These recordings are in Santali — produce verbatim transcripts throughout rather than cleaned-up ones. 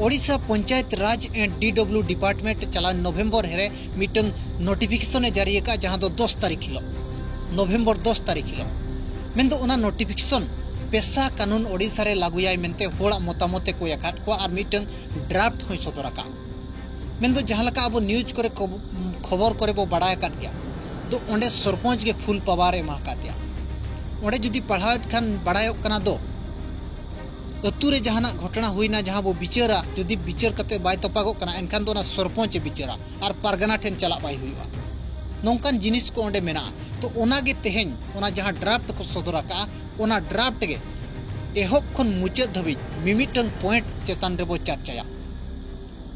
Odisha panchayat Raj and D W department ᱪᱟᱞᱟᱣ ᱱᱚᱵᱷᱮᱢᱵᱚᱨ ᱨᱮ ᱢᱤᱫᱴᱟᱝ notification ᱮ ᱡᱟᱹᱨᱤ ᱟᱠᱟᱫᱼᱟ, ᱡᱟᱦᱟᱸ ᱫᱚ ᱫᱚᱥ ᱛᱟᱹᱨᱤᱠᱷ ᱦᱤᱞᱳᱜ, ᱱᱚᱵᱷᱮᱢᱵᱚᱨ ᱫᱚᱥ ᱛᱟᱹᱨᱤᱠᱷ ᱦᱤᱞᱳᱜ᱾ ᱢᱮᱱᱫᱚ ᱚᱱᱟ notification ᱯᱮᱥᱟ ᱠᱟᱹᱱᱩᱱ ᱳᱰᱤᱥᱟ ᱨᱮ ᱞᱟᱹᱜᱩᱭᱟᱭ ᱢᱮᱱᱛᱮ ᱦᱚᱲᱟᱜ ᱢᱚᱛᱟᱢᱚᱛ ᱮ ᱠᱚᱭ ᱟᱠᱟᱫ ᱠᱚᱣᱟ ᱟᱨ ᱢᱤᱫᱴᱟᱝ draft ᱦᱚᱸᱭ ᱥᱚᱫᱚᱨ ᱟᱠᱟᱫᱼᱟ᱾ ᱢᱮᱱᱫᱚ ᱡᱟᱦᱟᱸ ᱞᱮᱠᱟ ᱟᱵᱚ news ᱠᱚᱨᱮ ᱠᱚ-, ᱠᱷᱚᱵᱚᱨ ᱠᱚᱨᱮ ᱵᱚ ᱵᱟᱲᱟᱭ ᱟᱠᱟᱫ ᱜᱮᱭᱟ, ᱫᱚ ᱚᱸᱰᱮ ᱥᱚᱨᱯᱚᱧᱪ ᱜᱮ full power ᱮ ᱮᱢᱟ ᱟᱠᱟᱫᱮᱭᱟ᱾ ᱚᱸᱰᱮ ᱡᱩᱫᱤ ᱯᱟᱲᱦᱟᱣᱮᱫ ᱠᱷᱟᱱ ᱵᱟᱲᱟᱭᱚᱜ ᱠᱟᱱᱟ ᱫᱚ, ᱟᱹᱛᱩ ᱨᱮ ᱡᱟᱦᱟᱱᱟᱜ ᱜᱷᱚᱴᱚᱱᱟ ᱦᱩᱭᱱᱟ, ᱡᱟᱦᱟᱸ ᱵᱚ ᱵᱤᱪᱟᱹᱨᱟ, ᱡᱩᱫᱤ ᱵᱤᱪᱟᱹᱨ ᱠᱟᱛᱮ ᱵᱟᱭ ᱛᱚᱯᱟᱜᱚᱜ ᱠᱟᱱᱟ, ᱮᱱᱠᱷᱟᱱ ᱫᱚ ᱚᱱᱟ ᱥᱚᱨᱯᱚᱧᱪ ᱮ ᱵᱤᱪᱟᱹᱨᱟ ᱟᱨ ᱯᱟᱨᱜᱟᱱᱟ ᱴᱷᱮᱱ ᱪᱟᱞᱟᱜ ᱵᱟᱭ ᱦᱩᱭᱩᱜᱼᱟ᱾ ᱱᱚᱝᱠᱟᱱ ᱡᱤᱱᱤᱥ ᱠᱚ ᱚᱸᱰᱮ ᱢᱮᱱᱟᱜᱼᱟ᱾ ᱛᱚ ᱚᱱᱟᱜᱮ ᱛᱮᱦᱮᱧ ᱚᱱᱟ ᱡᱟᱦᱟᱸ draft ᱠᱚ ᱥᱚᱫᱚᱨ ᱟᱠᱟᱫᱼᱟ, ᱚᱱᱟ draft ᱜᱮ ᱮᱦᱚᱵ ᱠᱷᱚᱱ ᱢᱩᱪᱟᱹᱫ ᱫᱷᱟᱹᱵᱤᱡ ᱢᱤᱢᱤᱫᱴᱟᱝ point ᱪᱮᱛᱟᱱ ᱨᱮᱵᱚ ᱪᱟᱨᱪᱟᱭᱟ᱾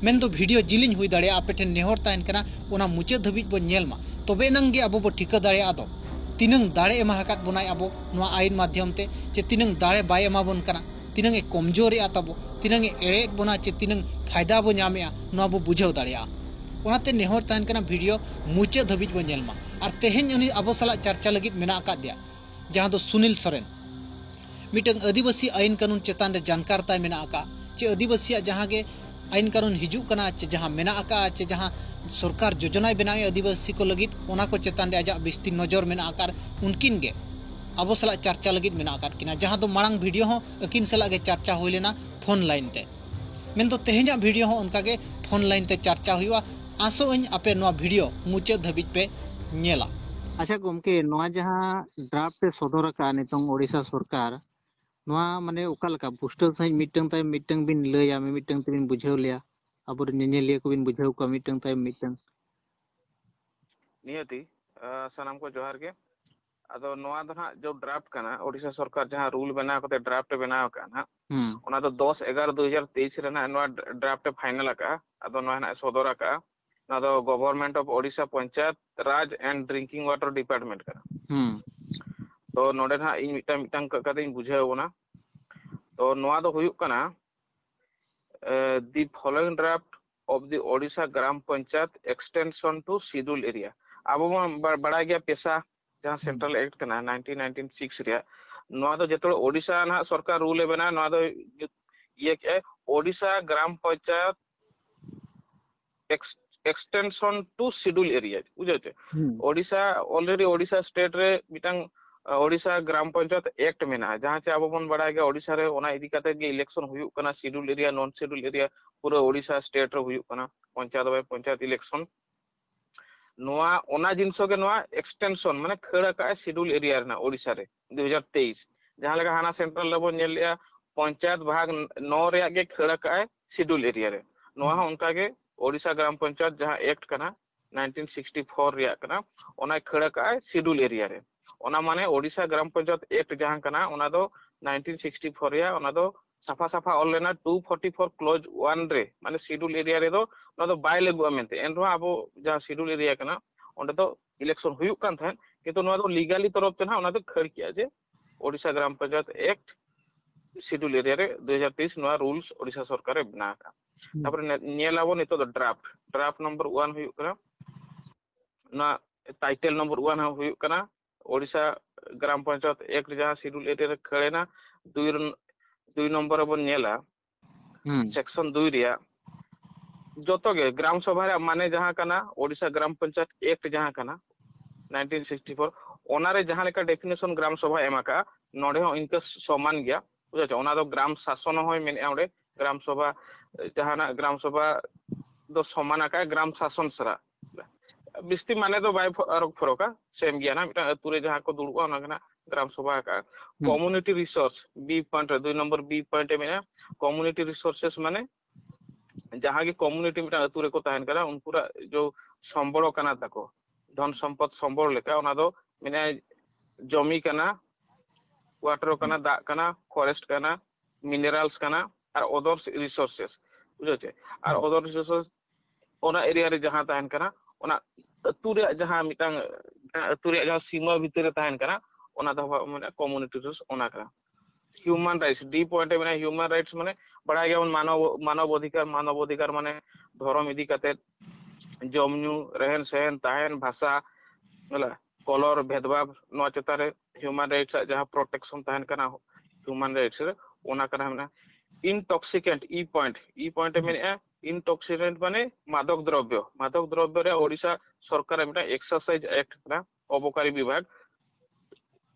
ᱢᱮᱱᱫᱚ video ᱡᱤᱞᱤᱧ ᱦᱩᱭ ᱫᱟᱲᱮᱭᱟᱜᱼᱟ, ᱟᱯᱮ ᱴᱷᱮᱱ ᱱᱮᱦᱚᱨ ᱛᱟᱦᱮᱱ ᱠᱟᱱᱟ ᱚᱱᱟ ᱢᱩᱪᱟᱹᱫ ᱫᱷᱟᱹᱵᱤᱡ ᱵᱚ ᱧᱮᱞ ᱢᱟ, ᱛᱚᱵᱮ ᱮᱱᱟᱝ ᱜᱮ ᱟᱵᱚ ᱵᱚ ᱴᱷᱤᱠᱟᱹ ᱫᱟᱲᱮᱭᱟᱜᱼᱟ ᱫᱚ ᱛᱤᱱᱟᱹᱝ ᱫᱟᱲᱮ ᱮᱢᱟ ᱟᱠᱟᱫ ᱵᱚᱱᱟᱭ ᱟᱵᱚ ᱱᱚᱣᱟ ᱟᱭᱤᱱ ᱢᱟᱫᱽᱫᱷᱚᱢ ᱛᱮ, ᱪᱮ ᱛᱤᱱᱟᱹᱝ ᱫᱟᱲᱮ ᱵᱟᱭ ᱮᱢᱟ ᱵᱚᱱ ᱠᱟᱱᱟ, ᱛᱤᱱᱟᱹᱝ ᱮ ᱠᱚᱢᱡᱳᱨᱮᱜᱼᱟ ᱛᱟᱵᱚ, ᱛᱤᱱᱟᱹᱝ ᱮ ᱮᱲᱮᱭᱮᱫ ᱵᱚᱱᱟ, ᱪᱮ ᱛᱤᱱᱟᱹᱝ ᱯᱷᱟᱭᱫᱟ ᱵᱚ ᱧᱟᱢᱮᱜᱼᱟ, ᱱᱚᱣᱟ ᱵᱚ ᱵᱩᱡᱷᱟᱹᱣ ᱫᱟᱲᱮᱭᱟᱜᱼᱟ᱾ ᱚᱱᱟᱛᱮ ᱱᱮᱦᱚᱨ ᱛᱟᱦᱮᱱ ᱠᱟᱱᱟ video ᱢᱩᱪᱟᱹᱫ ᱫᱷᱟᱹᱵᱤᱡ ᱵᱚ ᱧᱮᱞ ᱢᱟ᱾ ᱟᱨ ᱛᱮᱦᱮᱧ ᱩᱱᱤ ᱟᱵᱚ ᱥᱟᱞᱟᱜ ᱪᱟᱨᱪᱟ ᱞᱟᱹᱜᱤᱫ ᱢᱮᱱᱟᱜ ᱟᱠᱟᱫᱮᱭᱟ, ᱡᱟᱦᱟᱸ ᱫᱚ ᱥᱩᱱᱤᱞ ᱥᱚᱨᱮᱱ᱾ ᱢᱤᱫᱴᱟᱝ ᱟᱹᱫᱤᱵᱟᱹᱥᱤ ᱟᱭᱤᱱ ᱠᱟᱹᱱᱩᱱ ᱪᱮᱛᱟᱱ ᱨᱮ ᱡᱟᱱᱠᱟᱨ ᱛᱟᱭ ᱢᱮᱱᱟᱜ ᱟᱠᱟᱫᱼᱟ, ᱪᱮ ᱟᱹᱫᱤᱵᱟᱹᱥᱤᱭᱟᱜ ᱡᱟᱦᱟᱸ ᱜᱮ ᱟᱭᱤᱱ ᱠᱟᱹᱱᱩᱱ ᱦᱤᱡᱩᱜ ᱠᱟᱱᱟ, ᱪᱮ ᱡᱟᱦᱟᱸ ᱢᱮᱱᱟᱜ ᱟᱠᱟᱫᱼᱟ, ᱪᱮ ᱡᱟᱦᱟᱸ ᱥᱚᱨᱠᱟᱨ ᱡᱳᱡᱚᱱᱟᱭ ᱵᱮᱱᱟᱣᱮᱫᱼᱟ ᱟᱹᱫᱤᱵᱟᱹᱥᱤ ᱠᱚ ᱞᱟᱹᱜᱤᱫ, ᱚᱱᱟ ᱠᱚ ᱪᱮᱛᱟᱱ ᱨᱮ ᱟᱡᱟᱜ ᱵᱤᱥᱛᱤ ᱱᱚᱡᱚᱨ ᱢᱮᱱᱟᱜ ᱟᱠᱟᱫ, ᱩᱱᱠᱤᱱ ᱜᱮ ᱟᱵᱚ ᱥᱟᱞᱟᱜ ᱪᱟᱨᱪᱟ ᱞᱟᱹᱜᱤᱫ ᱢᱮᱱᱟᱜ ᱟᱠᱟᱫ ᱠᱤᱱᱟ, ᱡᱟᱦᱟᱸ ᱫᱚ ᱢᱟᱲᱟᱝ video ᱦᱚᱸ ᱟᱹᱠᱤᱱ ᱥᱟᱞᱟᱜ ᱜᱮ ᱪᱟᱨᱪᱟ ᱦᱩᱭ ᱞᱮᱱᱟ phone line ᱛᱮ᱾ ᱢᱮᱱᱫᱚ ᱛᱮᱦᱮᱧᱟᱜ video ᱦᱚᱸ ᱚᱱᱠᱟᱜᱮ phone line ᱛᱮ ᱪᱟᱨᱪᱟ ᱦᱩᱭᱩᱜᱼᱟ᱾ ᱟᱥᱚᱜ ᱟᱹᱧ ᱟᱯᱮ ᱱᱚᱣᱟ video ᱢᱩᱪᱟᱹᱫ ᱫᱷᱟᱹᱵᱤᱡ ᱯᱮ ᱧᱮᱞᱟ᱾ ᱟᱪᱪᱷᱟ ᱜᱚᱢᱠᱮ, ᱱᱚᱣᱟ ᱡᱟᱦᱟᱸ draft ᱮ ᱥᱚᱫᱚᱨ ᱟᱠᱟᱫᱼᱟ ᱱᱤᱛᱚᱝ ᱳᱰᱤᱥᱟ ᱥᱚᱨᱠᱟᱨ, ᱱᱚᱣᱟ ᱢᱟᱱᱮ ᱚᱠᱟ ᱞᱮᱠᱟ ᱯᱩᱥᱴᱟᱹᱣ ᱥᱟᱺᱦᱤᱡ ᱢᱤᱫᱴᱟᱝ ᱛᱟᱭᱚᱢ ᱢᱤᱫᱴᱟᱝ ᱵᱤᱱ ᱞᱟᱹᱭᱟ, ᱢᱤᱢᱤᱫᱴᱟᱝ ᱛᱮᱵᱤᱱ ᱵᱩᱡᱷᱟᱹᱣ ᱞᱮᱭᱟ, ᱟᱵᱚᱨᱮᱱ ᱧᱮᱧᱮᱞᱤᱭᱟᱹ ᱠᱚᱵᱤᱱ ᱵᱩᱡᱷᱟᱹᱣ ᱠᱚᱣᱟ ᱢᱤᱫᱴᱟᱝ ᱛᱟᱭᱚᱢ ᱢᱤᱫᱴᱟᱝ? ᱱᱤᱭᱟᱹᱛᱤ, ᱟᱸ, ᱥᱟᱱᱟᱢ ᱠᱚ ᱡᱚᱦᱟᱨ ᱜᱮ᱾ ᱟᱫᱚ ᱱᱚᱣᱟ ᱫᱚ ᱱᱟᱦᱟᱜ ᱡᱚ draft ᱠᱟᱱᱟ, ᱳᱰᱤᱥᱟ ᱥᱚᱨᱠᱟᱨ ᱡᱟᱦᱟᱸ rule ᱵᱮᱱᱟᱣ ᱠᱟᱛᱮ draft ᱮ ᱵᱮᱱᱟᱣ ᱟᱠᱟᱫᱼᱟ ᱱᱟᱦᱟᱜ, ᱦᱩᱸ᱾ ᱚᱱᱟ ᱫᱚ ᱫᱚᱥ ᱮᱜᱟᱨᱚ ᱫᱩ ᱦᱟᱡᱟᱨ ᱛᱮᱭᱤᱥ ᱨᱮ ᱱᱟᱦᱟᱜ ᱱᱚᱣᱟ draft ᱮ final ᱟᱠᱟᱫᱼᱟ᱾ ᱟᱫᱚ ᱱᱚᱣᱟ ᱱᱟᱦᱟᱜ ᱮ ᱥᱚᱫᱚᱨ ᱟᱠᱟᱫᱼᱟ᱾ ᱱᱚᱣᱟ ᱫᱚ Government of Odisha panchayat Raj and Drinking Water Department ᱠᱟᱱᱟ᱾ ᱦᱩᱸ᱾ ᱛᱚ ᱱᱚᱰᱮ ᱱᱟᱦᱟᱜ ᱤᱧ ᱢᱤᱫᱴᱟᱝ ᱢᱤᱫᱴᱟᱝ ᱠᱟᱛᱮᱧ ᱵᱩᱡᱷᱟᱹᱣ ᱵᱚᱱᱟ᱾ ᱛᱚ ᱱᱚᱣᱟ ᱫᱚ ᱦᱩᱭᱩᱜ ᱠᱟᱱᱟ, ᱮ, the following draft of the Odisha Gram Panchayat extension to schedule area. ᱟᱵᱚ ᱵᱚᱱ ᱵᱟ-, ᱵᱟᱲᱟᱭ ᱜᱮᱭᱟ ᱯᱮᱥᱟ ᱡᱟᱦᱟᱸ ᱦᱩᱸ᱾ Central Act ᱠᱟᱱᱟ nineteen ninety six ᱨᱮᱭᱟᱜ, ᱱᱚᱣᱟ ᱫᱚ ᱡᱚᱛᱚ ᱳᱰᱤᱥᱟ ᱱᱟᱦᱟᱜ ᱥᱚᱨᱠᱟᱨ rule ᱮ ᱵᱮᱱᱟᱣᱟ, ᱱᱚᱣᱟ ᱫᱚ ᱡᱚ-, ᱤᱭᱟᱹ ᱠᱮᱜᱼᱟᱭ, Odisha gram panchayat extension to schedule area, ᱵᱩᱡᱷᱟᱹᱣ ᱪᱮ? ᱳᱰᱤᱥᱟ, already ᱳᱰᱤᱥᱟ ᱥᱴᱮᱴ ᱨᱮ ᱢᱤᱫᱴᱟᱝ ᱳᱰᱤᱥᱟ ᱜᱨᱟᱢ ᱯᱚᱧᱪᱟᱭᱮᱛ ᱮᱠᱴ ᱢᱮᱱᱟᱜᱼᱟ, ᱡᱟᱦᱟᱸ ᱪᱮ ᱟᱵᱚ ᱵᱚᱱ ᱵᱟᱲᱟᱭ ᱜᱮᱭᱟ ᱳᱰᱤᱥᱟ ᱨᱮ ᱚᱱᱟ ᱤᱫᱤ ᱠᱟᱛᱮ ᱜᱮ ᱤᱞᱮᱠᱥᱚᱱ ᱦᱩᱭᱩᱜ ᱠᱟᱱᱟ, ᱥᱤᱰᱩᱞ ᱮᱨᱤᱭᱟ, ᱱᱚᱱ ᱥᱤᱰᱩᱞ ᱮᱨᱤᱭᱟ, ᱯᱩᱨᱟᱹ ᱳᱰᱤᱥᱟ ᱥᱴᱮᱴ ᱨᱮ ᱦᱩᱭᱩᱜ ᱠᱟᱱᱟ ᱯᱚᱧᱪᱟᱭᱮᱛ ᱵᱟᱭ ᱯᱚᱧᱪᱟᱭᱮᱛ ᱤᱞᱮᱠᱥᱚᱱ᱾ ᱱᱚᱣᱟ ᱚᱱᱟ ᱡᱤᱱᱤᱥ ᱜᱮ ᱱᱚᱣᱟ ᱮᱠᱥᱴᱮᱱᱥᱚᱱ, ᱢᱟᱱᱮ ᱠᱷᱟᱹᱲ ᱟᱠᱟᱫ ᱟᱭ ᱥᱤᱰᱩᱞ ᱮᱨᱤᱭᱟ ᱨᱮᱱᱟᱜ ᱳᱰᱤᱥᱟ ᱨᱮ ᱫᱩ ᱦᱟᱡᱟᱨ ᱛᱮᱭᱤᱥ᱾ ᱡᱟᱦᱟᱸ ᱞᱮᱠᱟ ᱦᱟᱱᱟ ᱥᱮᱱᱴᱨᱟᱞ ᱨᱮᱵᱚᱱ ᱧᱮᱞ ᱞᱮᱜᱼᱟ, ᱯᱚᱧᱪᱟᱭᱮᱛ ᱵᱷᱟᱜᱽ ᱱᱚ ᱨᱮᱭᱟᱜ ᱜᱮ ᱠᱷᱟᱹᱲ ᱟᱠᱟᱫ ᱟᱭ ᱥᱤᱰᱩᱞ ᱮᱨᱤᱭᱟ ᱨᱮ᱾ ᱱᱚᱣᱟ ᱦᱚᱸ ᱚᱱᱠᱟ ᱜᱮ ᱳᱰᱤᱥᱟ ᱜᱨᱟᱢ ᱯᱚᱧᱪᱟᱭᱮᱛ ᱡᱟᱦᱟᱸ ᱮᱠᱴ ᱠᱟᱱᱟ, ᱱᱟᱭᱤᱱᱴᱤᱱ ᱥᱤᱠᱥᱴᱤ ᱯᱷᱳᱨ ᱨᱮᱭᱟᱜ ᱠᱟᱱᱟ, ᱚᱱᱟᱭ ᱠᱷᱟᱹᱲ ᱟᱠᱟᱫ ᱟᱭ ᱥᱤᱰᱩᱞ ᱮᱨᱤᱭᱟ ᱨᱮ᱾ ᱚᱱᱟ ᱢᱟᱱᱮ ᱳᱰᱤᱥᱟ ᱜᱨᱟᱢ ᱯᱚᱧᱪᱟᱭᱮᱛ ᱮᱠᱴ ᱡᱟᱦᱟᱸ ᱠᱟᱱᱟ, ᱚᱱᱟ ᱫᱚ ᱱᱟᱭᱤᱱᱴᱤᱱ ᱥᱤᱠᱥᱴᱤ ᱯᱷᱳᱨ ᱨᱮᱭᱟᱜ, ᱚᱱᱟ ᱫᱚ ᱥᱟᱯᱷᱟ ᱥᱟᱯᱷᱟ ᱚᱞ ᱞᱮᱱᱟ ᱴᱩ ᱯᱷᱳᱨᱴᱤ ᱯᱷᱳᱨ ᱠᱞᱚᱡᱽ ᱚᱣᱟᱱ ᱨᱮ, ᱢᱟᱱᱮ ᱥᱤᱰᱩᱞ ᱮᱨᱤᱭᱟ ᱨᱮᱫᱚ ᱚᱱᱟ ᱫᱚ ᱵᱟᱭ ᱞᱟᱹᱜᱩᱜᱼᱟ ᱢᱮᱱᱛᱮ᱾ ᱮᱱ ᱨᱮᱦᱚᱸ ᱟᱵᱚ ᱡᱟᱦᱟᱸ ᱥᱤᱰᱩᱞ ᱮᱨᱤᱭᱟ ᱠᱟᱱᱟ, ᱚᱸᱰᱮ ᱫᱚ ᱤᱞᱮᱠᱥᱚᱱ ᱦᱩᱭᱩᱜ ᱠᱟᱱ ᱛᱟᱦᱮᱸᱫ, ᱠᱤᱱᱛᱩ ᱱᱚᱣᱟ ᱫᱚ ᱞᱤᱜᱟᱞᱤ ᱛᱚᱨᱚᱯ ᱛᱮ ᱱᱟᱦᱟᱜ ᱚᱱᱟ ᱫᱚ ᱠᱷᱟᱹᱲ ᱠᱮᱜᱼᱟ ᱡᱮ Odisha gram panchayat act schedule area ᱨᱮ ᱫᱩ ᱦᱟᱡᱟᱨ ᱛᱮᱭᱤᱥ ᱱᱚᱣᱟ ᱨᱩᱞᱥ ᱳᱰᱤᱥᱟ ᱥᱚᱨᱠᱟᱨᱮ ᱵᱮᱱᱟᱣ ᱟᱠᱟᱫᱼᱟ᱾ ᱛᱟᱯᱚᱨᱮ ᱧᱮᱞ ᱟᱵᱚᱱ ᱱᱤᱛᱚᱜ ᱫᱚ ᱰᱨᱟᱯᱴ, ᱰᱨᱟᱯᱴ ᱱᱚᱢᱵᱚᱨ ᱚᱣᱟᱱ ᱦᱩᱭᱩᱜ ᱠᱟᱱᱟ, ᱚᱱᱟ ᱴᱟᱭᱴᱮᱞ ᱱᱚᱢᱵᱚᱨ ᱚᱣᱟᱱ ᱦᱚᱸ ᱦᱩᱭᱩᱜ ᱠᱟᱱᱟ ᱳᱰᱤᱥᱟ ᱜᱨᱟᱢ ᱯᱚᱧᱪᱟᱭᱮᱛ ᱮᱠᱴ ᱡᱟᱦᱟᱸ ᱥᱤᱰᱩᱞ ᱮᱨᱤᱭᱟ ᱨᱮ ᱠᱷᱟᱹᱲ ᱮᱱᱟ᱾ ᱫᱩᱭ ᱨᱮᱱ-, ᱫᱩᱭ ᱱᱚᱢᱵᱚᱨ ᱨᱮᱵᱚᱱ ᱧᱮᱞᱟ, ᱥᱮᱠᱥᱚᱱ ᱫᱩᱭ ᱨᱮᱭᱟᱜ ᱡᱚᱛᱚ ᱜᱮ ᱜᱨᱟᱢ ᱥᱚᱵᱷᱟ ᱨᱮᱭᱟᱜ ᱢᱟᱱᱮ ᱡᱟᱦᱟᱸ ᱠᱟᱱᱟ, ᱳᱰᱤᱥᱟ ᱜᱨᱟᱢ ᱯᱚᱧᱪᱟᱭᱮᱛ ᱮᱠᱴ ᱡᱟᱦᱟᱸ ᱠᱟᱱᱟ ᱱᱟᱭᱤᱱᱴᱤᱱ ᱥᱤᱠᱥᱴᱤ ᱯᱷᱳᱨ, ᱚᱱᱟ ᱨᱮ ᱡᱟᱦᱟᱸ ᱞᱮᱠᱟ ᱰᱮᱯᱷᱤᱱᱮᱥᱚᱱ ᱜᱨᱟᱢ ᱥᱚᱵᱷᱟ ᱮᱢ ᱟᱠᱟᱜᱼᱟ, ᱱᱚᱰᱮ ᱦᱚᱸ ᱤᱱᱠᱟᱹ ᱥᱚᱢᱟᱱ ᱜᱮᱭᱟ, ᱵᱩᱡᱷᱟᱹᱣ ᱪᱮ? ᱚᱱᱟ ᱫᱚ ᱜᱨᱟᱢ ᱥᱟᱥᱚᱱ ᱦᱚᱸᱭ ᱢᱮᱱᱮᱜᱼᱟ ᱚᱸᱰᱮ, ᱜᱨᱟᱢ ᱥᱚᱵᱷᱟ, ᱡᱟᱦᱟᱱᱟᱜ ᱜᱨᱟᱢ ᱥᱚᱵᱷᱟ ᱫᱚ ᱥᱚᱢᱟᱱ ᱟᱠᱟᱫ ᱜᱨᱟᱢ ᱥᱟᱥᱚᱱ ᱥᱟᱞᱟᱜ᱾ ᱵᱤᱥᱛᱤ ᱢᱟᱱᱮ ᱫᱚ ᱵᱟᱭ ᱯᱷᱚ-, ᱟᱨᱚ ᱯᱷᱚᱨᱚᱠᱟ, ᱥᱮᱢ ᱜᱮᱭᱟ ᱱᱟᱜ, ᱢᱤᱫᱴᱟᱝ ᱟᱹᱛᱩ ᱨᱮ ᱡᱟᱦᱟᱸ ᱠᱚ ᱫᱩᱲᱩᱵᱼᱟ, ᱚᱱᱟ ᱜᱮ ᱱᱟᱜ ᱜᱨᱟᱢ ᱥᱚᱵᱷᱟ ᱟᱠᱟᱫᱼᱟ᱾ ᱠᱚᱢᱩᱱᱤᱴᱤ ᱨᱤᱥᱳᱨᱥ, ᱵᱤ ᱯᱚᱭᱮᱱᱴ ᱨᱮ, ᱫᱩᱭ ᱱᱚᱢᱵᱚᱨ ᱵᱤ ᱯᱚᱭᱮᱱᱴ ᱨᱮ ᱢᱮᱱᱟᱜᱼᱟ, ᱠᱚᱢᱩᱱᱤᱴᱤ ᱨᱤᱥᱳᱨᱥᱮᱥ ᱢᱟᱱᱮ ᱡᱟᱦᱟᱸ ᱜᱮ ᱠᱚᱢᱩᱱᱤᱴᱤ ᱢᱤᱫᱴᱟᱝ ᱟᱹᱛᱩ ᱨᱮᱠᱚ ᱛᱟᱦᱮᱱ ᱠᱟᱱᱟ, ᱩᱱᱠᱩᱣᱟᱜ ᱡᱚ ᱥᱚᱢᱵᱚᱲ ᱠᱟᱱᱟ ᱛᱟᱠᱚ, ᱫᱷᱚᱱ ᱥᱚᱢᱯᱚᱫ ᱥᱚᱢᱵᱚᱲ ᱞᱮᱠᱟ, ᱚᱱᱟ ᱫᱚ ᱢᱮᱱᱟᱜᱼᱟ ᱡᱚᱢᱤ ᱠᱟᱱᱟ, ᱣᱟᱴᱟᱨ ᱠᱟᱱᱟ, ᱫᱟᱜ ᱠᱟᱱᱟ, ᱯᱷᱚᱨᱮᱥᱴ ᱠᱟᱱᱟ, ᱢᱤᱱᱟᱨᱟᱞᱥ ᱠᱟᱱᱟ, ᱟᱨ ᱚᱫᱟᱨᱥ ᱨᱤᱥᱳᱨᱥᱮᱥ, ᱵᱩᱡᱷᱟᱹᱣ ᱪᱮ? ᱟᱨ ᱚᱫᱟᱨ ᱨᱤᱥᱳᱨᱥᱮᱥ ᱚᱱᱟ ᱮᱨᱤᱭᱟ ᱨᱮ ᱡᱟᱦᱟᱸ ᱛᱟᱦᱮᱱ ᱠᱟᱱᱟ, ᱚᱱᱟ ᱟᱹᱛᱩ ᱨᱮᱭᱟᱜ ᱡᱟᱦᱟᱸ ᱢᱤᱫᱴᱟᱝ, ᱟᱹᱛᱩ ᱨᱮᱭᱟᱜ ᱡᱟᱦᱟᱸ ᱥᱤᱢᱟᱹ ᱵᱷᱤᱛᱤᱨ ᱨᱮ ᱛᱟᱦᱮᱱ ᱠᱟᱱᱟ, ᱚᱱᱟ ᱫᱚ ᱢᱮᱱᱟᱜᱼᱟ ᱠᱚᱢᱩᱱᱤᱴᱤ ᱨᱤᱥᱳᱨᱥ, ᱚᱱᱟ ᱠᱟᱱᱟ᱾ ᱦᱤᱭᱩᱢᱟᱱ ᱨᱟᱭᱤᱴᱥ, ᱰᱤ ᱯᱚᱭᱮᱱᱴ ᱨᱮ ᱢᱮᱱᱟᱜᱼᱟ ᱦᱤᱭᱩᱢᱟᱱ ᱨᱟᱭᱤᱴᱥ, ᱢᱟᱱᱮ ᱵᱟᱲᱟᱭ ᱜᱮᱭᱟᱵᱚᱱ ᱢᱟᱱᱚᱵ, ᱢᱟᱱᱚᱵ ᱚᱫᱷᱤᱠᱟᱨ, ᱢᱟᱱᱚᱵ ᱚᱫᱷᱤᱠᱟᱨ ᱢᱟᱱᱮ ᱫᱷᱚᱨᱚᱢ ᱤᱫᱤ ᱠᱟᱛᱮ, ᱡᱚᱢ ᱧᱩ, ᱨᱮᱦᱮᱱ ᱥᱮᱦᱮᱱ, ᱛᱟᱦᱮᱱ, ᱵᱷᱟᱥᱟ, ᱦᱮᱸ, ᱠᱚᱞᱚᱨ, ᱵᱷᱮᱫᱽᱵᱷᱟᱵᱽ, ᱱᱚᱣᱟ ᱪᱮᱛᱟᱱ ᱨᱮ ᱦᱤᱭᱩᱢᱟᱱ ᱨᱟᱭᱤᱴᱥ ᱟᱜ ᱡᱟᱦᱟᱸ ᱯᱨᱚᱴᱮᱠᱥᱚᱱ ᱛᱟᱦᱮᱱ ᱠᱟᱱᱟ ᱦᱤᱭᱩᱢᱟᱱ ᱨᱟᱭᱤᱴᱥ ᱨᱮ, ᱚᱱᱟ ᱠᱟᱱᱟ ᱢᱮᱱᱟᱜᱼᱟ᱾ ᱤᱱᱴᱚᱠᱥᱤᱠᱮᱱᱴ, ᱤ ᱯᱚᱭᱮᱱᱴ, ᱤ ᱯᱚᱭᱮᱱᱴ ᱮ ᱢᱮᱱᱮᱫᱼᱟ, ᱤᱱᱴᱚᱠᱥᱤᱠᱮᱱᱴ ᱢᱟᱱᱮ ᱢᱟᱫᱚᱠ ᱫᱨᱚᱵᱽᱵᱚ᱾ ᱢᱟᱫᱚᱠ ᱫᱨᱚᱵᱽᱵᱚ ᱨᱮ ᱳᱰᱤᱥᱟ ᱥᱚᱨᱠᱟᱨᱟᱜ ᱢᱤᱫᱴᱟᱝ ᱮᱠᱥᱟᱭᱤᱡᱽ ᱮᱠᱴ ᱠᱟᱱᱟ, ᱚᱵᱚᱠᱟᱨᱤ ᱵᱤᱵᱷᱟᱜᱽ,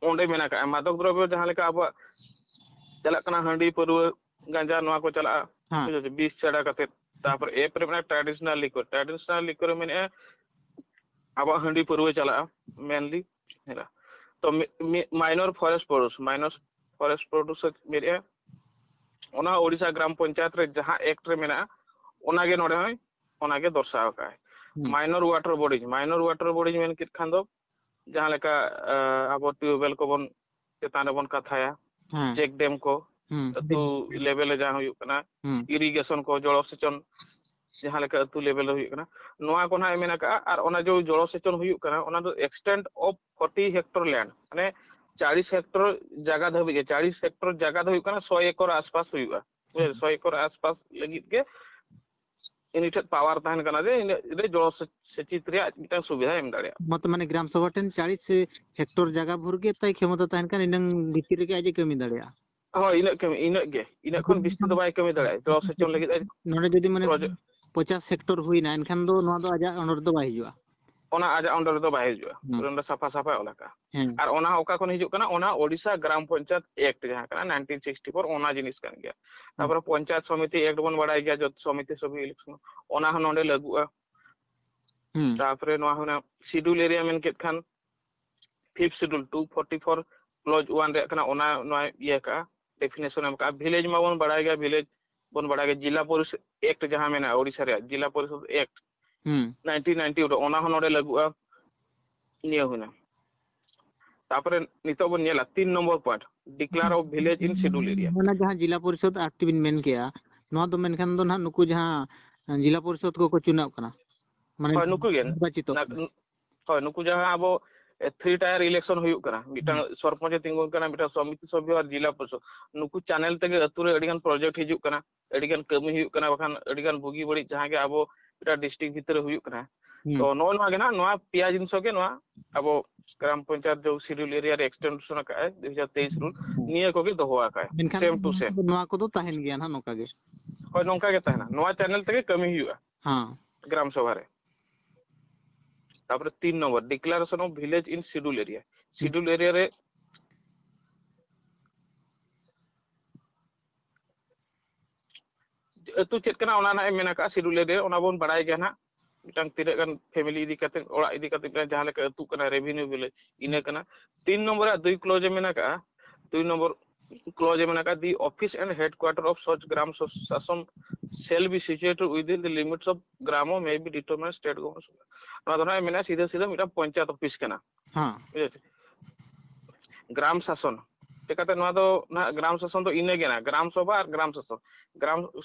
ᱚᱸᱰᱮ ᱢᱮᱱᱟᱜ ᱟᱠᱟᱫᱼᱟ᱾ ᱢᱟᱫᱚᱠ ᱫᱨᱚᱵᱽᱵᱚ ᱡᱟᱦᱟᱸ ᱞᱮᱠᱟ ᱟᱵᱚᱣᱟᱜ ᱪᱟᱞᱟᱜ ᱠᱟᱱᱟ, ᱦᱟᱺᱰᱤ, ᱯᱟᱹᱨᱣᱟᱹ, ᱜᱟᱸᱡᱟ, ᱱᱚᱣᱟ ᱠᱚ ᱪᱟᱞᱟᱜᱼᱟ, ᱦᱮᱸ᱾ ᱵᱩᱡᱷᱟᱹᱣ ᱪᱮ? ᱵᱤᱥ ᱪᱷᱟᱲᱟ ᱠᱟᱛᱮ᱾ ᱛᱟᱨᱯᱚᱨ ᱮᱯ ᱨᱮ ᱢᱮᱱᱟᱜᱼᱟ ᱴᱨᱟᱰᱤᱥᱚᱱᱟᱞ ᱞᱤᱠᱚᱨ᱾ ᱴᱨᱟᱰᱤᱥᱚᱱᱟᱞ ᱞᱤᱠᱚᱨ ᱨᱮ ᱢᱮᱱᱮᱫᱼᱟ ᱟᱵᱚᱣᱟᱜ ᱦᱟᱺᱰᱤ, ᱯᱟᱹᱨᱣᱟᱹ ᱪᱟᱞᱟᱜᱼᱟ ᱢᱮᱱᱞᱤ᱾ ᱛᱚ ᱢᱟᱭᱱᱚᱨ ᱯᱷᱚᱨᱮᱥᱴ ᱯᱨᱚᱰᱩᱥ, ᱢᱟᱭᱱᱚᱨ ᱯᱷᱚᱨᱮᱥᱴ ᱯᱨᱚᱰᱩᱥ ᱢᱮᱱᱮᱫᱼᱟ, ᱚᱱᱟ ᱳᱰᱤᱥᱟ ᱜᱨᱟᱢ ᱯᱚᱧᱪᱟᱭᱮᱛ ᱨᱮ ᱡᱟᱦᱟᱸ ᱮᱠᱴ ᱨᱮ ᱢᱮᱱᱟᱜᱼᱟ, ᱚᱱᱟᱜᱮ ᱱᱚᱰᱮ ᱦᱚᱸᱭ, ᱚᱱᱟᱜᱮ ᱫᱚᱨᱥᱟᱣ ᱟᱠᱟᱫᱼᱟᱭ᱾ ᱦᱩᱸ᱾ ᱢᱟᱭᱱᱚᱨ ᱣᱟᱴᱟᱨ ᱵᱚᱰᱤᱡᱽ, ᱢᱟᱭᱱᱚᱨ ᱣᱟᱴᱟᱨ ᱵᱚᱰᱤᱡᱽ ᱢᱮᱱ ᱠᱮᱫ ᱠᱷᱟᱱ ᱫᱚ ᱡᱟᱦᱟᱸ ᱞᱮᱠᱟ, ᱟᱸ, ᱟᱵᱚ ᱴᱤᱭᱩᱵᱮᱞ ᱠᱚᱵᱚᱱ ᱪᱮᱛᱟᱱ ᱨᱮᱵᱚᱱ ᱠᱟᱛᱷᱟᱭᱟ, ᱦᱮᱸ᱾ ᱪᱮᱠ ᱰᱮᱢ ᱠᱚ, ᱦᱩᱸ᱾ ᱟᱹᱛᱩ ᱞᱮᱵᱮᱞ ᱨᱮ ᱡᱟᱦᱟᱸ ᱦᱩᱭᱩᱜ ᱠᱟᱱᱟ, ᱦᱩᱸ᱾ ᱤᱨᱤᱜᱮᱥᱚᱱ ᱠᱚ, ᱡᱚᱞᱚ ᱥᱮᱪᱚᱱ, ᱡᱟᱦᱟᱸ ᱞᱮᱠᱟ ᱟᱹᱛᱩ ᱞᱮᱵᱮᱞ ᱨᱮ ᱦᱩᱭᱩᱜ ᱠᱟᱱᱟ, ᱱᱚᱣᱟ ᱠᱚ ᱱᱟᱦᱟᱜ ᱢᱮᱱ ᱟᱠᱟᱜᱼᱟ᱾ ᱟᱨ ᱚᱱᱟ ᱡᱮ ᱡᱚᱞᱚ ᱥᱮᱪᱚᱱ ᱦᱩᱭᱩᱜ ᱠᱟᱱᱟ, ᱚᱱᱟ ᱫᱚ extent of forty hectare land, ᱢᱟᱱᱮ ᱪᱟᱞᱤᱥ ᱦᱮᱠᱴᱚᱨ ᱡᱟᱭᱜᱟ ᱫᱷᱟᱹᱵᱤᱡ ᱜᱮ, ᱪᱟᱞᱤᱥ ᱦᱮᱠᱴᱚᱨ ᱡᱟᱭᱜᱟ ᱫᱚ ᱦᱩᱭᱩᱜ ᱠᱟᱱᱟ ᱥᱚᱭ ᱮᱠᱚᱨ ᱟᱥᱯᱟᱥ ᱦᱩᱭᱩᱜᱼᱟ᱾ ᱵᱩᱡᱷᱟᱹᱣ? ᱥᱚᱭ ᱮᱠᱚᱨ ᱟᱥᱯᱟᱥ ᱞᱟᱹᱜᱤᱫ ᱜᱮ ᱩᱱᱤ ᱴᱷᱮᱱ ᱯᱟᱣᱟᱨ ᱛᱟᱦᱮᱱ ᱠᱟᱱᱟ ᱡᱮ ᱤᱱᱟᱹᱜ ᱨᱮ ᱡᱚᱞᱚ ᱥᱮ-, ᱥᱮᱪᱤᱛ ᱨᱮᱭᱟᱜ ᱢᱤᱫᱴᱟᱝ ᱥᱩᱵᱤᱫᱷᱟᱭ ᱮᱢ ᱫᱟᱲᱮᱭᱟᱜᱼᱟ᱾ ᱢᱚᱛᱞᱚᱵ ᱢᱟᱱᱮ ᱜᱨᱟᱢ ᱥᱚᱵᱷᱟ ᱴᱷᱮᱱ ᱪᱟᱞᱤᱥ ᱦᱮᱠᱴᱚᱨ ᱡᱟᱭᱜᱟ ᱵᱷᱳᱨ ᱜᱮ ᱛᱟᱭ ᱠᱷᱮᱢᱚᱛᱟ ᱛᱟᱦᱮᱱ ᱠᱷᱟᱱ ᱤᱱᱟᱹᱝ ᱵᱷᱤᱛᱤᱨ ᱨᱮᱜᱮ ᱟᱡ ᱮ ᱠᱟᱹᱢᱤ ᱫᱟᱲᱮᱭᱟᱜᱼᱟ᱾ ᱦᱳᱭ, ᱤᱱᱟᱹᱜ ᱠᱟᱹᱢᱤ, ᱤᱱᱟᱹᱜ ᱜᱮ, ᱤᱱᱟᱹᱜ ᱠᱷᱚᱱ ᱵᱤᱥᱛᱤ ᱫᱚ ᱵᱟᱭ ᱠᱟᱹᱢᱤ ᱫᱟᱲᱮᱭᱟᱜᱼᱟ᱾ ᱡᱚᱞᱚ ᱥᱮᱪᱚᱱ ᱞᱟᱹᱜᱤᱫ ᱟᱡ ᱱᱚᱰᱮ ᱡᱩᱫᱤ ᱢᱟᱱᱮ ᱯᱨᱚᱡᱮ- ᱯᱚᱪᱟᱥ ᱦᱮᱠᱴᱚᱨ ᱦᱩᱭᱱᱟ, ᱮᱱᱠᱷᱟᱱ ᱫᱚ ᱱᱚᱣᱟ ᱫᱚ ᱟᱡᱟᱜ under ᱨᱮᱫᱚ ᱵᱟᱭ ᱦᱤᱡᱩᱜᱼᱟ᱾ ᱚᱱᱟ ᱟᱡᱟᱜ under ᱨᱮᱫᱚ ᱵᱟᱭ ᱦᱤᱡᱩᱜᱼᱟ᱾ ᱦᱩᱸ᱾ ᱚᱸᱰᱮ ᱥᱟᱯᱷᱟ ᱥᱟᱯᱷᱟᱭ ᱚᱞ ᱟᱠᱟᱜᱼᱟ᱾ ᱦᱮᱸ᱾ ᱟᱨ ᱚᱱᱟ ᱚᱠᱟ ᱠᱷᱚᱱ ᱦᱤᱡᱩᱜ ᱠᱟᱱᱟ? ᱚᱱᱟ ᱳᱰᱤᱥᱟ ᱜᱨᱟᱢ ᱯᱚᱧᱪᱟᱭᱮᱛ ᱮᱠᱴ ᱡᱟᱦᱟᱸ ᱠᱟᱱᱟ nineteen sixty four, ᱚᱱᱟ ᱡᱤᱱᱤᱥ ᱠᱟᱱ ᱜᱮᱭᱟ᱾ ᱛᱟᱨᱯᱚᱨᱮ ᱯᱚᱧᱪᱟᱭᱮᱛ ᱥᱚᱢᱤᱛᱤ ᱮᱠᱴ ᱵᱚᱱ ᱵᱟᱲᱟᱭ ᱜᱮᱭᱟ, ᱡᱚᱛᱚ ᱥᱚᱢᱤᱛᱤ ᱥᱚᱵᱷᱟ ᱤᱞᱮᱠᱥᱚᱱ, ᱚᱱᱟ ᱦᱚᱸ ᱱᱚᱰᱮ ᱞᱟᱹᱜᱩᱜᱼᱟ᱾ ᱦᱩᱸ᱾ ᱛᱟᱨᱯᱚᱨᱮ ᱱᱚᱣᱟ ᱦᱚᱸ ᱥᱤᱰᱩᱞ ᱮᱨᱤᱭᱟ ᱢᱮᱱ ᱠᱮᱫ ᱠᱷᱟᱱ, fifth schedule two forty four clause one ᱨᱮᱭᱟᱜ ᱠᱟᱱᱟ, ᱚᱱᱟ ᱱᱚᱣᱟ ᱤᱭᱟᱹ ᱠᱟᱜᱼᱟ, ᱰᱮᱯᱷᱤᱱᱮᱥᱚᱱ ᱮᱢ ᱠᱟᱜᱼᱟ᱾ ᱵᱷᱤᱞᱮᱡᱽ ᱢᱟᱵᱚᱱ ᱵᱟᱲᱟᱭ ᱜᱮᱭᱟ, ᱵᱷᱤᱞᱮᱡᱽ ᱵᱚᱱ ᱵᱟᱲᱟᱭ ᱜᱮᱭᱟ, ᱡᱤᱞᱟ ᱯᱚᱨᱤᱥᱚᱫ ᱮᱠᱴ ᱡᱟᱦᱟᱸ ᱢᱮᱱᱟᱜᱼᱟ ᱳᱰᱤᱥᱟ ᱨᱮᱭᱟᱜ, ᱡᱤᱞᱟ ᱯᱚᱨᱤᱥᱚᱫ ᱮᱠᱴ ᱦᱩᱸ᱾ nineteen ninety, ᱚᱱᱟ ᱦᱚᱸ ᱱᱚᱰᱮ ᱞᱟᱹᱜᱩᱜᱼᱟ᱾ ᱱᱤᱭᱟᱹ ᱦᱩᱭᱱᱟ᱾ ᱛᱟᱨᱯᱚᱨᱮ ᱱᱤᱛᱚᱜ ᱵᱚᱱ ᱧᱮᱞᱟ ᱛᱤᱱ number point, declare of village in schedule area᱾ ᱚᱱᱟ ᱡᱟᱦᱟᱸ ᱡᱤᱞᱟ ᱯᱚᱨᱤᱥᱚᱫ ᱮᱠᱴ ᱵᱤᱱ ᱢᱮᱱ ᱠᱮᱜᱼᱟ, ᱱᱚᱣᱟ ᱫᱚ ᱢᱮᱱᱠᱷᱟᱱ ᱫᱚ ᱱᱟᱦᱟᱜ ᱱᱩᱠᱩ ᱡᱟᱦᱟᱸ ᱡᱤᱞᱟ ᱯᱚᱨᱤᱥᱚᱫ ᱠᱚᱠᱚ ᱪᱩᱱᱟᱹᱜ ᱠᱟᱱᱟ, ᱢᱟᱱᱮ ᱦᱳᱭ, ᱱᱩᱠᱩ ᱜᱮ᱾ ᱱᱤᱨᱵᱟᱪᱤᱛᱚᱜ ᱱᱟ- ᱠᱟᱱᱟ᱾ ᱦᱳᱭ, ᱱᱩᱠᱩ ᱡᱟᱦᱟᱸ ᱟᱵᱚ ᱛᱷᱨᱤ ᱴᱟᱭᱟᱨ ᱤᱞᱮᱠᱥᱚᱱ ᱦᱩᱭᱩᱜ ᱠᱟᱱᱟ, ᱢᱤᱫᱴᱟᱝ ᱥᱚᱨᱯᱚᱧᱪ ᱮ ᱛᱤᱸᱜᱩᱱ ᱠᱟᱱᱟ, ᱢᱤᱫᱴᱟᱝ ᱥᱚᱢᱤᱛᱤ ᱥᱚᱵᱷᱟ ᱟᱨ ᱡᱤᱞᱟ ᱯᱚᱨᱤᱥᱚᱫ, ᱱᱩᱠᱩ ᱪᱮᱱᱮᱞ ᱛᱮᱜᱮ ᱟᱹᱛᱩ ᱨᱮ ᱟᱹᱰᱤ ᱜᱟᱱ ᱯᱨᱚᱡᱮᱠᱴ ᱦᱤᱡᱩᱜ ᱠᱟᱱᱟ, ᱟᱹᱰᱤ ᱜᱟᱱ ᱠᱟᱹᱢᱤ ᱦᱩᱭᱩᱜ ᱠᱟᱱᱟ, ᱵᱟᱠᱷᱟᱱ ᱟᱹᱰᱤ ᱜᱟᱱ ᱵᱩᱜᱤ ᱵᱟᱹᱲᱤᱡ ᱡᱟᱦᱟᱸ ᱜᱮ ᱟᱵᱚ ᱢᱤᱫᱴᱟᱝ ᱰᱤᱥᱴᱨᱤᱠᱴ ᱵᱷᱤᱛᱤᱨ ᱨᱮ ᱦᱩᱭᱩᱜ ᱠᱟᱱᱟ, ᱦᱩᱸ᱾ ᱛᱚ ᱱᱚᱜᱼᱚ ᱱᱚᱣᱟ ᱜᱮ ᱱᱟᱦᱟᱜ, ᱱᱚᱣᱟ ᱯᱮᱭᱟ ᱡᱤᱱᱤᱥ ᱜᱮ ᱱᱚᱣᱟ ᱟᱵᱚ ᱜᱨᱟᱢ ᱯᱚᱧᱪᱟᱭᱮᱛ ᱡᱮ ᱥᱤᱰᱩᱞ ᱮᱨᱤᱭᱟ ᱨᱮ ᱮᱠᱥᱴᱮᱱᱥᱚᱱ ᱟᱠᱟᱫ ᱟᱭ ᱫᱩ ᱦᱟᱡᱟᱨ ᱛᱮᱭᱤᱥ ᱨᱩᱞ, ᱦᱩᱸ᱾ ᱱᱤᱭᱟᱹ ᱠᱚᱜᱮ ᱫᱚᱦᱚ ᱟᱠᱟᱫ ᱟᱭ, ᱢᱮᱱᱠᱷᱟᱱ ᱥᱮᱢ ᱴᱩ ᱥᱮᱢ᱾ ᱱᱚᱣᱟ ᱠᱚᱫᱚ ᱛᱟᱦᱮᱱ ᱜᱮᱭᱟ ᱱᱟᱦᱟᱜ ᱱᱚᱝᱠᱟ ᱜᱮ᱾ ᱦᱳᱭ, ᱱᱚᱝᱠᱟ ᱜᱮ ᱛᱟᱦᱮᱱᱟ, ᱱᱚᱣᱟ ᱪᱮᱱᱮᱞ ᱛᱮᱜᱮ ᱠᱟᱹᱢᱤ ᱦᱩᱭᱩᱜᱼᱟ᱾ ᱦᱮᱸ᱾ ᱜᱨᱟᱢ ᱥᱚᱵᱷᱟ ᱨᱮ᱾ ᱛᱟᱯᱚᱨᱮ ᱛᱤᱱ number, declaration of village in schedule area᱾ ᱦᱩᱸ᱾ ᱥᱤᱰᱩᱞ ᱮᱨᱤᱭᱟ ᱨᱮ ᱟᱹᱛᱩ ᱪᱮᱫ ᱠᱟᱱᱟ, ᱚᱱᱟ ᱱᱟᱜ ᱮ ᱢᱮᱱ ᱟᱠᱟᱫᱼᱟ ᱥᱤᱰᱩᱞ ᱮᱨᱤᱭᱟ, ᱚᱱᱟ ᱵᱚᱱ ᱵᱟᱲᱟᱭ ᱜᱮᱭᱟ ᱱᱟᱜ᱾ ᱢᱤᱫᱴᱟᱝ ᱛᱤᱱᱟᱹᱜ ᱜᱟᱱ ᱯᱷᱮᱢᱤᱞᱤ ᱤᱫᱤ ᱠᱟᱛᱮ, ᱚᱲᱟᱜ ᱤᱫᱤ ᱠᱟᱛᱮ, ᱢᱤᱫᱴᱟᱝ ᱡᱟᱦᱟᱸ ᱞᱮᱠᱟ ᱟᱹᱛᱩ ᱠᱟᱱᱟ, ᱨᱮᱵᱷᱤᱱᱤᱭᱩ ᱵᱷᱤᱞᱮᱡᱽ, ᱤᱱᱟᱹ ᱠᱟᱱᱟ᱾ ᱛᱤᱱ ᱱᱚᱢᱵᱚᱨ ᱨᱮ ᱫᱩᱭ ᱠᱞᱚᱡᱽ ᱮ ᱢᱮᱱ ᱟᱠᱟᱫᱼᱟ, ᱫᱩᱭ ᱱᱚᱢᱵᱚᱨ ᱠᱞᱚᱡᱽ ᱮ ᱢᱮᱱ ᱟᱠᱟᱫᱼᱟ, "The office and headquarter of such gram sos-, ᱥᱟᱥᱚᱱ shall be situated within the limits of gram may be determined state government." ᱱᱚᱣᱟ ᱫᱚ ᱱᱟᱜ ᱮ ᱢᱮᱱᱟ ᱥᱤᱫᱷᱟᱹ ᱥᱤᱫᱷᱟᱹ ᱢᱤᱫᱴᱟᱝ ᱯᱚᱧᱪᱟᱭᱮᱛ ᱚᱯᱷᱤᱥ ᱠᱟᱱᱟ᱾ ᱦᱮᱸ᱾ ᱵᱩᱡᱷᱟᱹᱣ ᱪᱮ? ᱜᱨᱟᱢ ᱥᱟᱥᱚᱱ᱾ ᱪᱮᱠᱟᱛᱮ ᱱᱚᱣᱟ ᱫᱚ ᱱᱟᱦᱟᱜ ᱜᱨᱟᱢ ᱥᱟᱥᱚᱱ ᱫᱚ ᱤᱱᱟᱹ ᱜᱮ ᱱᱟᱜ, ᱜᱨᱟᱢ ᱥᱚᱵᱷᱟ ᱟᱨ ᱜᱨᱟᱢ ᱥᱟᱥᱚᱱ᱾ ᱜᱨᱟᱢ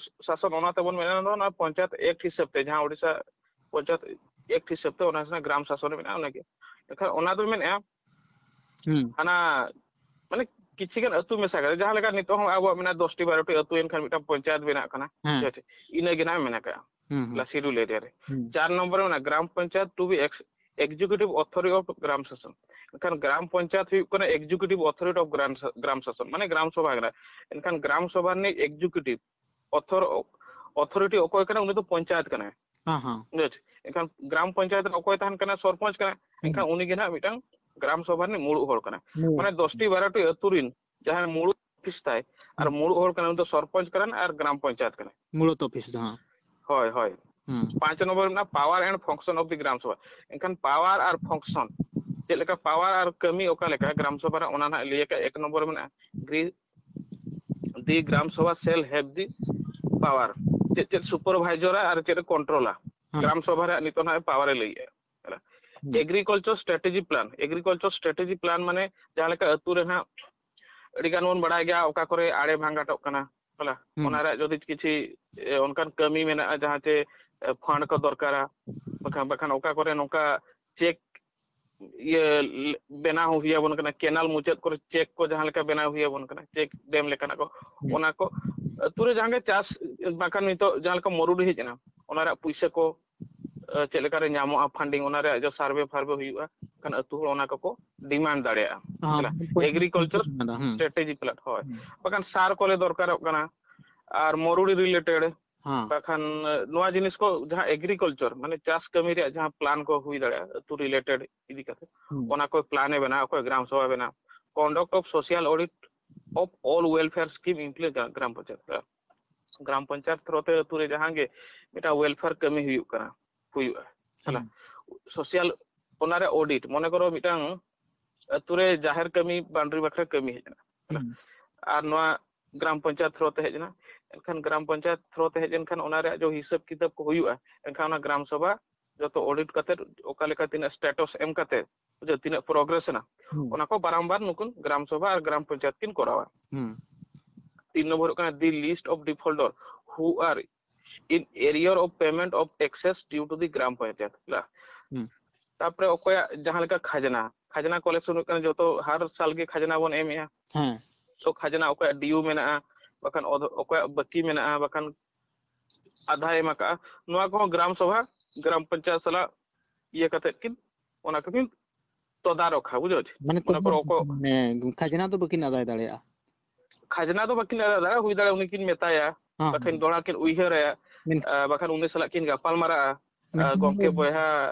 ᱥᱟᱥᱚᱱ ᱚᱱᱟ ᱛᱮᱵᱚᱱ ᱢᱮᱱᱟ ᱱᱚᱣᱟ ᱯᱚᱧᱪᱟᱭᱮᱛ ᱮᱠᱴ ᱦᱤᱥᱟᱹᱵ ᱛᱮ, ᱡᱟᱦᱟᱸ ᱳᱰᱤᱥᱟ ᱯᱚᱧᱪᱟᱭᱮᱛ ᱮᱠᱴ ᱦᱤᱥᱟᱹᱵ ᱛᱮ ᱚᱱᱟ ᱨᱮᱱᱟᱜ ᱜᱨᱟᱢ ᱥᱟᱥᱚᱱ ᱨᱮ ᱢᱮᱱᱟᱜᱼᱟ, ᱚᱱᱟᱜᱮ᱾ ᱮᱱᱠᱷᱟᱱ ᱚᱱᱟ ᱫᱚ ᱢᱮᱱᱮᱫᱼᱟ, ᱦᱩᱸ᱾ ᱦᱟᱱᱟ ᱢᱟᱱᱮ ᱠᱤᱪᱷᱤ ᱜᱟᱱ ᱟᱹᱛᱩ ᱢᱮᱥᱟ ᱠᱟᱛᱮ, ᱡᱟᱦᱟᱸ ᱞᱮᱠᱟ ᱱᱤᱛᱚᱜ ᱦᱚᱸ ᱟᱵᱚᱣᱟᱜ ᱢᱮᱱᱟᱜᱼᱟ ᱫᱚᱥᱴᱤ ᱵᱟᱨᱚᱴᱤ ᱟᱹᱛᱩ, ᱮᱱᱠᱷᱟᱱ ᱢᱤᱫᱴᱟᱝ ᱯᱚᱧᱪᱟᱭᱮᱛ ᱵᱮᱱᱟᱜ ᱠᱟᱱᱟ᱾ ᱦᱮᱸ᱾ ᱴᱷᱤᱠ ᱟᱪᱷᱮ? ᱤᱱᱟᱹ ᱜᱮ ᱱᱟᱜ ᱢᱮᱱᱟᱜ ᱠᱟᱜᱼᱟ᱾ ᱦᱩᱸ, ᱦᱩᱸ᱾ ᱞᱟ ᱥᱤᱰᱩᱞ ᱮᱨᱤᱭᱟ ᱨᱮ᱾ ᱦᱩᱸ, ᱦᱩᱸ᱾ ᱪᱟᱨ ᱱᱚᱢᱵᱚᱨ ᱨᱮ ᱢᱮᱱᱟᱜᱼᱟ ᱜᱨᱟᱢ panchayat to be ex-, executive authority of ᱜᱨᱟᱢ ᱥᱟᱥᱚᱱ᱾ ᱮᱱᱠᱷᱟᱱ ᱜᱨᱟᱢ ᱯᱚᱧᱪᱟᱭᱮᱛ ᱦᱩᱭᱩᱜ ᱠᱟᱱᱟ executive authority of ᱜᱨᱟᱢ ᱥᱟ-, ᱜᱨᱟᱢ ᱥᱟᱥᱚᱱ, ᱢᱟᱱᱮ ᱜᱨᱟᱢ ᱥᱚᱵᱷᱟ ᱠᱟᱱᱟ᱾ ᱮᱱᱠᱷᱟᱱ ᱜᱨᱟᱢ ᱥᱚᱵᱷᱟ ᱨᱤᱱᱤᱡ executive author-, authority ᱚᱠᱚᱭ ᱠᱟᱱᱟ? ᱩᱱᱤ ᱫᱚ ᱯᱚᱧᱪᱟᱭᱮᱛ ᱠᱟᱱᱟᱭ᱾ ᱦᱮᱸ, ᱦᱮᱸ᱾ ᱵᱩᱡᱷᱟᱹᱣ ᱪᱮ? ᱮᱱᱠᱷᱟᱱ ᱜᱨᱟᱢ ᱯᱚᱧᱪᱟᱭᱮᱛ ᱨᱮ ᱚᱠᱚᱭ ᱛᱟᱦᱮᱱ ᱠᱟᱱᱟ? ᱥᱚᱨᱯᱚᱧᱪ ᱠᱟᱱᱟ᱾ ᱦᱩᱸ᱾ ᱮᱱᱠᱷᱟᱱ ᱩᱱᱤ ᱜᱮ ᱱᱟᱦᱟᱜ ᱢᱤᱫᱴᱟᱝ ᱜᱨᱟᱢ ᱥᱚᱵᱷᱟ ᱨᱤᱱᱤᱡ ᱢᱩᱲᱩᱫ ᱦᱚᱲ ᱠᱟᱱᱟ᱾ ᱦᱩᱸ᱾ ᱢᱟᱱᱮ ᱫᱚᱥᱴᱤ ᱵᱟᱨᱚᱴᱤ ᱟᱹᱛᱩ ᱨᱤᱱ ᱡᱟᱦᱟᱸᱭ ᱢᱩᱲᱩᱫ ᱚᱯᱷᱤᱥ ᱛᱟᱭ ᱟᱨ ᱦᱩᱸ᱾ ᱢᱩᱲᱩᱫ ᱦᱚᱲ ᱠᱟᱱᱟ, ᱩᱱᱤ ᱫᱚ ᱥᱚᱨᱯᱚᱧᱪ ᱠᱟᱱᱟ ᱟᱨ ᱜᱨᱟᱢ ᱯᱚᱧᱪᱟᱭᱮᱛ ᱠᱟᱱᱟ᱾ ᱢᱩᱲᱩᱫ ᱚᱯᱷᱤᱥ ᱫᱚ, ᱦᱮᱸ᱾ ᱦᱳᱭ, ᱦᱳᱭ᱾ ᱦᱩᱸ᱾ ᱯᱟᱸᱪ ᱱᱚᱢᱵᱚᱨ ᱢᱮᱱᱟᱜᱼᱟ power and function of the gram sabha. ᱮᱱᱠᱷᱟᱱ power ᱟᱨ function ᱪᱮᱫ ᱞᱮᱠᱟ, power ᱟᱨ ᱠᱟᱹᱢᱤ ᱚᱠᱟ ᱞᱮᱠᱟ ᱜᱨᱟᱢ ᱥᱚᱵᱷᱟ ᱨᱮ, ᱚᱱᱟ ᱱᱟᱦᱟᱜ ᱞᱟᱹᱭ ᱟᱠᱟᱫ᱾ ᱮᱠ ᱱᱚᱢᱵᱚᱨ ᱢᱮᱱᱟᱜᱼᱟ, ᱜᱨᱤ-, the gram sabha shall have the power, ᱪᱮᱫ ᱪᱮᱫ ᱥᱩᱯᱟᱨᱵᱷᱟᱭᱡᱚᱨᱟ ᱟᱨ ᱪᱮᱫ ᱠᱚᱱᱴᱨᱳᱞᱟ᱾ ᱦᱮᱸ᱾ ᱜᱨᱟᱢ ᱥᱚᱵᱷᱟ ᱨᱮᱭᱟᱜ ᱱᱤᱛᱚᱜ ᱱᱟᱦᱟᱜ power ᱮ ᱞᱟᱹᱭᱮᱜᱼᱟ᱾ ᱦᱩᱸ᱾ Agriculture strategy plan, agriculture strategy plan ᱢᱟᱱᱮ ᱡᱟᱦᱟᱸ ᱞᱮᱠᱟ ᱟᱹᱛᱩ ᱨᱮ ᱱᱟᱦᱟᱜ ᱟᱹᱰᱤ ᱜᱟᱱ ᱵᱚᱱ ᱵᱟᱲᱟᱭ ᱜᱮᱭᱟ ᱚᱠᱟ ᱠᱚᱨᱮ ᱟᱲᱮ ᱵᱷᱟᱸᱜᱟᱴᱚᱜ ᱠᱟᱱᱟ, ᱦᱮᱸ᱾ ᱦᱩᱸ᱾ ᱚᱱᱟ ᱨᱮᱭᱟᱜ ᱡᱩᱫᱤ ᱠᱤᱪᱷᱤ, ᱮ, ᱚᱱᱠᱟᱱ ᱠᱟᱹᱢᱤ ᱢᱮᱱᱟᱜᱼᱟ ᱡᱟᱦᱟᱸ ᱪᱮ, ᱮ, ᱯᱷᱟᱱᱰ ᱠᱚ ᱫᱚᱨᱠᱟᱨᱟ, ᱵᱟᱠᱷᱟᱱ, ᱵᱟᱠᱷᱟᱱ ᱚᱠᱟ ᱠᱚᱨᱮ ᱱᱚᱝᱠᱟ ᱪᱮᱠ ᱤᱭᱟᱹ ᱞᱮ-, ᱵᱮᱱᱟᱣ ᱦᱩᱭ ᱟᱵᱚᱱ ᱠᱟᱱᱟ, ᱠᱮᱱᱟᱞ ᱢᱩᱪᱟᱹᱫ ᱠᱚᱨᱮ ᱪᱮᱠ ᱠᱚ ᱡᱟᱦᱟᱸ ᱞᱮᱠᱟ ᱵᱮᱱᱟᱣ ᱦᱩᱭ ᱟᱵᱚᱱ ᱠᱟᱱᱟ, ᱪᱮᱠ ᱰᱮᱢ ᱞᱮᱠᱟᱱᱟᱜ ᱠᱚ, ᱦᱩᱸ᱾ ᱚᱱᱟ ᱠᱚ ᱟᱹᱛᱩ ᱨᱮ ᱡᱟᱦᱟᱸ ᱜᱮ ᱪᱟᱥ, ᱵᱟᱠᱷᱟᱱ ᱱᱤᱛᱚᱜ ᱡᱟᱦᱟᱸ ᱞᱮᱠᱟ ᱢᱚᱨᱩᱰᱤ ᱦᱮᱡ ᱮᱱᱟ, ᱚᱱᱟ ᱨᱮᱭᱟᱜ ᱯᱩᱭᱥᱟᱹ ᱠᱚ, ᱪᱮᱫ ᱞᱮᱠᱟᱨᱮ ᱧᱟᱢᱚᱜᱼᱟ ᱯᱷᱟᱱᱰᱤᱝ, ᱚᱱᱟ ᱨᱮᱭᱟᱜ ᱡᱚ ᱥᱟᱨᱵᱷᱮ ᱯᱷᱟᱨᱵᱷᱮ ᱦᱩᱭᱩᱜᱼᱟ, ᱠᱷᱟᱱ ᱟᱹᱛᱩ ᱦᱚᱲ ᱚᱱᱟ ᱠᱚᱠᱚ ᱰᱤᱢᱟᱱᱰ ᱫᱟᱲᱮᱭᱟᱜᱼᱟ᱾ ᱦᱚᱸ, ᱦᱮᱸ, ᱮᱜᱽᱨᱤᱠᱟᱞᱪᱟᱨ ᱦᱩᱸ᱾ ᱥᱴᱨᱮᱴᱮᱡᱤ ᱯᱞᱟᱱ, ᱦᱳᱭ᱾ ᱦᱩᱸ᱾ ᱵᱟᱠᱷᱟᱱ ᱥᱟᱨ ᱠᱚᱞᱮ ᱫᱚᱨᱠᱟᱨᱚᱜ ᱠᱟᱱᱟ, ᱟᱨ ᱢᱚᱨᱩᱲᱤ ᱨᱤᱞᱮᱴᱮᱰ, ᱦᱚᱸ᱾ ᱵᱟᱠᱷᱟᱱ ᱱᱚᱣᱟ ᱡᱤᱱᱤᱥ ᱠᱚ ᱡᱟᱦᱟᱸ ᱮᱜᱽᱨᱤᱠᱟᱞᱪᱟᱨ, ᱢᱟᱱᱮ ᱪᱟᱥ ᱠᱟᱹᱢᱤ ᱨᱮᱭᱟᱜ ᱡᱟᱦᱟᱸ ᱯᱞᱟᱱ ᱠᱚ ᱦᱩᱭ ᱫᱟᱲᱮᱭᱟᱜᱼᱟ ᱟᱹᱛᱩ ᱨᱤᱞᱮᱴᱮᱰ ᱤᱫᱤ ᱠᱟᱛᱮ, ᱦᱩᱸ᱾ ᱚᱱᱟ ᱠᱚ ᱯᱞᱟᱱ ᱮ ᱵᱮᱱᱟᱣᱟ, ᱚᱠᱚᱭ ᱜᱨᱟᱢ ᱥᱚᱵᱷᱟ ᱵᱮᱱᱟᱣ, conduct of social audit of all welfare scheme include gram panchayat. Gram panchayat throw ᱛᱮ ᱟᱹᱛᱩ ᱨᱮ ᱡᱟᱦᱟᱸ ᱜᱮ ᱢᱤᱫᱴᱟᱝ ᱣᱮᱞᱯᱷᱮᱭᱟᱨ ᱠᱟᱹᱢᱤ ᱦᱩᱭᱩᱜ ᱠᱟᱱᱟ, ᱦᱩᱭᱩᱜᱼᱟ, ᱦᱮᱸ᱾ ᱥᱳᱥᱟᱞ, ᱚᱱᱟᱨᱮ ᱚᱰᱤᱴ, ᱢᱚᱱᱮ ᱠᱚᱨᱚ ᱢᱤᱫᱴᱟᱝ ᱟᱹᱛᱩ ᱨᱮ ᱡᱟᱦᱮᱨ ᱠᱟᱹᱢᱤ ᱵᱟᱣᱩᱱᱰᱟᱨᱤ ᱵᱟᱠᱷᱨᱟ ᱠᱟᱹᱢᱤ ᱦᱮᱡ ᱮᱱᱟ, ᱦᱩᱸ᱾ ᱟᱨ ᱱᱚᱣᱟ ᱜᱨᱟᱢ ᱯᱚᱧᱪᱟᱭᱮᱛ ᱛᱷᱨᱳ ᱛᱮ ᱦᱮᱡ ᱮᱱᱟ, ᱮᱱᱠᱷᱟᱱ ᱜᱨᱟᱢ ᱯᱚᱧᱪᱟᱭᱮᱛ ᱛᱷᱨᱳ ᱛᱮ ᱦᱮᱡ ᱮᱱᱠᱷᱟᱱ ᱚᱱᱟ ᱨᱮᱭᱟᱜ ᱡᱚ ᱦᱤᱥᱟᱹᱵ ᱠᱤᱛᱟᱹᱵ ᱠᱚ ᱦᱩᱭᱩᱜᱼᱟ, ᱮᱱᱠᱷᱟᱱ ᱚᱱᱟ ᱜᱨᱟᱢ ᱥᱚᱵᱷᱟ ᱡᱚᱛᱚ ᱚᱰᱤᱴ ᱠᱟᱛᱮ ᱚᱠᱟ ᱞᱮᱠᱟ ᱛᱤᱱᱟᱹᱜ ᱥᱴᱮᱴᱟᱥ ᱮᱢ ᱠᱟᱛᱮ, ᱵᱩᱡᱷᱟᱹᱣ, ᱛᱤᱱᱟᱹᱜ ᱯᱨᱚᱜᱨᱮᱥ ᱮᱱᱟ, ᱦᱩᱸ᱾ ᱚᱱᱟ ᱠᱚ ᱵᱟᱨᱟᱢᱵᱟᱨ ᱱᱩᱠᱤᱱ ᱜᱨᱟᱢ ᱥᱚᱵᱷᱟ ᱟᱨ ᱜᱨᱟᱢ ᱯᱚᱧᱪᱟᱭᱮᱛ ᱠᱤᱱ ᱠᱚᱨᱟᱣᱟ᱾ ᱦᱩᱸ᱾ ᱛᱤᱱ ᱱᱚᱢᱵᱚᱨ ᱦᱩᱭᱩᱜ ᱠᱟᱱᱟ the list of defaulter who are in arrear of payment of taxes due to the gram panchayat, ᱦᱮᱸ᱾ ᱦᱩᱸ᱾ ᱛᱟᱯᱚᱨᱮ ᱚᱠᱚᱭᱟᱜ ᱡᱟᱦᱟᱸ ᱞᱮᱠᱟ ᱠᱷᱟᱡᱽᱱᱟ, ᱠᱷᱟᱡᱽᱱᱟ ᱠᱚᱞᱮᱠᱥᱚᱱ ᱦᱩᱭᱩᱜ ᱠᱟᱱᱟ, ᱡᱚᱛᱚ ᱦᱟᱨ ᱥᱟᱞ ᱜᱮ ᱠᱷᱟᱡᱽᱱᱟ ᱵᱚᱱ ᱮᱢᱮᱜᱼᱟ᱾ ᱦᱮᱸ᱾ ᱛᱚ ᱠᱷᱟᱡᱽᱱᱟ ᱚᱠᱚᱭᱟᱜ ᱰᱤᱭᱩ ᱢᱮᱱᱟᱜᱼᱟ, ᱵᱟᱠᱷᱟᱱ ᱚᱫᱷ-, ᱚᱠᱚᱭᱟᱜ ᱵᱟᱹᱠᱤ ᱢᱮᱱᱟᱜᱼᱟ, ᱵᱟᱠᱷᱟᱱ ᱟᱫᱷᱟ ᱮᱢ ᱟᱠᱟᱜᱼᱟ, ᱱᱚᱣᱟ ᱠᱚᱦᱚᱸ ᱜᱨᱟᱢ ᱥᱚᱵᱷᱟ, ᱜᱨᱟᱢ ᱯᱚᱧᱪᱟᱭᱮᱛ ᱥᱟᱞᱟᱜ ᱤᱭᱟᱹ ᱠᱟᱛᱮᱫ ᱠᱤᱱ ᱚᱱᱟ ᱠᱚᱠᱤᱱ ᱛᱚᱫᱟᱨᱚᱠᱷᱟ, ᱵᱩᱡᱷᱟᱹᱣ ᱪᱮ? ᱢᱟᱱᱮ ᱢᱚᱱᱮ ᱠᱚᱨᱚ ᱚᱠᱚ-, ᱢᱟᱱᱮ ᱠᱷᱟᱡᱽᱱᱟ ᱫᱚ ᱵᱟᱹᱠᱤᱱ ᱟᱫᱟᱭ ᱫᱟᱲᱮᱭᱟᱜᱼᱟ᱾ ᱠᱷᱟᱡᱽᱱᱟ ᱫᱚ ᱵᱟᱹᱠᱤᱱ ᱟᱫᱟᱭ ᱫᱟᱲᱮᱭᱟᱜᱼᱟ, ᱦᱩᱭ ᱫᱟᱲᱮᱭᱟᱜᱼᱟ ᱩᱱᱤ ᱠᱤᱱ ᱢᱮᱛᱟᱭᱟ, ᱦᱮᱸ, ᱵᱟᱠᱷᱟᱱ ᱦᱮᱸ᱾ ᱫᱚᱲᱦᱟ ᱠᱤᱱ ᱩᱭᱦᱟᱹᱨᱟᱭᱟ, ᱢᱮᱱ- ᱟᱨ ᱵᱟᱠᱷᱟᱱ ᱩᱱᱤ ᱥᱟᱞᱟᱜ ᱠᱤᱱ ᱜᱟᱯᱟᱞ ᱢᱟᱨᱟᱜᱼᱟ, ᱢᱮᱱᱠᱷᱟᱱ ᱟᱨ ᱜᱚᱢᱠᱮ ᱫᱚ- ᱵᱚᱭᱦᱟ᱾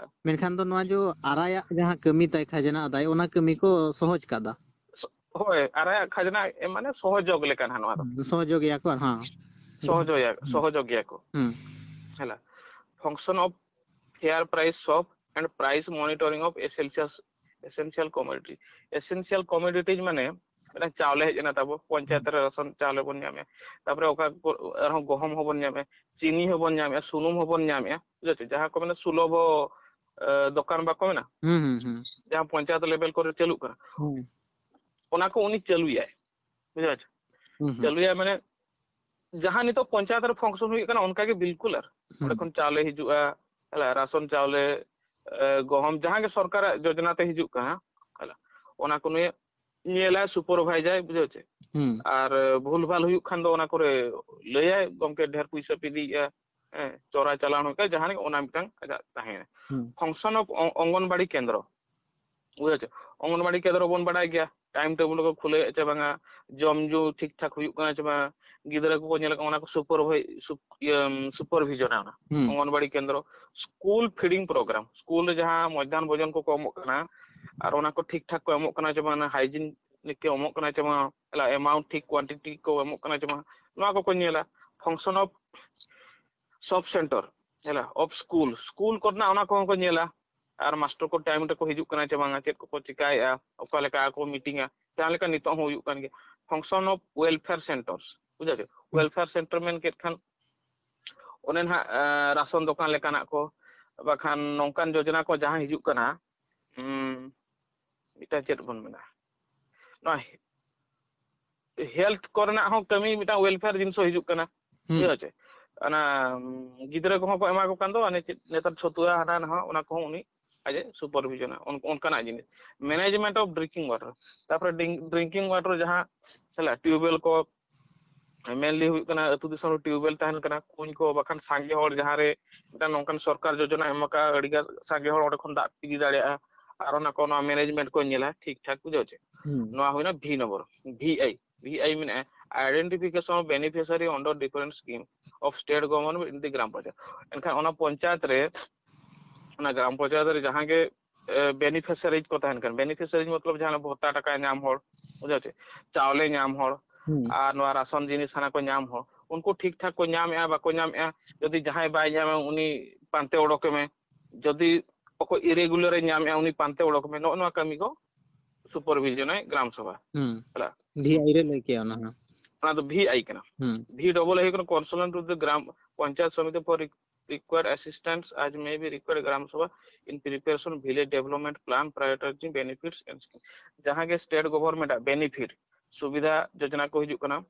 ᱢᱮᱱᱠᱷᱟᱱ ᱫᱚ ᱱᱚᱣᱟ ᱡᱚ ᱟᱨᱟᱭᱟᱜ ᱡᱟᱦᱟᱸ ᱠᱟᱹᱢᱤ ᱛᱟᱭ ᱠᱷᱟᱡᱽᱱᱟ ᱟᱫᱟᱭ, ᱚᱱᱟ ᱠᱟᱹᱢᱤ ᱠᱚ ᱥᱚᱦᱚᱡᱽ ᱠᱟᱫᱟ᱾ ᱦᱳᱭ, ᱟᱨᱟᱭᱟᱜ ᱠᱷᱟᱡᱽᱱᱟ ᱮᱢ ᱢᱟᱱᱮ ᱥᱚᱦᱚᱡᱳᱜᱽ ᱞᱮᱠᱟ ᱱᱟᱦᱟᱜ ᱱᱚᱣᱟ ᱫᱚ᱾ ᱦᱩᱸ, ᱥᱚᱦᱚᱡᱳᱜᱽ ᱜᱮᱭᱟ ᱠᱚ, ᱦᱮᱸ᱾ ᱥᱚᱦᱚᱡᱳᱜᱽ, ᱦᱩᱸ᱾ ᱥᱚᱦᱚᱡᱳᱜᱽ ᱜᱮᱭᱟ ᱠᱚ᱾ ᱦᱩᱸ᱾ ᱦᱮᱞᱟ, function of fair price shop and price monitoring of essential, essential commodity, essential commodities ᱢᱟᱱᱮ ᱢᱤᱫᱴᱟᱝ ᱪᱟᱣᱞᱮ ᱦᱮᱡ ᱮᱱᱟ ᱛᱟᱵᱚ, ᱯᱚᱧᱪᱟᱭᱮᱛ ᱨᱮ ᱨᱟᱥᱚᱱ ᱪᱟᱣᱞᱮ ᱵᱚᱱ ᱧᱟᱢᱮᱫᱼᱟ, ᱛᱟᱯᱚᱨᱮ ᱚᱠᱟ ᱠᱚ ᱟᱨᱦᱚᱸ ᱜᱚᱦᱚᱢ ᱦᱚᱸᱵᱚᱱ ᱧᱟᱢᱮᱫᱼᱟ, ᱪᱤᱱᱤ ᱦᱚᱸᱵᱚᱱ ᱧᱟᱢᱮᱫᱼᱟ, ᱥᱩᱱᱩᱢ ᱦᱚᱸᱵᱚᱱ ᱧᱟᱢᱮᱫᱼᱟ, ᱵᱩᱡᱷᱟᱹᱣ ᱪᱮ? ᱡᱟᱦᱟᱸ ᱠᱚ ᱢᱮᱱᱟ ᱥᱩᱞᱚᱵᱷᱚ, ᱮ, ᱫᱚᱠᱟᱱ ᱵᱟᱠᱚ ᱢᱮᱱᱟ, ᱦᱩᱸ, ᱦᱩᱸ, ᱦᱩᱸ᱾ ᱡᱟᱦᱟᱸ ᱯᱚᱧᱪᱟᱭᱮᱛ ᱞᱮᱵᱮᱞ ᱠᱚᱨᱮ ᱪᱟᱹᱞᱩᱜ ᱠᱟᱱᱟ, ᱦᱩᱸ᱾ ᱚᱱᱟ ᱠᱚ ᱩᱱᱤ ᱪᱟᱹᱞᱩᱭᱟᱭ, ᱵᱩᱡᱷᱟᱹᱣ ᱪᱮ? ᱦᱩᱸ, ᱦᱩᱸ᱾ ᱪᱟᱹᱞᱩᱭᱟᱭ ᱢᱟᱱᱮ ᱡᱟᱦᱟᱸ ᱱᱤᱛᱚᱜ ᱯᱚᱧᱪᱟᱭᱮᱛ ᱨᱮ function ᱦᱩᱭᱩᱜ ᱠᱟᱱᱟ ᱚᱱᱠᱟ ᱜᱮ ᱵᱤᱞᱠᱩᱞ, ᱟᱨ ᱚᱸᱰᱮ ᱦᱩᱸ᱾ ᱠᱷᱚᱱ ᱪᱟᱣᱞᱮ ᱦᱤᱡᱩᱜᱼᱟ, ᱦᱮᱞᱟ, ᱨᱟᱥᱚᱱ ᱪᱟᱣᱞᱮ, ᱮ, ᱜᱚᱦᱚᱢ, ᱡᱟᱦᱟᱸ ᱜᱮ ᱥᱚᱨᱠᱟᱨᱟᱜ ᱡᱳᱡᱚᱱᱟ ᱛᱮ ᱦᱤᱡᱩᱜ ᱠᱟᱱᱟ, ᱦᱮᱞᱟ, ᱚᱱᱟ ᱠᱚ ᱱᱩᱭ ᱧᱮᱞᱟᱭ, ᱥᱩᱯᱟᱨᱵᱷᱟᱭᱡᱟᱭ, ᱵᱩᱡᱷᱟᱹᱣ ᱪᱮ? ᱦᱩᱸ᱾ ᱟᱨ, ᱮ, ᱵᱷᱩᱞ ᱵᱷᱟᱞ ᱦᱩᱭᱩᱜ ᱠᱷᱟᱱ ᱫᱚ ᱚᱱᱟ ᱠᱚᱨᱮ ᱞᱟᱹᱭᱟᱭ, "ᱜᱚᱢᱠᱮ, ᱰᱷᱮᱨ ᱯᱩᱭᱥᱟᱹ ᱯᱮ ᱤᱫᱤᱭᱮᱫᱼᱟ, ᱦᱮᱸ, ᱪᱚᱨᱟ ᱪᱟᱞᱟᱣ ᱦᱩᱭᱩᱜ ᱠᱟᱱᱟ, ᱡᱟᱦᱟᱸ ᱨᱮ ᱚᱱᱟ ᱢᱤᱫᱴᱟᱝ ᱟᱡᱟᱜ ᱛᱟᱦᱮᱸᱭᱮᱱᱟ᱾ ᱦᱩᱸ᱾ Function of ᱚᱝ-, ᱚᱝᱜᱚᱱᱵᱟᱲᱤ ᱠᱮᱱᱫᱨᱚ, ᱵᱩᱡᱷᱟᱹᱣ ᱪᱮ? ᱚᱝᱜᱚᱱᱵᱟᱲᱤ ᱠᱮᱱᱫᱨᱚ ᱵᱚᱱ ᱵᱟᱰᱟᱭ ᱜᱮᱭᱟ, time table ᱠᱚ ᱠᱷᱩᱞᱟᱹᱣᱮᱫ ᱪᱮ ᱵᱟᱝᱟ, ᱡᱚᱢ ᱧᱩ ᱴᱷᱤᱠ ᱴᱷᱟᱠ ᱦᱩᱭᱩᱜ ᱠᱟᱱᱟ ᱪᱮ ᱵᱟᱝᱟ, ᱜᱤᱫᱽᱨᱟᱹ ᱠᱚᱠᱚ ᱧᱮᱞ ᱠᱟᱱᱟ, ᱚᱱᱟ ᱠᱚ supervi-, ᱥᱩᱯ-, ᱤᱭᱟᱹ, supervision ᱚᱱᱟ᱾ ᱦᱩᱸ᱾ ᱚᱝᱜᱚᱱᱵᱟᱲᱤ ᱠᱮᱱᱫᱨᱚ, school feeding program, school ᱨᱮ ᱡᱟᱦᱟᱸ ᱢᱚᱡᱽᱫᱷᱟᱱ ᱵᱷᱳᱡᱚᱱ ᱠᱚᱠᱚ ᱮᱢᱚᱜ ᱠᱟᱱᱟ, ᱟᱨ ᱚᱱᱟ ᱠᱚ ᱴᱷᱤᱠ ᱴᱷᱟᱠ ᱠᱚ ᱮᱢᱚᱜ ᱠᱟᱱᱟ ᱪᱮ ᱵᱟᱝᱟ, hygienic ᱠᱚ ᱮᱢᱚᱜ ᱠᱟᱱᱟ ᱪᱮ ᱵᱟᱝᱟ, ᱮᱞᱟ, amount ᱴᱷᱤᱠ, quantity ᱠᱚ ᱮᱢᱚᱜ ᱠᱟᱱᱟ ᱪᱮ ᱵᱟᱝᱟ, ᱱᱚᱣᱟ ᱠᱚᱠᱚ ᱧᱮᱞᱟ᱾ Function of sub center, ᱮᱞᱟ, of school, school ᱠᱚᱨᱮᱱᱟᱜ ᱚᱱᱟ ᱠᱚᱦᱚᱸ ᱠᱚ ᱧᱮᱞᱟ᱾ ᱟᱨ ᱢᱟᱥᱴᱟᱨ ᱠᱚ time ᱨᱮᱠᱚ ᱦᱤᱡᱩᱜ ᱠᱟᱱᱟ ᱪᱮ ᱵᱟᱝᱟ, ᱪᱮᱫ ᱠᱚᱠᱚ ᱪᱤᱠᱟᱭᱮᱫᱼᱟ, ᱚᱠᱟ ᱞᱮᱠᱟ ᱠᱚ meeting ᱟ, ᱡᱟᱦᱟᱸ ᱞᱮᱠᱟ ᱱᱤᱛᱚᱜ ᱦᱚᱸ ᱦᱩᱭᱩᱜ ᱠᱟᱱ ᱜᱮᱭᱟ᱾ Function of welfare centers, ᱵᱩᱡᱷᱟᱹᱣ ᱪᱮ? Welfare center ᱢᱮᱱ ᱠᱮᱫ ᱠᱷᱟᱱ ᱚᱱᱮ ᱱᱟᱦᱟᱜ, ᱮ, ᱨᱟᱥᱚᱱ ᱫᱚᱠᱟᱱ ᱞᱮᱠᱟᱱᱟᱜ ᱠᱚ, ᱵᱟᱠᱷᱟᱱ ᱱᱚᱝᱠᱟᱱ ᱡᱳᱡᱚᱱᱟ ᱠᱚ ᱡᱟᱦᱟᱸ ᱦᱤᱡᱩᱜ ᱠᱟᱱᱟ, ᱩᱸ, ᱢᱤᱫᱴᱟᱝ ᱪᱮᱫ ᱵᱚᱱ ᱢᱮᱱᱟ, ᱱᱚᱣᱟ health ᱠᱚᱨᱮᱱᱟᱜ ᱦᱚᱸ ᱠᱟᱹᱢᱤ, ᱢᱤᱫᱴᱟᱝ welfare ᱡᱤᱱᱤᱥ ᱦᱚᱸ ᱦᱤᱡᱩᱜ ᱠᱟᱱᱟ᱾ ᱦᱩᱸ᱾ ᱵᱩᱡᱷᱟᱹᱣ ᱪᱮ? ᱚᱱᱟ, ᱩᱸ, ᱜᱤᱫᱽᱨᱟᱹ ᱠᱚᱦᱚᱸ ᱠᱚ ᱮᱢᱟ ᱠᱚ ᱠᱟᱱ ᱫᱚ, ᱚᱱᱮ ᱪᱮᱫ ᱱᱮᱛᱟᱨ ᱪᱷᱚᱛᱩᱣᱟ ᱦᱟᱱᱟ ᱱᱟᱣᱟ, ᱚᱱᱟ ᱠᱚᱦᱚᱸ ᱩᱱᱤ ᱟᱡ ᱮ supervision ᱟ, ᱚᱱ-, ᱚᱱᱠᱟᱱᱟᱜ ᱡᱤᱱᱤᱥ᱾ Management of drinking water, ᱛᱟᱨᱯᱚᱨᱮ ᱰᱤᱝ-, drinking water ᱡᱟᱦᱟᱸ, ᱦᱮᱸ, tubewell ᱠᱚ, mainly ᱦᱩᱭᱩᱜ ᱠᱟᱱᱟ ᱟᱹᱛᱩ ᱫᱤᱥᱚᱢ ᱨᱮ tubewell ᱛᱟᱦᱮᱱ ᱠᱟᱱᱟ, ᱠᱩᱧ ᱠᱚ, ᱵᱟᱠᱷᱟᱱ ᱥᱟᱸᱜᱮ ᱦᱚᱲ ᱡᱟᱦᱟᱸ ᱨᱮ ᱢᱤᱫᱴᱟᱝ ᱱᱚᱝᱠᱟᱱ ᱥᱚᱨᱠᱟᱨ ᱡᱳᱡᱚᱱᱟ ᱮᱢ ᱟᱠᱟᱫᱼᱟ, ᱟᱹᱰᱤ ᱜᱟᱱ ᱥᱟᱸᱜᱮ ᱦᱚᱲ ᱚᱸᱰᱮ ᱠᱷᱚᱱ ᱫᱟᱜ ᱤᱫᱤ ᱫᱟᱲᱮᱭᱟᱜᱼᱟ, ᱟᱨ ᱚᱱᱟ ᱠᱚ, ᱱᱚᱣᱟ management ᱠᱚ ᱧᱮᱞᱟ ᱴᱷᱤᱠ ᱴᱷᱟᱠ, ᱵᱩᱡᱷᱟᱹᱣ ᱪᱮ? ᱦᱩᱸ᱾ ᱱᱚᱣᱟ ᱦᱩᱭᱱᱟ V number᱾ V I, V I ᱢᱮᱱᱟᱜᱼᱟ identification of beneficiary under different scheme of state government in the gram panchayat᱾ ᱮᱱᱠᱷᱟᱱ ᱚᱱᱟ ᱯᱚᱧᱪᱟᱭᱮᱛ ᱨᱮ, ᱚᱱᱟ ᱜᱨᱟᱢ ᱯᱚᱧᱪᱟᱭᱮᱛ ᱨᱮ ᱡᱟᱦᱟᱸ ᱜᱮ, ᱮ, beneficiary ᱠᱚ ᱛᱟᱦᱮᱱ ᱠᱟᱱ, beneficiary ᱢᱚᱛᱞᱚᱵ ᱡᱟᱦᱟᱸ ᱵᱷᱚᱛᱟ ᱴᱟᱠᱟ ᱧᱟᱢ ᱦᱚᱲ, ᱵᱩᱡᱷᱟᱹᱣ ᱪᱮ, ᱪᱟᱣᱞᱮ ᱧᱟᱢ ᱦᱚᱲ, ᱦᱩᱸ᱾ ᱟᱨ ᱱᱚᱣᱟ ᱨᱟᱥᱚᱱ ᱡᱤᱱᱤᱥ ᱦᱟᱱᱟ ᱠᱚ ᱧᱟᱢ ᱦᱚᱲ, ᱩᱱᱠᱩ ᱴᱷᱤᱠ ᱴᱷᱟᱠ ᱠᱚ ᱧᱟᱢᱮᱜᱼᱟ, ᱵᱟᱠᱚ ᱧᱟᱢᱮᱜᱼᱟ, ᱡᱩᱫᱤ ᱡᱟᱦᱟᱸᱭ ᱵᱟᱭ ᱧᱟᱢᱟ, ᱩᱱᱤ ᱯᱟᱱᱛᱮ ᱚᱰᱚᱠᱮ ᱢᱮ, ᱡᱩᱫᱤ ᱚᱠᱚᱭ irregular ᱮ ᱧᱟᱢᱮᱜᱼᱟ, ᱩᱱᱤ ᱯᱟᱱᱛᱮ ᱚᱰᱚᱠ ᱢᱮ, ᱱᱚᱜᱼᱚ ᱱᱚᱣᱟ ᱠᱟᱹᱢᱤ ᱠᱚ supervision ᱟᱭ ᱜᱨᱟᱢ ᱥᱚᱵᱷᱟ᱾ ᱦᱩᱸ᱾ ᱦᱮᱞᱟ? V I ᱨᱮ ᱞᱟᱹᱭ ᱠᱮᱜᱼᱟ ᱚᱱᱟ ᱦᱚᱸ᱾ ᱚᱱᱟ ᱫᱚ V I ᱠᱟᱱᱟ᱾ ᱦᱩᱸ᱾ V double I ᱦᱩᱭᱩᱜ ᱠᱟᱱᱟ consultant to the gram panchayat samiti for re-, required assistance as may be required gram sabha in preparation village development plan, prioritizing benefits and scheme. ᱡᱟᱦᱟᱸ ᱜᱮ state government ᱟᱜ benefit, ᱥᱩᱵᱤᱫᱷᱟ ᱡᱳᱡᱚᱱᱟ ᱠᱚ ᱦᱤᱡᱩᱜ ᱠᱟᱱᱟ,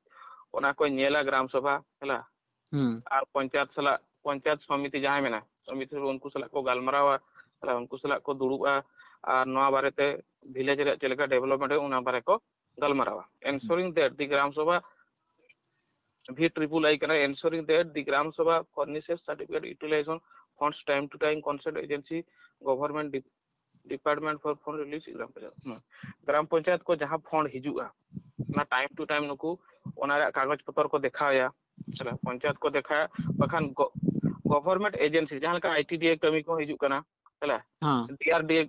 ᱚᱱᱟ ᱠᱚᱭ ᱧᱮᱞᱟ ᱜᱨᱟᱢ ᱥᱚᱵᱷᱟ, ᱦᱮᱞᱟ? ᱦᱩᱸ᱾ ᱟᱨ ᱯᱚᱧᱪᱟᱭᱮᱛ ᱥᱟᱞᱟᱜ, ᱯᱚᱧᱪᱟᱭᱮᱛ ᱥᱚᱢᱤᱛᱤ ᱡᱟᱦᱟᱸᱭ ᱢᱮᱱᱟᱜᱼᱟ, ᱥᱚᱢᱤᱛᱤ ᱨᱮ ᱩᱱᱠᱩ ᱥᱟᱞᱟᱜ ᱠᱚ ᱜᱟᱞᱢᱟᱨᱟᱣᱟ, ᱛᱟᱦᱞᱮ ᱩᱱᱠᱩ ᱥᱟᱞᱟᱜ ᱠᱚ ᱫᱩᱲᱩᱵᱼᱟ ᱟᱨ ᱱᱚᱣᱟ ᱵᱟᱨᱮᱛᱮ village ᱨᱮᱭᱟᱜ ᱪᱮᱫ ᱞᱮᱠᱟ development ᱦᱩᱭᱩᱜᱼᱟ, ᱚᱱᱟ ᱵᱟᱨᱮ ᱠᱚ ᱜᱟᱞᱢᱟᱨᱟᱣᱟ᱾ Ensuring that the gram sabha V triple I ᱠᱟᱱᱟ, ensuring that the Gram Sabha furnishes certificate utilization funds time to time concerned agency government de- department for fund release gram panchayat. ᱦᱩᱸ᱾ ᱜᱨᱟᱢ ᱯᱚᱧᱪᱟᱭᱮᱛ ᱠᱚ ᱡᱟᱦᱟᱸ ᱯᱷᱚᱱᱰ ᱦᱤᱡᱩᱜᱼᱟ, ᱚᱱᱟ time to time ᱱᱩᱠᱩ ᱚᱱᱟ ᱨᱮᱭᱟᱜ ᱠᱟᱜᱚᱡᱽ ᱯᱚᱛᱚᱨ ᱠᱚ ᱫᱮᱠᱷᱟᱣᱭᱟ, ᱦᱮᱸ, ᱯᱚᱧᱪᱟᱭᱮᱛ ᱠᱚ ᱫᱮᱠᱷᱟᱣᱭᱟ, ᱵᱟᱠᱷᱟᱱ ᱜᱚ- government agency ᱡᱟᱦᱟᱸ ᱞᱮᱠᱟ I T D A ᱠᱟᱹᱢᱤ ᱠᱚ ᱦᱤᱡᱩᱜ ᱠᱟᱱᱟ, ᱦᱮᱸ᱾ D R D A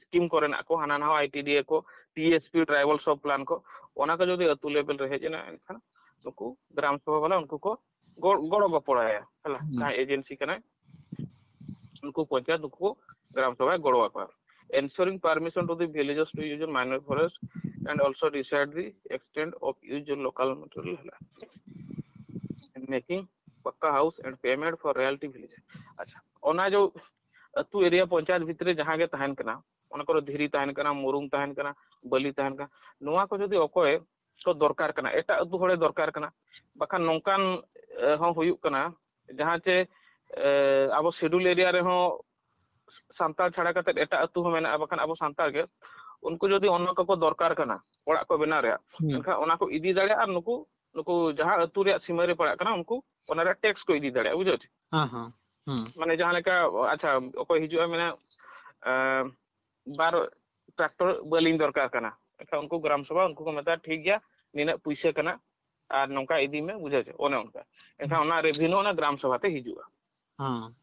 scheme ᱠᱚᱨᱮᱱᱟᱜ ᱠᱚ, ᱦᱟᱱᱟ ᱱᱟᱣᱟ I T D A ᱠᱚ, T S P tribal sub plan ᱠᱚ, ᱚᱱᱟ ᱠᱚ ᱡᱩᱫᱤ ᱟᱹᱛᱩ level ᱨᱮ ᱦᱮᱡ ᱮᱱᱟ, ᱮᱱᱠᱷᱟᱱ ᱱᱩᱠᱩ ᱜᱨᱟᱢ ᱥᱚᱵᱷᱟ ᱵᱟᱞᱟ ᱩᱱᱠᱩ ᱠᱚ ᱜᱚ- ᱜᱚᱲᱚ ᱜᱚᱯᱚᱲᱟᱭᱟ, ᱦᱮᱸ, ᱦᱩᱸ᱾ ᱡᱟᱦᱟᱸᱭ agency ᱠᱟᱱᱟᱭ, ᱩᱱᱠᱩ ᱯᱚᱧᱪᱟᱭᱮᱛ ᱩᱱᱠᱩ ᱠᱚ ᱜᱨᱟᱢ ᱥᱚᱵᱷᱟᱭ ᱜᱚᱲᱚ ᱟᱠᱚᱣᱟ᱾ Ensuring permission to the villages to use manmade forest and also decide the extent of use of local material, ᱦᱮᱸ, making ᱯᱟᱠᱟ house and payment for royalty village. ᱟᱪᱪᱷᱟ, ᱚᱱᱟ ᱡᱚ ᱟᱹᱛᱩ area ᱯᱚᱧᱪᱟᱭᱮᱛ ᱵᱷᱤᱛᱨᱤ ᱡᱟᱦᱟᱸ ᱜᱮ ᱛᱟᱦᱮᱱ ᱠᱟᱱᱟ, ᱚᱱᱟ ᱠᱚᱨᱮ ᱫᱷᱤᱨᱤ ᱛᱟᱦᱮᱱ ᱠᱟᱱᱟ, ᱢᱩᱨᱩᱢ ᱛᱟᱦᱮᱱ ᱠᱟᱱᱟ, ᱵᱟᱹᱞᱤ ᱛᱟᱦᱮᱱ ᱠᱟᱱᱟ, ᱱᱚᱣᱟ ᱠᱚ ᱡᱩᱫᱤ ᱚᱠᱚᱭ ᱠᱚ ᱫᱚᱨᱠᱟᱨ ᱠᱟᱱᱟ, ᱮᱴᱟᱜ ᱟᱹᱛᱩ ᱦᱚᱲᱮ ᱫᱚᱨᱠᱟᱨ ᱠᱟᱱᱟ, ᱵᱟᱠᱷᱟᱱ ᱱᱚᱝᱠᱟᱱ, ᱮ, ᱦᱚᱸ ᱦᱩᱭᱩᱜ ᱠᱟᱱᱟ, ᱡᱟᱦᱟᱸ ᱪᱮ, ᱮ, ᱟᱵᱚ schedule area ᱨᱮᱦᱚᱸ ᱥᱟᱱᱛᱟᱲ ᱪᱷᱟᱲᱟ ᱠᱟᱛᱮ ᱮᱴᱟᱜ ᱟᱹᱛᱩ ᱦᱚᱸ ᱢᱮᱱᱟᱜᱼᱟ, ᱵᱟᱠᱷᱟᱱ ᱟᱵᱚ ᱥᱟᱱᱛᱟᱲ ᱜᱮ, ᱩᱱᱠᱩ ᱡᱩᱫᱤ ᱚᱱᱟ ᱠᱚᱠᱚ ᱫᱚᱨᱠᱟᱨ ᱠᱟᱱᱟ ᱚᱲᱟᱜ ᱠᱚ ᱵᱮᱱᱟᱣ ᱨᱮᱭᱟᱜ, ᱦᱩᱸ᱾ ᱮᱱᱠᱷᱟᱱ ᱚᱱᱟ ᱠᱚ ᱤᱫᱤ ᱫᱟᱲᱮᱭᱟᱜᱼᱟ, ᱟᱨ ᱱᱩᱠᱩ, ᱱᱩᱠᱩ ᱡᱟᱦᱟᱸ ᱟᱹᱛᱩ ᱨᱮᱭᱟᱜ ᱥᱤᱢᱟᱹ ᱨᱮ ᱯᱟᱲᱟᱜ ᱠᱟᱱᱟ, ᱩᱱᱠᱩ ᱚᱱᱟ ᱨᱮᱭᱟᱜ tax ᱠᱚ ᱤᱫᱤ ᱫᱟᱲᱮᱭᱟᱜᱼᱟ, ᱵᱩᱡᱷᱟᱹᱣ ᱪᱮ? ᱦᱮᱸ, ᱦᱮᱸ, ᱦᱩᱸ᱾ ᱢᱟᱱᱮ ᱡᱟᱦᱟᱸ ᱞᱮᱠᱟ, ᱟᱪᱪᱷᱟ, ᱚᱠᱚᱭ ᱦᱤᱡᱩᱜᱼᱟ, ᱢᱮᱱᱟ, ᱮᱸ, ᱵᱟᱨ tractor ᱵᱟᱹᱞᱤᱧ ᱫᱚᱨᱠᱟᱨ ᱠᱟᱱᱟ, ᱮᱱᱠᱷᱟᱱ ᱩᱱᱠᱩ ᱜᱨᱟᱢ ᱥᱚᱵᱷᱟ ᱩᱱᱠᱩ ᱠᱚ ᱢᱮᱛᱟᱜᱼᱟ, "ᱴᱷᱤᱠ ᱜᱮᱭᱟ, ᱱᱤᱱᱟᱹᱜ ᱯᱩᱭᱥᱟᱹ ᱠᱟᱱᱟ, ᱟᱨ ᱱᱚᱝᱠᱟ ᱤᱫᱤ ᱢᱮ", ᱵᱩᱡᱷᱟᱹᱣ ᱪᱮ? ᱚᱱᱮ ᱚᱱᱠᱟ᱾ ᱮᱱᱠᱷᱟᱱ ᱚᱱᱟ revenue ᱚᱱᱟ ᱜᱨᱟᱢ ᱥᱚᱵᱷᱟ ᱛᱮ ᱦᱤᱡᱩᱜᱼᱟ᱾ ᱦᱮᱸ᱾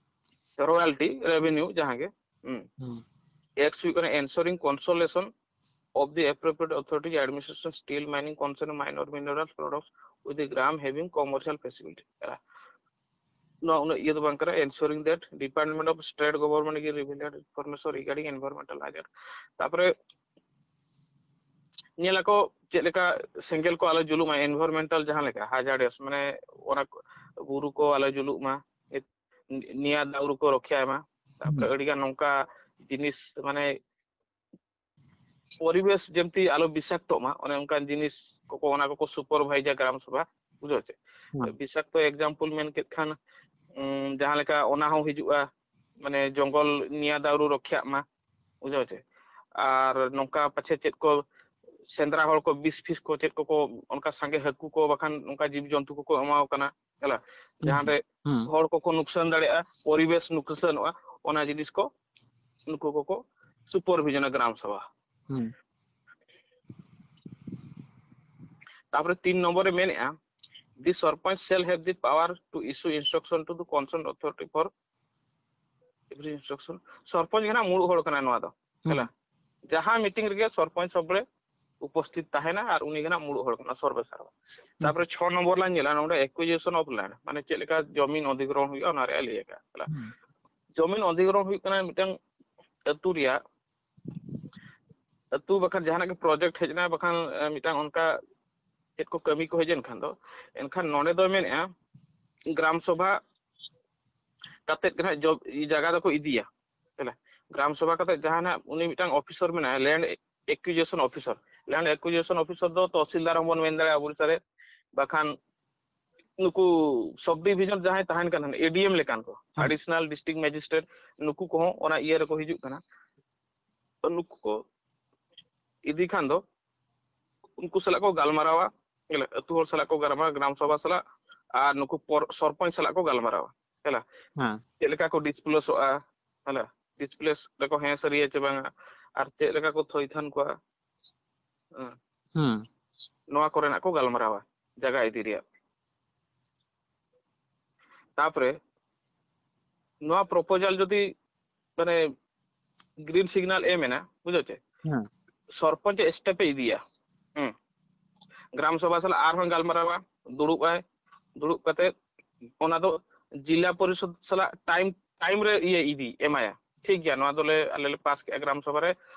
Royalty revenue ᱡᱟᱦᱟᱸ ᱜᱮ᱾ ᱦᱩᱸ᱾ ᱦᱩᱸ᱾ X ᱦᱩᱭᱩᱜ ᱠᱟᱱᱟ ensuring conservation of the appropriate authority administration steel mining concern minor mineral products with the gram having commercial feasibility. ᱱᱚᱣᱟ ᱩᱱᱟᱹᱜ ᱤᱭᱟᱹ ᱫᱚ ᱵᱟᱝ ᱠᱟᱱᱟ, ensuring that Department of State Government give relevant information regarding environmental hazard. ᱛᱟᱯᱚᱨᱮ ᱧᱮᱞ ᱟᱠᱚ ᱪᱮᱫ ᱞᱮᱠᱟ ᱥᱮᱸᱜᱮᱞ ᱠᱚ ᱟᱞᱚ ᱡᱩᱞᱩᱜ ᱢᱟ, environmental ᱡᱟᱦᱟᱸ ᱞᱮᱠᱟ hazardous, ᱢᱟᱱᱮ ᱚᱱᱟ ᱠᱚ, ᱵᱩᱨᱩ ᱠᱚ ᱟᱞᱚ ᱡᱩᱞᱩᱜ ᱢᱟ, ᱱᱤᱭᱟ ᱫᱟᱣᱨᱩ ᱠᱚ ᱨᱚᱠᱷᱭᱟᱭ ᱢᱟ᱾ ᱛᱟᱯᱚᱨᱮ ᱦᱩᱸ᱾ ᱟᱹᱰᱤ ᱜᱟᱱ ᱱᱚᱝᱠᱟ ᱡᱤᱱᱤᱥ, ᱢᱟᱱᱮ ᱯᱚᱨᱤᱵᱮᱥ ᱡᱮᱢᱛᱤ ᱟᱞᱚ ᱵᱤᱥᱟᱠᱛᱚᱜ ᱢᱟ, ᱚᱱᱮ ᱚᱱᱠᱟᱱ ᱡᱤᱱᱤᱥ ᱠᱚᱠᱚ, ᱚᱱᱟ ᱠᱚᱠᱚ supervise ᱟ ᱜᱨᱟᱢ ᱥᱚᱵᱷᱟ, ᱵᱩᱡᱷᱟᱹᱣ ᱪᱮ? ᱦᱩᱸ᱾ ᱵᱤᱥᱟᱠᱛᱚ example ᱢᱮᱱ ᱠᱮᱫ ᱠᱷᱟᱱ, ᱩᱸ, ᱡᱟᱦᱟᱸ ᱞᱮᱠᱟ ᱚᱱᱟ ᱦᱚᱸ ᱦᱤᱡᱩᱜᱼᱟ, ᱢᱟᱱᱮ ᱡᱚᱝᱜᱚᱞ ᱱᱤᱭᱟ ᱫᱟᱣᱨᱩ ᱨᱚᱠᱷᱭᱟᱜ ᱢᱟ, ᱵᱩᱡᱷᱟᱹᱣ ᱪᱮ? ᱟᱨ ᱱᱚᱝᱠᱟ ᱯᱟᱪᱷᱮ ᱪᱮᱫ ᱠᱚ ᱥᱮᱸᱫᱽᱨᱟ ᱦᱚᱲ ᱠᱚ ᱵᱤᱥ ᱯᱷᱤᱥ ᱠᱚ ᱪᱮᱫ ᱠᱚᱠᱚ ᱚᱱᱠᱟ ᱥᱟᱸᱜᱮ ᱦᱟᱹᱠᱩ ᱠᱚ ᱵᱟᱠᱷᱟᱱ ᱚᱱᱠᱟ ᱡᱤᱵᱽ ᱡᱚᱱᱛᱩ ᱠᱚᱠᱚ ᱮᱢᱟᱣ ᱠᱟᱱᱟ, ᱦᱮᱞᱟ, ᱡᱟᱦᱟᱸ ᱨᱮ ᱦᱚᱲ ᱠᱚᱠᱚ ᱱᱩᱠᱥᱟᱱ ᱫᱟᱲᱮᱭᱟᱜᱼᱟ, ᱯᱚᱨᱤᱵᱮᱥ ᱱᱩᱠᱥᱟᱱᱚᱜᱼᱟ, ᱚᱱᱟ ᱡᱤᱱᱤᱥ ᱠᱚ ᱱᱩᱠᱩ ᱠᱚᱠᱚ ᱥᱩᱯᱟᱨᱵᱷᱤᱡᱚᱱᱟ ᱜᱨᱟᱢ ᱥᱚᱵᱷᱟ᱾ ᱛᱟᱯᱚᱨᱮ ᱛᱤᱱ ᱱᱚᱢᱵᱚᱨ ᱨᱮ ᱢᱮᱱᱮᱫᱼᱟ, the sarpanch shall have the power to issue instruction to the concerned authority for every instruction. Sarpanch ᱜᱮ ᱱᱟᱜ ᱢᱩᱲᱩᱫ ᱦᱚᱲ ᱠᱟᱱᱟᱭ ᱱᱚᱣᱟ ᱫᱚ᱾ ᱦᱮᱞᱟ, ᱡᱟᱦᱟᱸ ᱢᱤᱴᱤᱝ ᱨᱮᱜᱮ ᱥᱚᱨᱯᱚᱧᱪ ᱥᱚᱵᱽᱲᱮ ᱩᱯᱚᱥᱛᱷᱤᱛ ᱛᱟᱦᱮᱱᱟ ᱟᱨ ᱩᱱᱤ ᱜᱮ ᱱᱟᱜ ᱢᱩᱲᱩᱫ ᱦᱚᱲ ᱠᱟᱱᱟ ᱥᱚᱨᱵᱮ ᱥᱟᱨᱵᱟ᱾ ᱛᱟᱯᱚᱨᱮ ᱪᱷᱚ ᱱᱚᱢᱵᱚᱨ ᱞᱟᱝ ᱧᱮᱞᱟ ᱱᱚᱰᱮ acquisition of land, ᱢᱟᱱᱮ ᱪᱮᱫ ᱞᱮᱠᱟ ᱡᱚᱢᱤᱱ ᱚᱫᱷᱤᱜᱨᱚᱦᱚᱱ ᱦᱩᱭᱩᱜᱼᱟ ᱚᱱᱟ ᱨᱮᱭᱟᱜ ᱞᱟᱹᱭ ᱟᱠᱟᱫᱼᱟ᱾ ᱦᱮᱞᱟ, ᱡᱚᱢᱤᱱ ᱚᱫᱷᱤᱜᱨᱚᱦᱚᱱ ᱦᱩᱭᱩᱜ ᱠᱟᱱᱟ ᱢᱤᱫᱴᱟᱝ ᱟᱹᱛᱩ ᱨᱮᱭᱟᱜ, ᱟᱹᱛᱩ ᱵᱟᱠᱷᱟᱱ ᱡᱟᱦᱟᱱᱟᱜ ᱜᱮ ᱯᱨᱚᱡᱮᱠᱴ ᱦᱮᱡ ᱮᱱᱟ, ᱵᱟᱠᱷᱟᱱ ᱢᱤᱫᱴᱟᱝ ᱚᱱᱠᱟ ᱪᱮᱫ ᱠᱚ ᱠᱟᱹᱢᱤ ᱠᱚ ᱦᱮᱡ ᱮᱱ ᱠᱷᱟᱱ ᱫᱚ, ᱮᱱᱠᱷᱟᱱ ᱱᱚᱰᱮ ᱫᱚ ᱢᱮᱱᱮᱫᱼᱟ ᱜᱨᱟᱢ ᱥᱚᱵᱷᱟ ᱠᱟᱛᱮᱫ ᱜᱮ ᱱᱟᱦᱟᱜ ᱡᱟᱭᱜᱟ ᱫᱚᱠᱚ ᱤᱫᱤᱭᱟ᱾ ᱛᱟᱦᱞᱮ ᱜᱨᱟᱢ ᱥᱚᱵᱷᱟ ᱠᱟᱛᱮᱫ ᱡᱟᱦᱟᱱᱟᱜ ᱩᱱᱤ ᱢᱤᱫᱴᱟᱝ ᱚᱯᱷᱤᱥᱟᱨ ᱢᱮᱱᱟᱭᱟ, ᱞᱮᱱᱰ ᱮᱠᱩᱡᱤᱥᱚᱱ ᱚᱯᱷᱤᱥᱟᱨ᱾ ᱞᱮᱱᱰ ᱮᱠᱩᱡᱤᱥᱚᱱ ᱚᱯᱷᱤᱥᱟᱨ ᱫᱚ ᱛᱚᱦᱥᱤᱞᱫᱟᱨ ᱦᱚᱸᱵᱚᱱ ᱢᱮᱱ ᱫᱟᱲᱮᱭᱟᱜᱼᱟ ᱟᱵᱚ ᱥᱟᱨᱮ, ᱵᱟᱠᱷᱟᱱ ᱱᱩᱠᱩ ᱥᱚᱵᱽ ᱰᱤᱵᱷᱤᱡᱚᱱ ᱡᱟᱦᱟᱸᱭ ᱛᱟᱦᱮᱱ ᱠᱟᱱᱟ, ᱮᱰᱤᱮᱢ ᱞᱮᱠᱟᱱ ᱠᱚ, ᱟᱰᱤᱥᱚᱱᱟᱞ ᱰᱤᱥᱴᱨᱤᱠᱴ ᱢᱮᱡᱤᱥᱴᱨᱮᱴ, ᱱᱩᱠᱩ ᱠᱚᱦᱚᱸ ᱚᱱᱟ ᱤᱭᱟᱹ ᱨᱮᱠᱚ ᱦᱤᱡᱩᱜ ᱠᱟᱱᱟ᱾ ᱱᱩᱠᱩ ᱠᱚ ᱤᱫᱤ ᱠᱷᱟᱱ ᱫᱚ ᱩᱱᱠᱩ ᱥᱟᱞᱟᱜ ᱠᱚ ᱜᱟᱞᱢᱟᱨᱟᱣᱟ, ᱟᱹᱛᱩ ᱦᱚᱲ ᱥᱟᱞᱟᱜ ᱠᱚ ᱜᱟᱞᱢᱟᱨᱟᱣᱟ, ᱜᱨᱟᱢ ᱥᱚᱵᱷᱟ ᱥᱟᱞᱟᱜ, ᱟᱨ ᱱᱩᱠᱩ ᱥᱚᱨᱯᱚᱧᱪ ᱥᱟᱞᱟᱜ ᱠᱚ ᱜᱟᱞᱢᱟᱨᱟᱣᱟ᱾ ᱦᱮᱞᱟ, ᱪᱮᱫ ᱞᱮᱠᱟ ᱠᱚ ᱰᱤᱥᱯᱞᱮᱥᱚᱜᱼᱟ, ᱦᱮᱞᱟ, ᱰᱤᱥᱯᱞᱮᱥ ᱨᱮᱠᱚ ᱦᱮᱸ ᱥᱟᱹᱨᱤᱭᱟ ᱪᱮ ᱵᱟᱝᱟ, ᱟᱨ ᱪᱮᱫ ᱞᱮᱠᱟ ᱠᱚ ᱛᱷᱚᱭ ᱛᱷᱟᱱ ᱠᱚᱣᱟ᱾ ᱦᱮᱸ᱾ ᱱᱚᱣᱟ ᱠᱚᱨᱮᱱᱟᱜ ᱠᱚ ᱜᱟᱞᱢᱟᱨᱟᱣᱟ ᱡᱟᱭᱜᱟ ᱤᱫᱤ ᱨᱮᱭᱟᱜ᱾ ᱛᱟᱯᱚᱨᱮ ᱱᱚᱣᱟ ᱯᱨᱚᱯᱳᱡᱟᱞ ᱡᱩᱫᱤ ᱢᱟᱱᱮ ᱜᱨᱤᱱ ᱥᱤᱜᱱᱟᱞ ᱮᱢ ᱮᱱᱟ, ᱵᱩᱡᱷᱟᱹᱣ ᱪᱮ? ᱥᱚᱨᱯᱚᱧᱪ ᱥᱴᱮᱯ ᱮ ᱤᱫᱤᱭᱟ᱾ ᱦᱮᱸ, ᱜᱨᱟᱢ ᱥᱚᱵᱷᱟ ᱥᱟᱞᱟᱜ ᱟᱨᱦᱚᱸ ᱜᱟᱞᱢᱟᱨᱟᱣᱟ, ᱫᱩᱲᱩᱵ ᱟᱭ, ᱫᱩᱲᱩᱵ ᱠᱟᱛᱮ ᱚᱱᱟ ᱫᱚ ᱡᱤᱞᱟ ᱯᱚᱨᱤᱥᱚᱫ ᱥᱟᱞᱟᱜ ᱴᱟᱭᱤᱢ ᱴᱟᱭᱤᱢ ᱨᱮ ᱤᱭᱟᱹ ᱤᱫᱤ ᱮᱢᱟᱭᱟ᱾ ᱴᱷᱤᱠ ᱜᱮᱭᱟ, ᱱᱚᱣᱟ ᱫᱚᱞᱮ ᱟᱞᱮ ᱞᱮ ᱯᱟᱥ ᱠᱮᱜᱼᱟ ᱜᱨᱟᱢ ᱥᱚᱵᱷᱟ ᱨᱮ,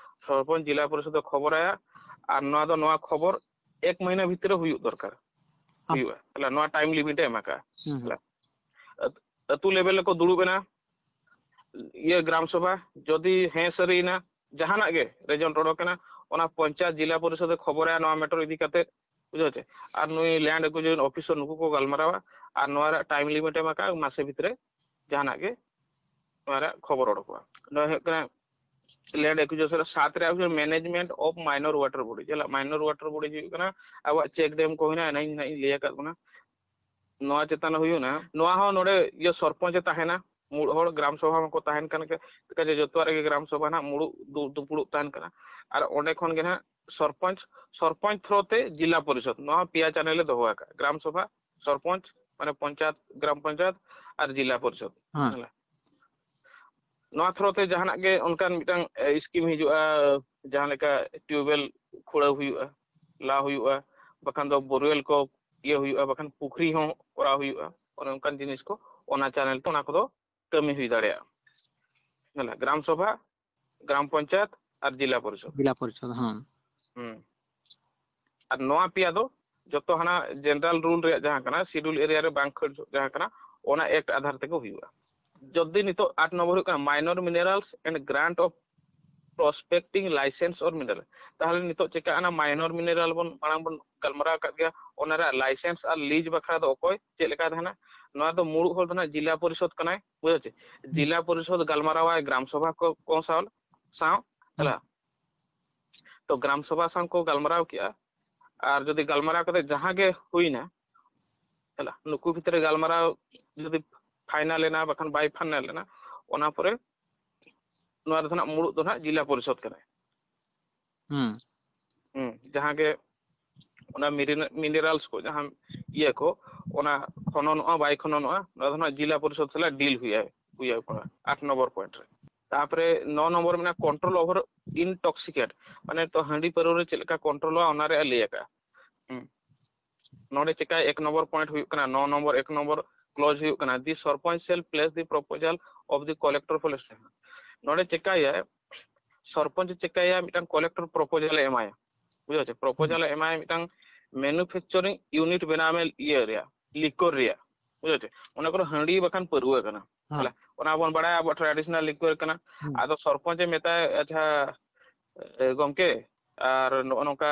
ᱥᱚᱨᱯᱚᱧᱪ ᱡᱤᱞᱟ ᱯᱚᱨᱤᱥᱚᱫ ᱮ ᱠᱷᱚᱵᱚᱨᱟᱭᱟ, ᱟᱨ ᱱᱚᱣᱟ ᱫᱚ ᱱᱚᱣᱟ ᱠᱷᱚᱵᱚᱨ ᱮᱠ ᱢᱟᱹᱦᱱᱟᱹ ᱵᱷᱤᱛᱤᱨ ᱨᱮ ᱦᱩᱭᱩᱜ ᱫᱚᱨᱠᱟᱨ᱾ ᱦᱩᱭᱩᱜᱼᱟ᱾ ᱛᱟᱦᱞᱮ ᱱᱚᱣᱟ ᱴᱟᱭᱤᱢ ᱞᱤᱢᱤᱴ ᱮ ᱮᱢ ᱟᱠᱟᱫᱼᱟ᱾ ᱛᱟᱦᱞᱮ ᱟᱹᱛ- ᱟᱹᱛᱩ ᱞᱮᱵᱮᱞ ᱨᱮᱠᱚ ᱫᱩᱲᱩᱵ ᱮᱱᱟ, ᱤᱭᱟᱹ ᱜᱨᱟᱢ ᱥᱚᱵᱷᱟ ᱡᱩᱫᱤ ᱦᱮᱸ ᱥᱟᱹᱨᱤᱭᱮᱱᱟ, ᱡᱟᱦᱟᱱᱟᱜ ᱜᱮ ᱨᱮᱡᱟᱞᱴ ᱚᱰᱚᱠ ᱮᱱᱟ, ᱚᱱᱟ ᱯᱚᱧᱪᱟᱭᱮᱛ ᱡᱤᱞᱟ ᱯᱚᱨᱤᱥᱚᱫ ᱮ ᱠᱷᱚᱵᱚᱨᱟᱭᱟ ᱱᱚᱣᱟ ᱢᱮᱴᱟᱨ ᱤᱫᱤ ᱠᱟᱛᱮ, ᱵᱩᱡᱷᱟᱹᱣ ᱪᱮ? ᱟᱨ ᱱᱩᱭ ᱞᱮᱱᱰ ᱮᱠᱩᱡᱤᱥᱚᱱ ᱚᱯᱷᱤᱥᱟᱨ ᱱᱩᱠᱩ ᱠᱚ ᱜᱟᱞᱢᱟᱨᱟᱣᱟ, ᱟᱨ ᱱᱚᱣᱟ ᱨᱮᱭᱟᱜ ᱴᱟᱭᱤᱢ ᱞᱤᱢᱤᱴ ᱮᱢ ᱟᱠᱟᱫᱼᱟ, ᱢᱟᱥᱮ ᱵᱷᱤᱛᱨᱮ ᱡᱟᱦᱟᱱᱟᱜ ᱜᱮ ᱱᱚᱣᱟ ᱨᱮᱭᱟᱜ ᱠᱷᱚᱵᱚᱨ ᱚᱰᱚᱠᱚᱜᱼᱟ᱾ ᱱᱚᱣᱟ ᱦᱩᱭᱩᱜ ᱠᱟᱱᱟ ᱞᱮᱱᱰ ᱮᱠᱩᱡᱤᱥᱚᱱ ᱨᱮ, ᱥᱟᱛ ᱨᱮ ᱦᱩᱭᱩᱜ ᱠᱟᱱᱟ ᱢᱮᱱᱮᱡᱽᱢᱮᱱᱴ ᱚᱯᱷ ᱢᱟᱭᱱᱚᱨ ᱣᱟᱴᱟᱨ ᱵᱚᱰᱤ᱾ ᱪᱮᱫ ᱢᱟᱭᱱᱚᱨ ᱣᱟᱴᱟᱨ ᱵᱚᱰᱤ ᱦᱩᱭᱩᱜ ᱠᱟᱱᱟ ᱟᱵᱚᱣᱟᱜ ᱪᱮᱠ ᱰᱮᱢ ᱠᱚ ᱦᱩᱭᱱᱟ, ᱮᱱᱟᱝ ᱤᱧ ᱞᱟᱹᱭ ᱟᱠᱟᱫ ᱵᱚᱱᱟ᱾ ᱱᱚᱣᱟ ᱪᱮᱛᱟᱱ ᱨᱮ ᱦᱩᱭᱩᱜᱼᱟ, ᱱᱚᱣᱟ ᱦᱚᱸ ᱱᱚᱰᱮ ᱤᱭᱟᱹ ᱥᱚᱨᱯᱚᱧᱪ ᱮ ᱛᱟᱦᱮᱱᱟ, ᱢᱩᱬ ᱦᱚᱲ ᱜᱨᱟᱢ ᱥᱚᱵᱷᱟ ᱢᱟᱠᱚ ᱛᱟᱦᱮᱱ ᱠᱟᱱ ᱜᱮ, ᱪᱮᱠᱟ ᱡᱮ ᱡᱚᱛᱚᱣᱟᱜ ᱨᱮᱜᱮ ᱜᱨᱟᱢ ᱥᱚᱵᱷᱟ ᱱᱟᱦᱟᱜ ᱢᱩᱲᱩᱫ ᱫᱩ-, ᱫᱩᱯᱩᱲᱩᱵ ᱛᱟᱦᱮᱱ ᱠᱟᱱᱟ᱾ ᱟᱨ ᱚᱸᱰᱮ ᱠᱷᱚᱱ ᱜᱮ ᱱᱟᱦᱟᱜ ᱥᱚᱨᱯᱚᱧᱪ, ᱥᱚᱨᱯᱚᱧᱪ ᱛᱷᱨᱳ ᱛᱮ ᱡᱤᱞᱟ ᱯᱚᱨᱤᱥᱚᱫ, ᱱᱚᱣᱟ ᱯᱮᱭᱟ ᱪᱮᱱᱮᱞ ᱮ ᱫᱚᱦᱚ ᱟᱠᱟᱫ, ᱜᱨᱟᱢ ᱥᱚᱵᱷᱟ, ᱥᱚᱨᱯᱚᱧᱪ, ᱢᱟᱱᱮ ᱯᱚᱧᱪᱟᱭᱮᱛ, ᱜᱨᱟᱢ ᱯᱚᱧᱪᱟᱭᱮᱛ ᱟᱨ ᱡᱤᱞᱟ ᱯᱚᱨᱤᱥᱚᱫ᱾ ᱦᱮᱸ᱾ ᱦᱮᱸ᱾ ᱱᱚᱣᱟ ᱛᱷᱨᱳ ᱛᱮ ᱡᱟᱦᱟᱱᱟᱜ ᱜᱮ ᱚᱱᱠᱟᱱ ᱢᱤᱫᱴᱟᱝ, ᱮ, ᱥᱠᱤᱢ ᱦᱤᱡᱩᱜᱼᱟ, ᱡᱟᱦᱟᱸ ᱞᱮᱠᱟ ᱴᱤᱭᱩᱵᱮᱞ ᱠᱷᱩᱲᱟᱹᱣ ᱦᱩᱭᱩᱜᱼᱟ, ᱞᱟ ᱦᱩᱭᱩᱜᱼᱟ, ᱵᱟᱠᱷᱟᱱ ᱫᱚ ᱵᱳᱨᱣᱮᱞ ᱠᱚ ᱤᱭᱟᱹ ᱦᱩᱭᱩᱜᱼᱟ, ᱵᱟᱠᱷᱟᱱ ᱯᱩᱠᱷᱨᱤ ᱦᱚᱸ ᱠᱚᱨᱟᱣ ᱦᱩᱭᱩᱜᱼᱟ, ᱚᱱᱮ ᱚᱱᱠᱟᱱ ᱡᱤᱱᱤᱥ ᱠᱚ ᱚᱱᱟ ᱪᱮᱱᱮᱞ ᱛᱮ ᱚᱱᱟ ᱠᱚᱫᱚ ᱠᱟᱹᱢᱤ ᱦᱩᱭ ᱫᱟᱲᱮᱭᱟᱜᱼᱟ᱾ ᱦᱮᱸ, ᱜᱨᱟᱢ ᱥᱚᱵᱷᱟ, ᱜᱨᱟᱢ ᱯᱚᱧᱪᱟᱭᱮᱛ ᱟᱨ ᱡᱤᱞᱟ ᱯᱚᱨᱤᱥᱚᱫ᱾ ᱡᱤᱞᱟ ᱯᱚᱨᱤᱥᱚᱫ, ᱦᱮᱸ᱾ ᱦᱩᱸ᱾ ᱟᱨ ᱱᱚᱣᱟ ᱯᱮᱭᱟ ᱫᱚ ᱡᱚᱛᱚ ᱦᱟᱱᱟ ᱡᱮᱱᱟᱨᱟᱞ ᱨᱩᱞ ᱨᱮᱭᱟᱜ ᱡᱟᱦᱟᱸ ᱠᱟᱱᱟ, ᱥᱤᱰᱩᱞ ᱮᱨᱤᱭᱟ ᱨᱮ ᱵᱟᱝ ᱠᱷᱟᱹᱲ ᱡᱟᱦᱟᱸ ᱠᱟᱱᱟ, ᱚᱱᱟ ᱮᱠᱴ ᱟᱫᱷᱟᱨ ᱛᱮᱜᱮ ᱦᱩᱭᱩᱜᱼᱟ᱾ ᱡᱚᱫᱤ ᱱᱤᱛᱚᱜ ᱟᱴ ᱱᱚᱢᱵᱚᱨ ᱦᱩᱭᱩᱜ ᱠᱟᱱᱟ minor minerals and grant of prospecting license or mineral, ᱛᱟᱦᱚᱞᱮ ᱱᱤᱛᱚᱜ ᱪᱮᱠᱟᱜᱼᱟ, ᱢᱟᱭᱱᱚᱨ ᱢᱤᱱᱟᱨᱟᱞ ᱵᱚᱱ ᱢᱟᱲᱟᱝ ᱵᱚᱱ ᱜᱟᱞᱢᱟᱨᱟᱣ ᱟᱠᱟᱫ ᱜᱮᱭᱟ, ᱚᱱᱟ ᱨᱮᱭᱟᱜ ᱞᱟᱭᱥᱮᱱᱥ ᱟᱨ ᱞᱤᱡ ᱵᱟᱠᱷᱨᱟ ᱫᱚ ᱚᱠᱚᱭ ᱪᱮᱫ ᱞᱮᱠᱟ ᱛᱟᱦᱮᱱᱟ, ᱱᱚᱣᱟ ᱫᱚ ᱢᱩᱲᱩᱫ ᱦᱚᱲ ᱫᱚ ᱱᱟᱜ ᱡᱤᱞᱟ ᱯᱚᱨᱤᱥᱚᱫ ᱠᱟᱱᱟᱭ, ᱵᱩᱡᱷᱟᱹᱣ ᱪᱮ? ᱡᱤᱞᱟ ᱯᱚᱨᱤᱥᱚᱫ ᱜᱟᱞᱢᱟᱨᱟᱣᱟᱭ ᱜᱨᱟᱢ ᱥᱚᱵᱷᱟ ᱠᱚ, ᱠᱚ ᱥᱟᱶ, ᱥᱟᱶ, ᱦᱮᱞᱟ? ᱛᱚ ᱜᱨᱟᱢ ᱥᱚᱵᱷᱟ ᱥᱟᱶ ᱠᱚ ᱜᱟᱞᱢᱟᱨᱟᱣ ᱠᱮᱜᱼᱟ, ᱟᱨ ᱡᱩᱫᱤ ᱜᱟᱞᱢᱟᱨᱟᱣ ᱠᱟᱛᱮ ᱡᱟᱦᱟᱸ ᱜᱮ ᱦᱩᱭᱱᱟ, ᱦᱮᱞᱟ, ᱱᱩᱠᱩ ᱵᱷᱤᱛᱨᱤ ᱜᱟᱞᱢᱟᱨᱟᱣ ᱡᱩᱫᱤ ᱯᱷᱟᱭᱱᱟᱞ ᱮᱱᱟ ᱵᱟᱠᱷᱟᱱ ᱵᱟᱭ ᱯᱷᱟᱭᱱᱟᱞ ᱮᱱᱟ, ᱚᱱᱟ ᱯᱚᱨᱮ ᱱᱚᱣᱟ ᱨᱮᱫᱚ ᱱᱟᱜ ᱢᱩᱲᱩᱫ ᱫᱚ ᱱᱟᱜ ᱡᱤᱞᱟ ᱯᱚᱨᱤᱥᱚᱫ ᱠᱟᱱᱟᱭ᱾ ᱦᱩᱸ᱾ ᱦᱩᱸ, ᱡᱟᱦᱟᱸ ᱜᱮ ᱚᱱᱟ ᱢᱤᱱᱟᱨᱟᱞᱥ ᱠᱚ ᱡᱟᱦᱟᱸ ᱤᱭᱟᱹ ᱠᱚ, ᱚᱱᱟ ᱠᱷᱚᱱᱚᱱᱚᱜᱼᱟ ᱵᱟᱭ ᱠᱷᱚᱱᱚᱱᱚᱜᱼᱟ, ᱱᱚᱣᱟ ᱫᱚ ᱱᱟᱜ ᱡᱤᱞᱟ ᱯᱚᱨᱤᱥᱚᱫ ᱥᱟᱞᱟᱜ ᱰᱤᱞ ᱦᱩᱭᱩᱜᱼᱟ, ᱦᱩᱭᱩᱜᱼᱟ ᱟᱴ ᱱᱚᱢᱵᱚᱨ ᱯᱚᱭᱮᱱᱴ ᱨᱮ᱾ ᱛᱟᱯᱚᱨᱮ ᱱᱚ ᱱᱚᱢᱵᱚᱨ ᱢᱮᱱᱟᱜᱼᱟ control over intoxicant, ᱢᱟᱱᱮ ᱛᱚ ᱦᱟᱺᱰᱤ ᱯᱟᱹᱨᱣᱟᱹ ᱨᱮ ᱪᱮᱫ ᱞᱮᱠᱟ ᱠᱚᱱᱴᱨᱳᱞᱚᱜᱼᱟ ᱚᱱᱟ ᱨᱮᱭᱟᱜ ᱞᱟᱹᱭ ᱟᱠᱟᱫᱼᱟ᱾ ᱦᱩᱸ᱾ ᱱᱚᱰᱮ ᱪᱮᱠᱟ ᱮᱠ ᱱᱚᱢᱵᱚᱨ ᱯᱚᱭᱮᱱᱴ ᱦᱩᱭᱩᱜ ᱠᱟᱱᱟ, ᱱᱚ ᱱᱚᱢᱵᱚᱨ ᱮᱠ ᱱᱚᱢᱵᱚᱨ ᱠᱞᱚᱡᱽ ᱦᱩᱭᱩᱜ ᱠᱟᱱᱟ, the sarpanch shall place the proposal of the collector for selection᱾ ᱱᱚᱰᱮ ᱪᱮᱠᱟᱭᱟᱭ, ᱥᱚᱨᱯᱚᱧᱪ ᱪᱮᱠᱟᱭᱟ, ᱢᱤᱫᱴᱟᱝ ᱠᱚᱞᱮᱠᱴᱚᱨ ᱯᱨᱚᱯᱳᱡᱟᱞ ᱮ ᱮᱢᱟᱭᱟ, ᱵᱩᱡᱷᱟᱹᱣ ᱪᱮ? ᱯᱨᱚᱯᱳᱡᱟᱞ ᱮ ᱮᱢᱟᱭᱟ ᱢᱤᱫᱴᱟᱝ ᱢᱮᱱᱩᱯᱷᱮᱠᱪᱟᱨᱤᱝ ᱤᱭᱩᱱᱤᱴ ᱵᱮᱱᱟᱣ ᱢᱮ ᱤᱭᱟᱹ ᱨᱮᱭᱟᱜ, ᱞᱤᱠᱚᱨ ᱨᱮᱭᱟᱜ, ᱵᱩᱡᱷᱟᱹᱣ ᱪᱮ? ᱚᱱᱟ ᱠᱚᱫᱚ ᱦᱟᱺᱰᱤ ᱵᱟᱠᱷᱟᱱ ᱯᱟᱹᱨᱣᱟᱹ ᱠᱟᱱᱟ᱾ ᱦᱮᱸ᱾ ᱦᱮᱸ, ᱚᱱᱟ ᱵᱚᱱ ᱵᱟᱲᱟᱭᱟ ᱟᱵᱚᱣᱟᱜ ᱴᱨᱟᱰᱤᱥᱚᱱᱟᱞ ᱞᱤᱠᱚᱨ ᱠᱟᱱᱟ᱾ ᱦᱩᱸ᱾ ᱟᱫᱚ ᱥᱚᱨᱯᱚᱧᱪ ᱮ ᱢᱮᱛᱟᱭᱟ, "ᱟᱪᱪᱷᱟ, ᱮ, ᱜᱚᱢᱠᱮ, ᱟᱨ ᱱᱚᱜᱼᱚ ᱱᱚᱝᱠᱟ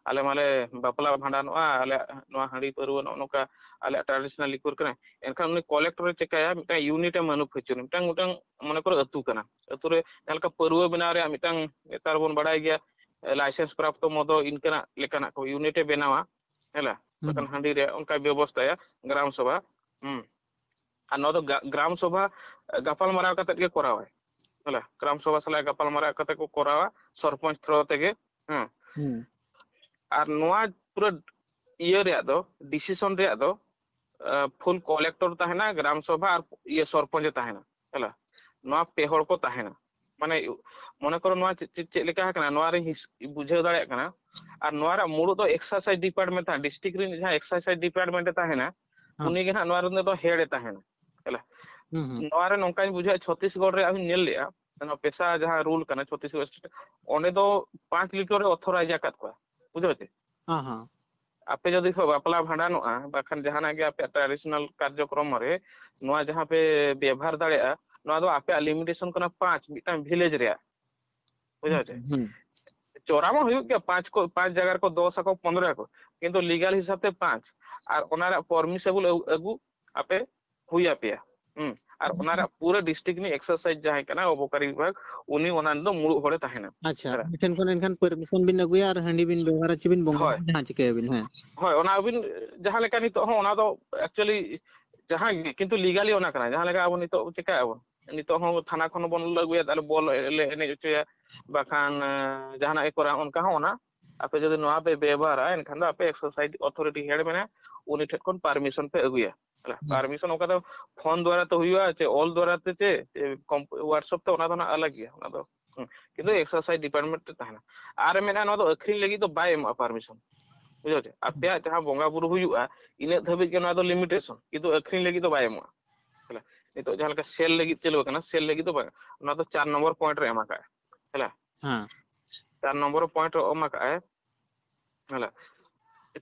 ᱟᱞᱮ ᱢᱟᱞᱮ ᱵᱟᱯᱞᱟ ᱵᱷᱟᱸᱰᱟᱱᱚᱜᱼᱟ, ᱟᱞᱮᱭᱟᱜ ᱱᱚᱣᱟ ᱦᱟᱺᱰᱤ ᱯᱟᱹᱨᱣᱟᱹ ᱱᱚᱜᱼᱚ ᱱᱚᱝᱠᱟ ᱟᱞᱮᱭᱟᱜ traditional liquor ᱠᱟᱱᱟ᱾ ᱮᱱᱠᱷᱟᱱ ᱩᱱᱤ collector ᱮ ᱪᱮᱠᱟᱭᱟ, ᱢᱤᱫᱴᱟᱝ unit ᱮ manufacture, ᱢᱤᱫᱴᱟᱝ, ᱢᱤᱫᱴᱟᱝ ᱢᱚᱱᱮ ᱠᱚᱨᱚ ᱟᱹᱛᱩ ᱠᱟᱱᱟ, ᱟᱹᱛᱩ ᱨᱮ ᱡᱟᱦᱟᱸ ᱞᱮᱠᱟ ᱯᱟᱹᱨᱣᱟᱹ ᱵᱮᱱᱟᱣ ᱨᱮᱭᱟᱜ ᱢᱤᱫᱴᱟᱝ, ᱱᱮᱛᱟᱨ ᱵᱚᱱ ᱵᱟᱲᱟᱭ ᱜᱮᱭᱟ, license ᱯᱨᱟᱯᱛᱚ ᱢᱚᱫᱚ ᱤᱱᱠᱟᱹᱱᱟᱜ ᱞᱮᱠᱟᱱᱟᱜ ᱠᱚ unit ᱮ ᱵᱮᱱᱟᱣᱟ, ᱦᱮᱸ ᱞᱟ? ᱦᱩᱸ᱾ ᱵᱟᱠᱷᱟᱱ ᱦᱟᱺᱰᱤ ᱨᱮᱭᱟᱜ ᱚᱱᱠᱟᱭ ᱵᱮᱵᱚᱥᱛᱷᱟᱭᱟ ᱜᱨᱟᱢ ᱥᱚᱵᱷᱟ᱾ ᱦᱩᱸ᱾ ᱟᱨ ᱱᱚᱣᱟ ᱫᱚ ᱜᱟ-, ᱜᱨᱟᱢ ᱥᱚᱵᱷᱟ ᱜᱟᱯᱟᱞ ᱢᱟᱨᱟᱣ ᱠᱟᱛᱮ ᱜᱮ ᱠᱚᱨᱟᱣᱟᱭ, ᱦᱮᱸ ᱞᱟ? ᱜᱨᱟᱢ ᱥᱚᱵᱷᱟ ᱥᱟᱞᱟᱜ ᱜᱟᱯᱟᱞ ᱢᱟᱨᱟᱣ ᱠᱟᱛᱮ ᱠᱚ ᱠᱚᱨᱟᱣᱟ ᱥᱚᱨᱯᱚᱧᱪ through ᱛᱮᱜᱮ᱾ ᱦᱮᱸ᱾ ᱦᱩᱸ᱾ ᱟᱨ ᱱᱚᱣᱟ ᱯᱩᱨᱟᱹ ᱤᱭᱟᱹ ᱨᱮᱭᱟᱜ ᱫᱚ, decision ᱨᱮᱭᱟᱜ ᱫᱚ, ᱟᱸ, full collector ᱛᱟᱦᱮᱱᱟ, ᱜᱨᱟᱢ ᱥᱚᱵᱷᱟ ᱟᱨ ᱤᱭᱟᱹ ᱥᱚᱨᱯᱚᱧᱪ ᱮ ᱛᱟᱦᱮᱱᱟ, ᱦᱮᱸ ᱞᱟ? ᱱᱚᱣᱟ ᱯᱮ ᱦᱚᱲ ᱠᱚ ᱛᱟᱦᱮᱱᱟ᱾ ᱢᱟᱱᱮ, ᱢᱚᱱᱮ ᱠᱚᱨᱚ ᱱᱚᱣᱟ ᱪᱮᱫ, ᱪᱮᱫ, ᱪᱮᱫ ᱞᱮᱠᱟ ᱟᱠᱟᱱᱟ, ᱱᱚᱣᱟ ᱨᱮ ᱦᱤᱥ-, ᱵᱩᱡᱷᱟᱹᱣ ᱫᱟᱲᱮᱭᱟᱜ ᱠᱟᱱᱟ᱾ ᱟᱨ ᱱᱚᱣᱟ ᱨᱮᱭᱟᱜ ᱢᱩᱲᱩᱫ ᱫᱚ excise department ᱛᱟᱦᱮᱱᱟ, district ᱨᱮᱱ ᱡᱟᱦᱟᱸ excise department ᱮ ᱛᱟᱦᱮᱱᱟ, ᱦᱮᱸ᱾ ᱩᱱᱤ ᱜᱮ ᱱᱟᱦᱟᱜ ᱱᱚᱣᱟ ᱨᱮᱱ ᱫᱚ head ᱮ ᱛᱟᱦᱮᱱᱟ, ᱦᱮᱸ ᱞᱟ? ᱦᱩᱸ, ᱦᱩᱸ᱾ ᱱᱚᱣᱟ ᱨᱮ ᱱᱚᱝᱠᱟᱧ ᱵᱩᱡᱷᱟᱹᱣᱟ, ᱪᱷᱚᱛᱤᱥᱜᱚᱲ ᱨᱮᱭᱟᱜ ᱦᱚᱸᱧ ᱧᱮᱞ ᱞᱮᱜᱼᱟ, ᱱᱚᱣᱟ ᱯᱮᱥᱟ ᱡᱟᱦᱟᱸ rule ᱠᱟᱱᱟ ᱪᱷᱚᱛᱤᱥᱜᱚᱲ state, ᱚᱸᱰᱮ ᱫᱚ ᱯᱟᱸᱪ ᱞᱤᱴᱟᱨ ᱮ authorize ᱟᱠᱟᱫ ᱠᱚᱣᱟ, ᱵᱩᱡᱷᱟᱹᱣ ᱪᱮ? ᱦᱮᱸ, ᱦᱮᱸ᱾ ᱟᱯᱮ ᱡᱩᱫᱤ ᱯᱮ ᱵᱟᱯᱞᱟ ᱵᱷᱟᱸᱰᱟᱱᱚᱜᱼᱟ, ᱵᱟᱠᱷᱟᱱ ᱡᱟᱦᱟᱱᱟᱜ ᱜᱮ ᱟᱯᱮᱭᱟᱜ traditional ᱠᱟᱨᱡᱚᱠᱨᱚᱢ ᱨᱮ ᱱᱚᱣᱟ ᱡᱟᱦᱟᱸ ᱯᱮ ᱵᱮᱵᱷᱟᱨ ᱫᱟᱲᱮᱭᱟᱜᱼᱟ, ᱱᱚᱣᱟ ᱫᱚ ᱟᱯᱮᱭᱟᱜ limitation ᱠᱟᱱᱟ ᱯᱟᱸᱪ, ᱢᱤᱫᱴᱟᱝ village ᱨᱮᱭᱟᱜ, ᱵᱩᱡᱷᱟᱹᱣ ᱪᱮ? ᱦᱩᱸ᱾ ᱪᱚᱨᱟ ᱢᱟ ᱦᱩᱭᱩᱜ ᱜᱮᱭᱟ, ᱯᱟᱸᱪ ᱠᱚ, ᱯᱟᱸᱪ ᱡᱟᱭᱜᱟ ᱨᱮᱠᱚ ᱫᱚᱥ ᱟᱠᱚ, ᱯᱚᱱᱨᱚ ᱟᱠᱚ, ᱠᱤᱱᱛᱩ legal ᱦᱤᱥᱟᱵ ᱛᱮ ᱯᱟᱸᱪ, ᱟᱨ ᱚᱱᱟ ᱨᱮᱭᱟᱜ permissible ᱟᱹᱜᱩ, ᱟᱹᱜᱩ ᱟᱯᱮ ᱦᱩᱭ ᱟᱯᱮᱭᱟ᱾ ᱦᱩᱸ᱾ ᱟᱨ ᱚᱱᱟ ᱨᱮᱭᱟᱜ ᱯᱩᱨᱟᱹ district ᱨᱤᱱᱤᱡ excise ᱡᱟᱦᱟᱸᱭ ᱠᱟᱱᱟ, ᱚᱵᱚᱠᱟᱨᱤ ᱵᱤᱵᱷᱟᱜᱽ, ᱩᱱᱤ ᱚᱱᱟ ᱨᱮᱫᱚ ᱢᱩᱲᱩᱫ ᱦᱚᱲᱮ ᱛᱟᱦᱮᱱᱟ᱾ ᱟᱪᱪᱷᱟ, ᱦᱮᱸ᱾ ᱩᱱᱤ ᱴᱷᱮᱱ ᱠᱷᱚᱱ ᱮᱱᱠᱷᱟᱱ permission ᱵᱤᱱ ᱟᱹᱜᱩᱭᱟ ᱟᱨ ᱦᱟᱺᱰᱤ ᱵᱤᱱ ᱵᱮᱣᱦᱟᱨᱟ, ᱪᱮ ᱵᱤᱱ ᱵᱚᱸᱜᱟ ᱦᱳᱭ᱾ ᱡᱟᱦᱟᱸ ᱪᱤᱠᱟᱹᱭᱟᱵᱤᱱ, ᱦᱮᱸ᱾ ᱦᱳᱭ, ᱚᱱᱟ ᱟᱹᱵᱤᱱ ᱡᱟᱦᱟᱸ ᱞᱮᱠᱟ ᱱᱤᱛᱚᱜ ᱦᱚᱸ ᱚᱱᱟ ᱫᱚ actually ᱡᱟᱦᱟᱸ ᱜᱮ, ᱠᱤᱱᱛᱩ legally ᱚᱱᱟ ᱠᱟᱱᱟ᱾ ᱡᱟᱦᱟᱸ ᱞᱮᱠᱟ ᱟᱵᱚ ᱱᱤᱛᱚᱜ ᱪᱮᱠᱟᱭᱟᱵᱚᱱ? ᱱᱤᱛᱚᱜ ᱦᱚᱸ ᱛᱷᱟᱱᱟ ᱠᱷᱚᱱ ᱵᱚᱱ ᱟᱹᱜᱩᱭᱟ, ᱛᱟᱦᱞᱮ ᱵᱚᱞ ᱞᱮ ᱮᱱᱮᱡ ᱦᱚᱪᱚᱭᱟ, ᱵᱟᱠᱷᱟᱱ, ᱮᱸ, ᱡᱟᱦᱟᱱᱟᱜ ᱜᱮ ᱠᱚᱨᱟᱣᱟ, ᱚᱱᱠᱟ ᱦᱚᱸ ᱚᱱᱟ ᱟᱯᱮ ᱡᱩᱫᱤ ᱱᱚᱣᱟ ᱯᱮ ᱵᱮᱵᱚᱦᱟᱨᱟ, ᱮᱱᱠᱷᱟᱱ ᱫᱚ ᱟᱯᱮ excise authority head ᱢᱮᱱᱟᱭᱟ, ᱩᱱᱤ ᱴᱷᱮᱱ ᱠᱷᱚᱱ permission ᱯᱮ ᱟᱹᱜᱩᱭᱟ᱾ ᱦᱮᱸ᱾ Permission ᱚᱱᱠᱟ ᱫᱚ ᱯᱷᱳᱱ ᱫᱣᱟᱨᱟ ᱛᱮ ᱦᱩᱭᱩᱜᱼᱟ, ᱪᱮ ᱚᱞ ᱫᱣᱟᱨᱟ ᱛᱮ, ᱪᱮ, ᱪᱮ ᱠᱚᱢ-, WhatsApp ᱛᱮ, ᱚᱱᱟ ᱫᱚ ᱱᱟᱜ ᱟᱞᱟᱜᱽ ᱜᱮᱭᱟ ᱚᱱᱟ ᱫᱚ᱾ ᱦᱩᱸ᱾ ᱠᱤᱱᱛᱩ excise department ᱨᱮ ᱛᱟᱦᱮᱱᱟ᱾ ᱟᱨ ᱢᱮᱱᱟᱜᱼᱟ, ᱱᱚᱣᱟ ᱫᱚ ᱟᱹᱠᱷᱨᱤᱧ ᱞᱟᱹᱜᱤᱫ ᱫᱚ ᱵᱟᱭ ᱮᱢᱚᱜᱼᱟ permission᱾ ᱵᱩᱡᱷᱟᱹᱣ ᱪᱮ? ᱟᱯᱮᱭᱟᱜ ᱡᱟᱦᱟᱸ ᱵᱚᱸᱜᱟ ᱵᱩᱨᱩ ᱦᱩᱭᱩᱜᱼᱟ, ᱤᱱᱟᱹᱜ ᱫᱷᱟᱹᱵᱤᱡ ᱜᱮ ᱱᱚᱣᱟ ᱫᱚ limitation, ᱠᱤᱱᱛᱩ ᱟᱹᱠᱷᱨᱤᱧ ᱞᱟᱹᱜᱤᱫ ᱫᱚ ᱵᱟᱭ ᱮᱢᱚᱜᱼᱟ᱾ ᱛᱟᱦᱞᱮ ᱱᱤᱛᱚᱜ ᱡᱟᱦᱟᱸ ᱞᱮᱠᱟ sale ᱞᱟᱹᱜᱤᱫ ᱪᱟᱹᱞᱩ ᱟᱠᱟᱱᱟ, sale ᱞᱟᱹᱜᱤᱫ ᱫᱚ ᱵᱟᱝ, ᱚᱱᱟ ᱫᱚ ᱪᱟᱨ ᱱᱚᱢᱵᱚᱨ point ᱨᱮ ᱮᱢ ᱟᱠᱟᱫᱼᱟ᱾ ᱦᱮᱸ᱾ ᱪᱟᱨ ᱱᱚᱢᱵᱚᱨ point ᱨᱮ ᱮᱢ ᱟᱠᱟᱫᱼᱟᱭ, ᱦᱮᱸ,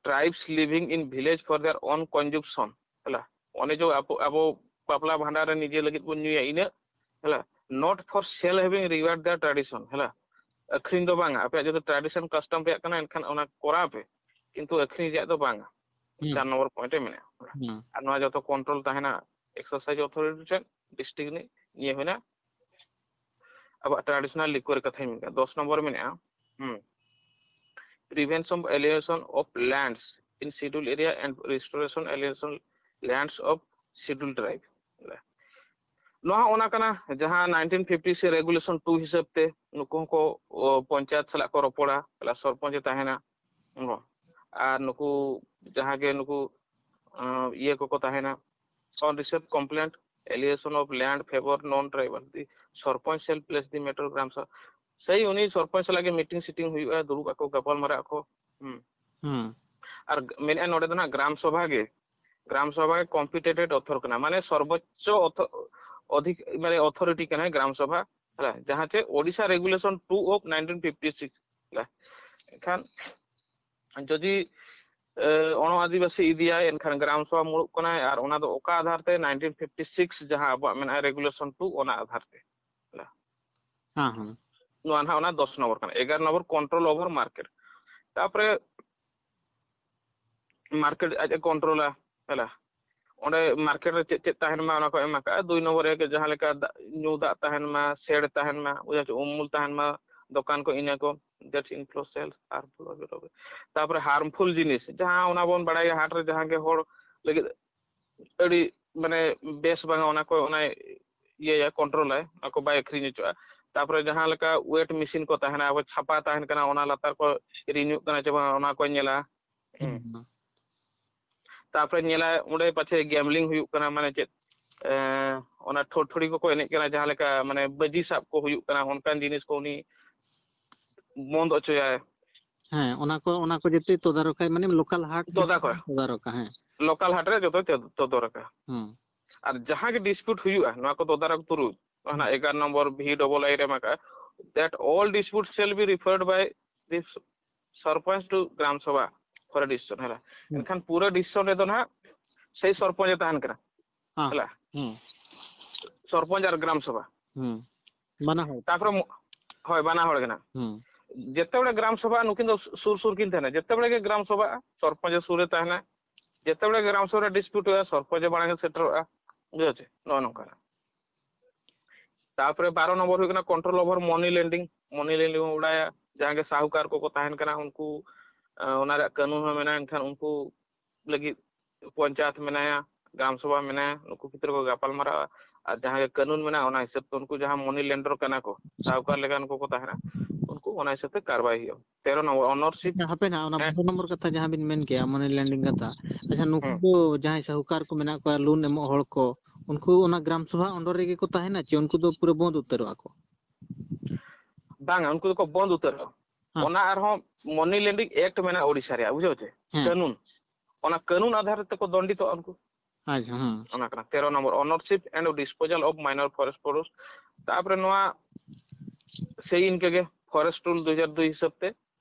tribes living in village for their own consumption, ᱦᱮᱸ᱾ ᱚᱱᱮ ᱡᱮ ᱟᱵᱚ, ᱟᱵᱚ ᱵᱟᱯᱞᱟ ᱵᱷᱟᱸᱰᱟᱱ ᱨᱮ ᱱᱤᱡᱮ ᱞᱟᱹᱜᱤᱫ ᱵᱚᱱ ᱧᱩᱭᱟ ᱤᱱᱟᱹᱜ, ᱦᱮᱸ, not for sale having regard their tradition, ᱦᱮᱸ᱾ ᱟᱹᱠᱷᱨᱤᱧ ᱫᱚ ᱵᱟᱝᱟ᱾ ᱟᱯᱮᱭᱟᱜ ᱡᱩᱫᱤ tradition custom ᱨᱮᱭᱟᱜ ᱠᱟᱱᱟ, ᱮᱱᱠᱷᱟᱱ ᱚᱱᱟ ᱠᱚᱨᱟᱣ ᱯᱮ, ᱠᱤᱱᱛᱩ ᱟᱹᱠᱷᱨᱤᱧ ᱨᱮᱭᱟᱜ ᱫᱚ ᱵᱟᱝᱟ᱾ ᱦᱩᱸ᱾ ᱪᱟᱨ ᱱᱚᱢᱵᱚᱨ ᱯᱚᱭᱮᱱᱴ ᱨᱮ ᱢᱮᱱᱟᱜᱼᱟ᱾ ᱦᱩᱸ᱾ ᱟᱨ ᱱᱚᱣᱟ ᱡᱚᱛᱚ ᱠᱚᱱᱴᱨᱳᱞ ᱛᱟᱦᱮᱱᱟ excise authority ᱴᱷᱮᱱ, ᱰᱤᱥᱴᱨᱤᱠᱴ ᱨᱤᱱᱤᱡ᱾ ᱱᱤᱭᱟᱹ ᱦᱩᱭᱱᱟ ᱟᱵᱚᱣᱟᱜ traditional liquor ᱠᱟᱛᱷᱟᱧ ᱢᱮᱱ ᱠᱮᱫᱟ᱾ ᱫᱚᱥ ᱱᱚᱢᱵᱚᱨ ᱢᱮᱱᱟᱜᱼᱟ, ᱦᱩᱸ, prevention of alienation of lands in scheduled area and restoration alienation lands of scheduled tribe᱾ ᱱᱚᱣᱟ ᱦᱚᱸ ᱚᱱᱟ ᱠᱟᱱᱟ ᱡᱟᱦᱟᱸ nineteen fifty six regulation two ᱦᱤᱥᱟᱹᱵ ᱛᱮ ᱱᱩᱠᱩ ᱦᱚᱸᱠᱚ, ᱚ, ᱯᱚᱧᱪᱟᱭᱮᱛ ᱥᱟᱞᱟᱜ ᱠᱚ ᱨᱚᱯᱚᱲᱟ, ᱥᱚᱨᱯᱚᱧᱪ ᱮ ᱛᱟᱦᱮᱱᱟ᱾ ᱚ, ᱟᱨ ᱱᱩᱠᱩ ᱡᱟᱦᱟᱸ ᱜᱮ ᱱᱩᱠᱩ, ᱟᱸ, ᱤᱭᱟᱹ ᱠᱚᱠᱚ ᱛᱟᱦᱮᱱᱟ, on receipt complaint, alienation of land favour non tribal, the sarpanch shall place the matter gram sabha. ᱥᱮᱭ ᱩᱱᱤ ᱥᱚᱨᱯᱚᱧᱪ ᱥᱟᱞᱟᱜ ᱜᱮ ᱢᱤᱴᱤᱝ ᱥᱤᱴᱤᱝ ᱦᱩᱭᱩᱜᱼᱟ, ᱫᱩᱲᱩᱵ ᱟᱠᱚ, ᱜᱟᱯᱟᱞ ᱢᱟᱨᱟᱜ ᱟᱠᱚ᱾ ᱦᱩᱸ᱾ ᱦᱩᱸ᱾ ᱟᱨ ᱢᱮᱱᱮᱫᱼᱟ ᱱᱚᱰᱮ ᱫᱚ ᱱᱟᱜ ᱜᱨᱟᱢ ᱥᱚᱵᱷᱟ ᱜᱮ, ᱜᱨᱟᱢ ᱥᱚᱵᱷᱟ ᱜᱮ competent author ᱠᱟᱱᱟ, ᱢᱟᱱᱮ ᱥᱚᱨᱵᱚᱪᱪᱚ author-, ᱚᱫᱷᱤᱠ-, ᱢᱟᱱᱮ authority ᱠᱟᱱᱟᱭ ᱜᱨᱟᱢ ᱥᱚᱵᱷᱟ, ᱦᱮᱸ, ᱡᱟᱦᱟᱸ ᱪᱮ Odisha regulation two of nineteen fifty six᱾ ᱮᱱᱠᱷᱟᱱ ᱡᱩᱫᱤ, ᱮ, ᱚᱬᱚ ᱟᱹᱫᱤᱵᱟᱹᱥᱤ ᱤᱫᱤᱭᱟᱭ, ᱮᱱᱠᱷᱟᱱ ᱜᱨᱟᱢ ᱥᱚᱵᱷᱟ ᱢᱩᱲᱩᱵ ᱠᱟᱱᱟᱭ, ᱟᱨ ᱚᱱᱟ ᱫᱚ ᱚᱠᱟ ᱟᱫᱷᱟᱨ ᱛᱮ? nineteen fifty six, ᱡᱟᱦᱟᱸ ᱟᱵᱚᱣᱟᱜ ᱢᱮᱱᱟᱜᱼᱟ regulation two, ᱚᱱᱟ ᱟᱫᱷᱟᱨ ᱛᱮ᱾ ᱦᱮᱸ, ᱦᱮᱸ᱾ ᱱᱚᱣᱟ ᱱᱟᱦᱟᱜ ᱚᱱᱟ ᱫᱚᱥ ᱱᱚᱢᱵᱚᱨ ᱠᱟᱱᱟ᱾ ᱮᱜᱟᱨᱚ ᱱᱚᱢᱵᱚᱨ control over market᱾ ᱛᱟᱯᱚᱨᱮ market ᱟᱡ ᱮ ᱠᱚᱱᱴᱨᱳᱞᱟ, ᱦᱮᱞᱟ᱾ ᱚᱸᱰᱮ market ᱨᱮ ᱪᱮᱫ ᱪᱮᱫ ᱛᱟᱦᱮᱱ ᱢᱟ, ᱚᱱᱟ ᱠᱚ ᱮᱢ ᱟᱠᱟᱫᱼᱟ᱾ ᱫᱩᱭ ᱱᱚᱢᱵᱚᱨ ᱨᱮ ᱡᱟᱦᱟᱸ ᱞᱮᱠᱟ ᱫᱟᱜ, ᱧᱩ ᱫᱟᱜ ᱛᱟᱦᱮᱱ ᱢᱟ, ᱥᱮᱲ ᱛᱟᱦᱮᱱ ᱢᱟ, ᱵᱩᱡᱷᱟᱹᱣ ᱪᱮ, ᱩᱢᱩᱞ ᱛᱟᱦᱮᱱ ᱢᱟ, ᱫᱚᱠᱟᱱ ᱠᱚ ᱤᱱᱟᱹ ᱠᱚ, that include sales, harmful, ᱛᱟᱯᱚᱨᱮ harmful ᱡᱤᱱᱤᱥ, ᱡᱟᱦᱟᱸ ᱚᱱᱟ ᱵᱚᱱ ᱵᱟᱲᱟᱭᱟ ᱦᱟᱴ ᱨᱮ ᱡᱟᱦᱟᱸ ᱜᱮ ᱦᱚᱲ ᱞᱟᱹᱜᱤᱫ ᱟᱹᱰᱤ, ᱢᱟᱱᱮ, ᱵᱮᱥ ᱵᱟᱝᱟ, ᱚᱱᱟ ᱠᱚ, ᱚᱱᱟ ᱤᱭᱟᱹᱭᱟ, ᱠᱚᱱᱴᱨᱳᱞᱟᱭ, ᱚᱱᱟ ᱠᱚ ᱵᱟᱭ ᱟᱹᱠᱷᱨᱤᱧ ᱦᱚᱪᱚᱜᱼᱟ᱾ ᱛᱟᱯᱚᱨᱮ ᱡᱟᱦᱟᱸ ᱞᱮᱠᱟ weight machine ᱠᱚ ᱛᱟᱦᱮᱱᱟ, ᱟᱵᱚ ᱪᱷᱟᱯᱟ ᱛᱟᱦᱮᱱ ᱠᱟᱱᱟ, ᱚᱱᱟ ᱞᱟᱛᱟᱨ ᱠᱚ ᱨᱤᱧᱩᱜ ᱠᱟᱱᱟ ᱪᱮ ᱵᱟᱝ, ᱚᱱᱟ ᱠᱚᱭ ᱧᱮᱞᱟ᱾ ᱦᱩᱸ᱾ ᱦᱩᱸ᱾ ᱛᱟᱯᱚᱨᱮ ᱧᱮᱞᱟ ᱚᱸᱰᱮ ᱯᱟᱪᱷᱮ gambling ᱦᱩᱭᱩᱜ ᱠᱟᱱᱟ, ᱢᱟᱱᱮ ᱪᱮᱫ, ᱮᱸ, ᱚᱱᱟ ᱴᱷᱚᱲᱴᱷᱚᱲᱤ ᱠᱚᱠᱚ ᱮᱱᱮᱡ ᱠᱟᱱᱟ, ᱡᱟᱦᱟᱸ ᱞᱮᱠᱟ ᱢᱟᱱᱮ ᱵᱟᱹᱡᱤ ᱥᱟᱵ ᱠᱚ ᱦᱩᱭᱩᱜ ᱠᱟᱱᱟ, ᱚᱱᱠᱟᱱ ᱡᱤᱱᱤᱥ ᱠᱚ ᱩᱱᱤ ᱵᱚᱱᱫ ᱦᱚᱪᱚᱭᱟᱭ᱾ ᱦᱮᱸ, ᱚᱱᱟ ᱠᱚ, ᱚᱱᱟ ᱠᱚ ᱡᱚᱛᱚᱭ ᱛᱚᱫᱟᱨᱚᱠᱟᱭ, ᱢᱟᱱᱮ local ᱦᱟᱴ ᱛᱚᱫᱟ ᱠᱚ᱾ ᱛᱚᱫᱟᱨᱚᱠᱟ, ᱦᱮᱸ᱾ Local ᱦᱟᱴ ᱨᱮ ᱡᱚᱛᱚᱭ ᱛᱚᱫ-, ᱛᱚᱫᱟᱨᱚᱠᱟ᱾ ᱦᱩᱸ᱾ ᱟᱨ ᱡᱟᱦᱟᱸ ᱜᱮ dispute ᱦᱩᱭᱩᱜᱼᱟ, ᱱᱚᱣᱟ ᱠᱚ ᱛᱚᱫᱟᱨᱚᱠ ᱛᱩᱞᱩᱡ, ᱚᱱᱟ ᱦᱩᱸ᱾ ᱮᱜᱟᱨᱚ ᱱᱚᱢᱵᱚᱨ V double I ᱨᱮ ᱮᱢ ᱟᱠᱟᱫᱼᱟ, that all dispute shall be referred by the sarpanch to gram sabha for a decision, ᱦᱮᱞᱟ᱾ ᱦᱩᱸ᱾ ᱮᱱᱠᱷᱟᱱ ᱯᱩᱨᱟᱹ decision ᱨᱮᱫᱚ ᱱᱟᱦᱟᱜ ᱥᱮᱭ ᱥᱚᱨᱯᱚᱧᱪ ᱮ ᱛᱟᱦᱮᱱ ᱠᱟᱱᱟ, ᱦᱮᱸ᱾ ᱦᱮᱞᱟ᱾ ᱦᱩᱸ᱾ ᱥᱚᱨᱯᱚᱧᱪ ᱟᱨ ᱜᱨᱟᱢ ᱥᱚᱵᱷᱟ᱾ ᱦᱩᱸ᱾ ᱵᱟᱱᱟ ᱦᱚᱲ᱾ ᱛᱟᱯᱚᱨᱮ ᱢᱚ-, ᱦᱳᱭ, ᱵᱟᱱᱟ ᱦᱚᱲ ᱜᱮ ᱱᱟᱜ᱾ ᱦᱩᱸ᱾ ᱡᱮᱛᱮ ᱵᱮᱲᱮ ᱜᱨᱟᱢ ᱥᱚᱵᱷᱟ, ᱱᱩᱠᱤᱱ ᱫᱚ ᱥᱩᱨ ᱥᱩᱨ ᱠᱤᱱ ᱛᱟᱦᱮᱱᱟ᱾ ᱡᱮᱛᱮ ᱵᱮᱲᱮ ᱜᱮ ᱜᱨᱟᱢ ᱥᱚᱵᱷᱟ, ᱥᱚᱨᱯᱚᱧᱪ ᱥᱩᱨ ᱨᱮ ᱛᱟᱦᱮᱱᱟ᱾ ᱡᱮᱛᱮ ᱵᱮᱲᱮ ᱜᱨᱟᱢ ᱥᱚᱵᱷᱟ ᱨᱮ ᱰᱤᱥᱯᱤᱭᱩᱴ ᱦᱩᱭᱩᱜᱼᱟ, ᱥᱚᱨᱯᱚᱧᱪ ᱢᱟᱲᱟᱝ ᱮ ᱥᱮᱴᱮᱨᱚᱜᱼᱟ᱾ ᱵᱩᱡᱷᱟᱹᱣ ᱪᱮ? ᱱᱚᱜᱼᱚ ᱱᱚᱝᱠᱟᱱᱟᱜ᱾ ᱛᱟᱯᱚᱨᱮ ᱵᱟᱨᱚ ᱱᱚᱢᱵᱚᱨ ᱦᱩᱭᱩᱜ ᱠᱟᱱᱟ control over money lending᱾ ᱢᱚᱱᱤ ᱞᱮᱱᱰᱤᱝ ᱩᱰᱟᱭᱟ, ᱡᱟᱦᱟᱸ ᱜᱮ ᱥᱟᱦᱩᱠᱟᱨ ᱠᱚᱠᱚ ᱛᱟᱦᱮᱱ ᱠᱟᱱᱟ ᱩᱱᱠᱩ, ᱟᱸ, ᱚᱱᱟ ᱨᱮᱭᱟᱜ ᱠᱟᱹᱱᱩᱱ ᱦᱚᱸ ᱢᱮᱱᱟᱜᱼᱟ, ᱮᱱᱠᱷᱟᱱ ᱩᱱᱠᱩ ᱞᱟᱹᱜᱤᱫ ᱯᱚᱧᱪᱟᱭᱮᱛ ᱢᱮᱱᱟᱭᱟ, ᱜᱨᱟᱢ ᱥᱚᱵᱷᱟ ᱢᱮᱱᱟᱭᱟ, ᱱᱩᱠᱩ ᱠᱷᱮᱛᱨᱮ ᱠᱚ ᱜᱟᱯᱟᱞ ᱢᱟᱨᱟᱣᱟ᱾ ᱟᱨ ᱡᱟᱦᱟᱸ ᱜᱮ ᱠᱟᱹᱱᱩᱱ ᱢᱮᱱᱟᱜᱼᱟ, ᱚᱱᱟ ᱦᱤᱥᱟᱹᱵ ᱛᱮ ᱩᱱᱠᱩ ᱡᱟᱦᱟᱸ ᱢᱚᱱᱤ ᱞᱮᱱᱰᱚᱨ ᱠᱟᱱᱟ ᱠᱚ, ᱥᱟᱦᱩᱠᱟᱨ ᱞᱮᱠᱟᱱ ᱠᱚᱠᱚ ᱛᱟᱦᱮᱱᱟ, ᱩᱱᱠᱩ ᱚᱱᱟ ᱦᱤᱥᱟᱹᱵ ᱛᱮ ᱠᱟᱨᱣᱟᱭ ᱦᱩᱭᱩᱜᱼᱟ᱾ ᱛᱮᱨᱚ ᱱᱚᱢᱵᱚᱨ ownership᱾ ᱟᱪᱪᱷᱟ, ᱦᱟᱯᱮ ᱱᱟᱦᱟᱜ, ᱚᱱᱟ ᱦᱮᱸ᱾ ᱵᱟᱨᱚ ᱱᱚᱢᱵᱚᱨ ᱠᱟᱛᱷᱟ ᱡᱟᱦᱟᱸ ᱵᱤᱱ ᱢᱮᱱ ᱠᱮᱜᱼᱟ, ᱢᱚᱱᱤ ᱞᱮᱱᱰᱤᱝ ᱠᱟᱛᱷᱟ, ᱟᱪᱪᱷᱟ, ᱱᱩᱠᱩ ᱦᱩᱸ᱾ ᱫᱚ ᱡᱟᱦᱟᱸᱭ ᱥᱟᱦᱩᱠᱟᱨ ᱠᱚ ᱢᱮᱱᱟᱜ ᱠᱚᱣᱟ, ᱞᱳᱱ ᱮᱢᱚᱜ ᱦᱚᱲ ᱠᱚ, ᱩᱱᱠᱩ ᱚᱱᱟ ᱜᱨᱟᱢ ᱥᱚᱵᱷᱟ under ᱨᱮᱜᱮ ᱠᱚ ᱛᱟᱦᱮᱱᱟ ᱪᱮ ᱩᱱᱠᱩ ᱫᱚ ᱯᱩᱨᱟᱹ ᱵᱚᱱᱫ ᱩᱛᱟᱹᱨᱚᱜᱼᱟ ᱠᱚ? ᱵᱟᱝᱟ, ᱩᱱᱠᱩ ᱫᱚᱠᱚ ᱵᱚᱱᱫ ᱩᱛᱟᱹᱨᱚᱜᱼᱟ᱾ ᱦᱮᱸ᱾ ᱚᱱᱟ ᱟᱨᱦᱚᱸ ᱢᱚᱱᱤ ᱞᱮᱱᱰᱤᱝ ᱮᱠᱴ ᱢᱮᱱᱟᱜᱼᱟ ᱳᱰᱤᱥᱟ ᱨᱮᱭᱟᱜ, ᱵᱩᱡᱷᱟᱹᱣ ᱪᱮ? ᱦᱮᱸ᱾ ᱠᱟᱹᱱᱩᱱ, ᱚᱱᱟ ᱠᱟᱹᱱᱩᱱ ᱟᱫᱷᱟᱨ ᱛᱮᱠᱚ ᱫᱚᱱᱰᱤᱛᱚᱜᱼᱟ ᱩᱱᱠᱩ᱾ ᱟᱪᱪᱷᱟ, ᱦᱮᱸ᱾ ᱚᱱᱟ ᱠᱟᱱᱟ ᱛᱮᱨᱚ number, ownership and disposal of minor forest produce᱾ ᱛᱟᱯᱚᱨᱮ ᱱᱚᱣᱟ ᱥᱮᱭ ᱤᱱᱠᱟᱹ ᱜᱮ forest rule ᱫᱩ ᱦᱟᱡᱟᱨ ᱫᱩᱭ ᱦᱤᱥᱟᱹᱵ ᱛᱮ,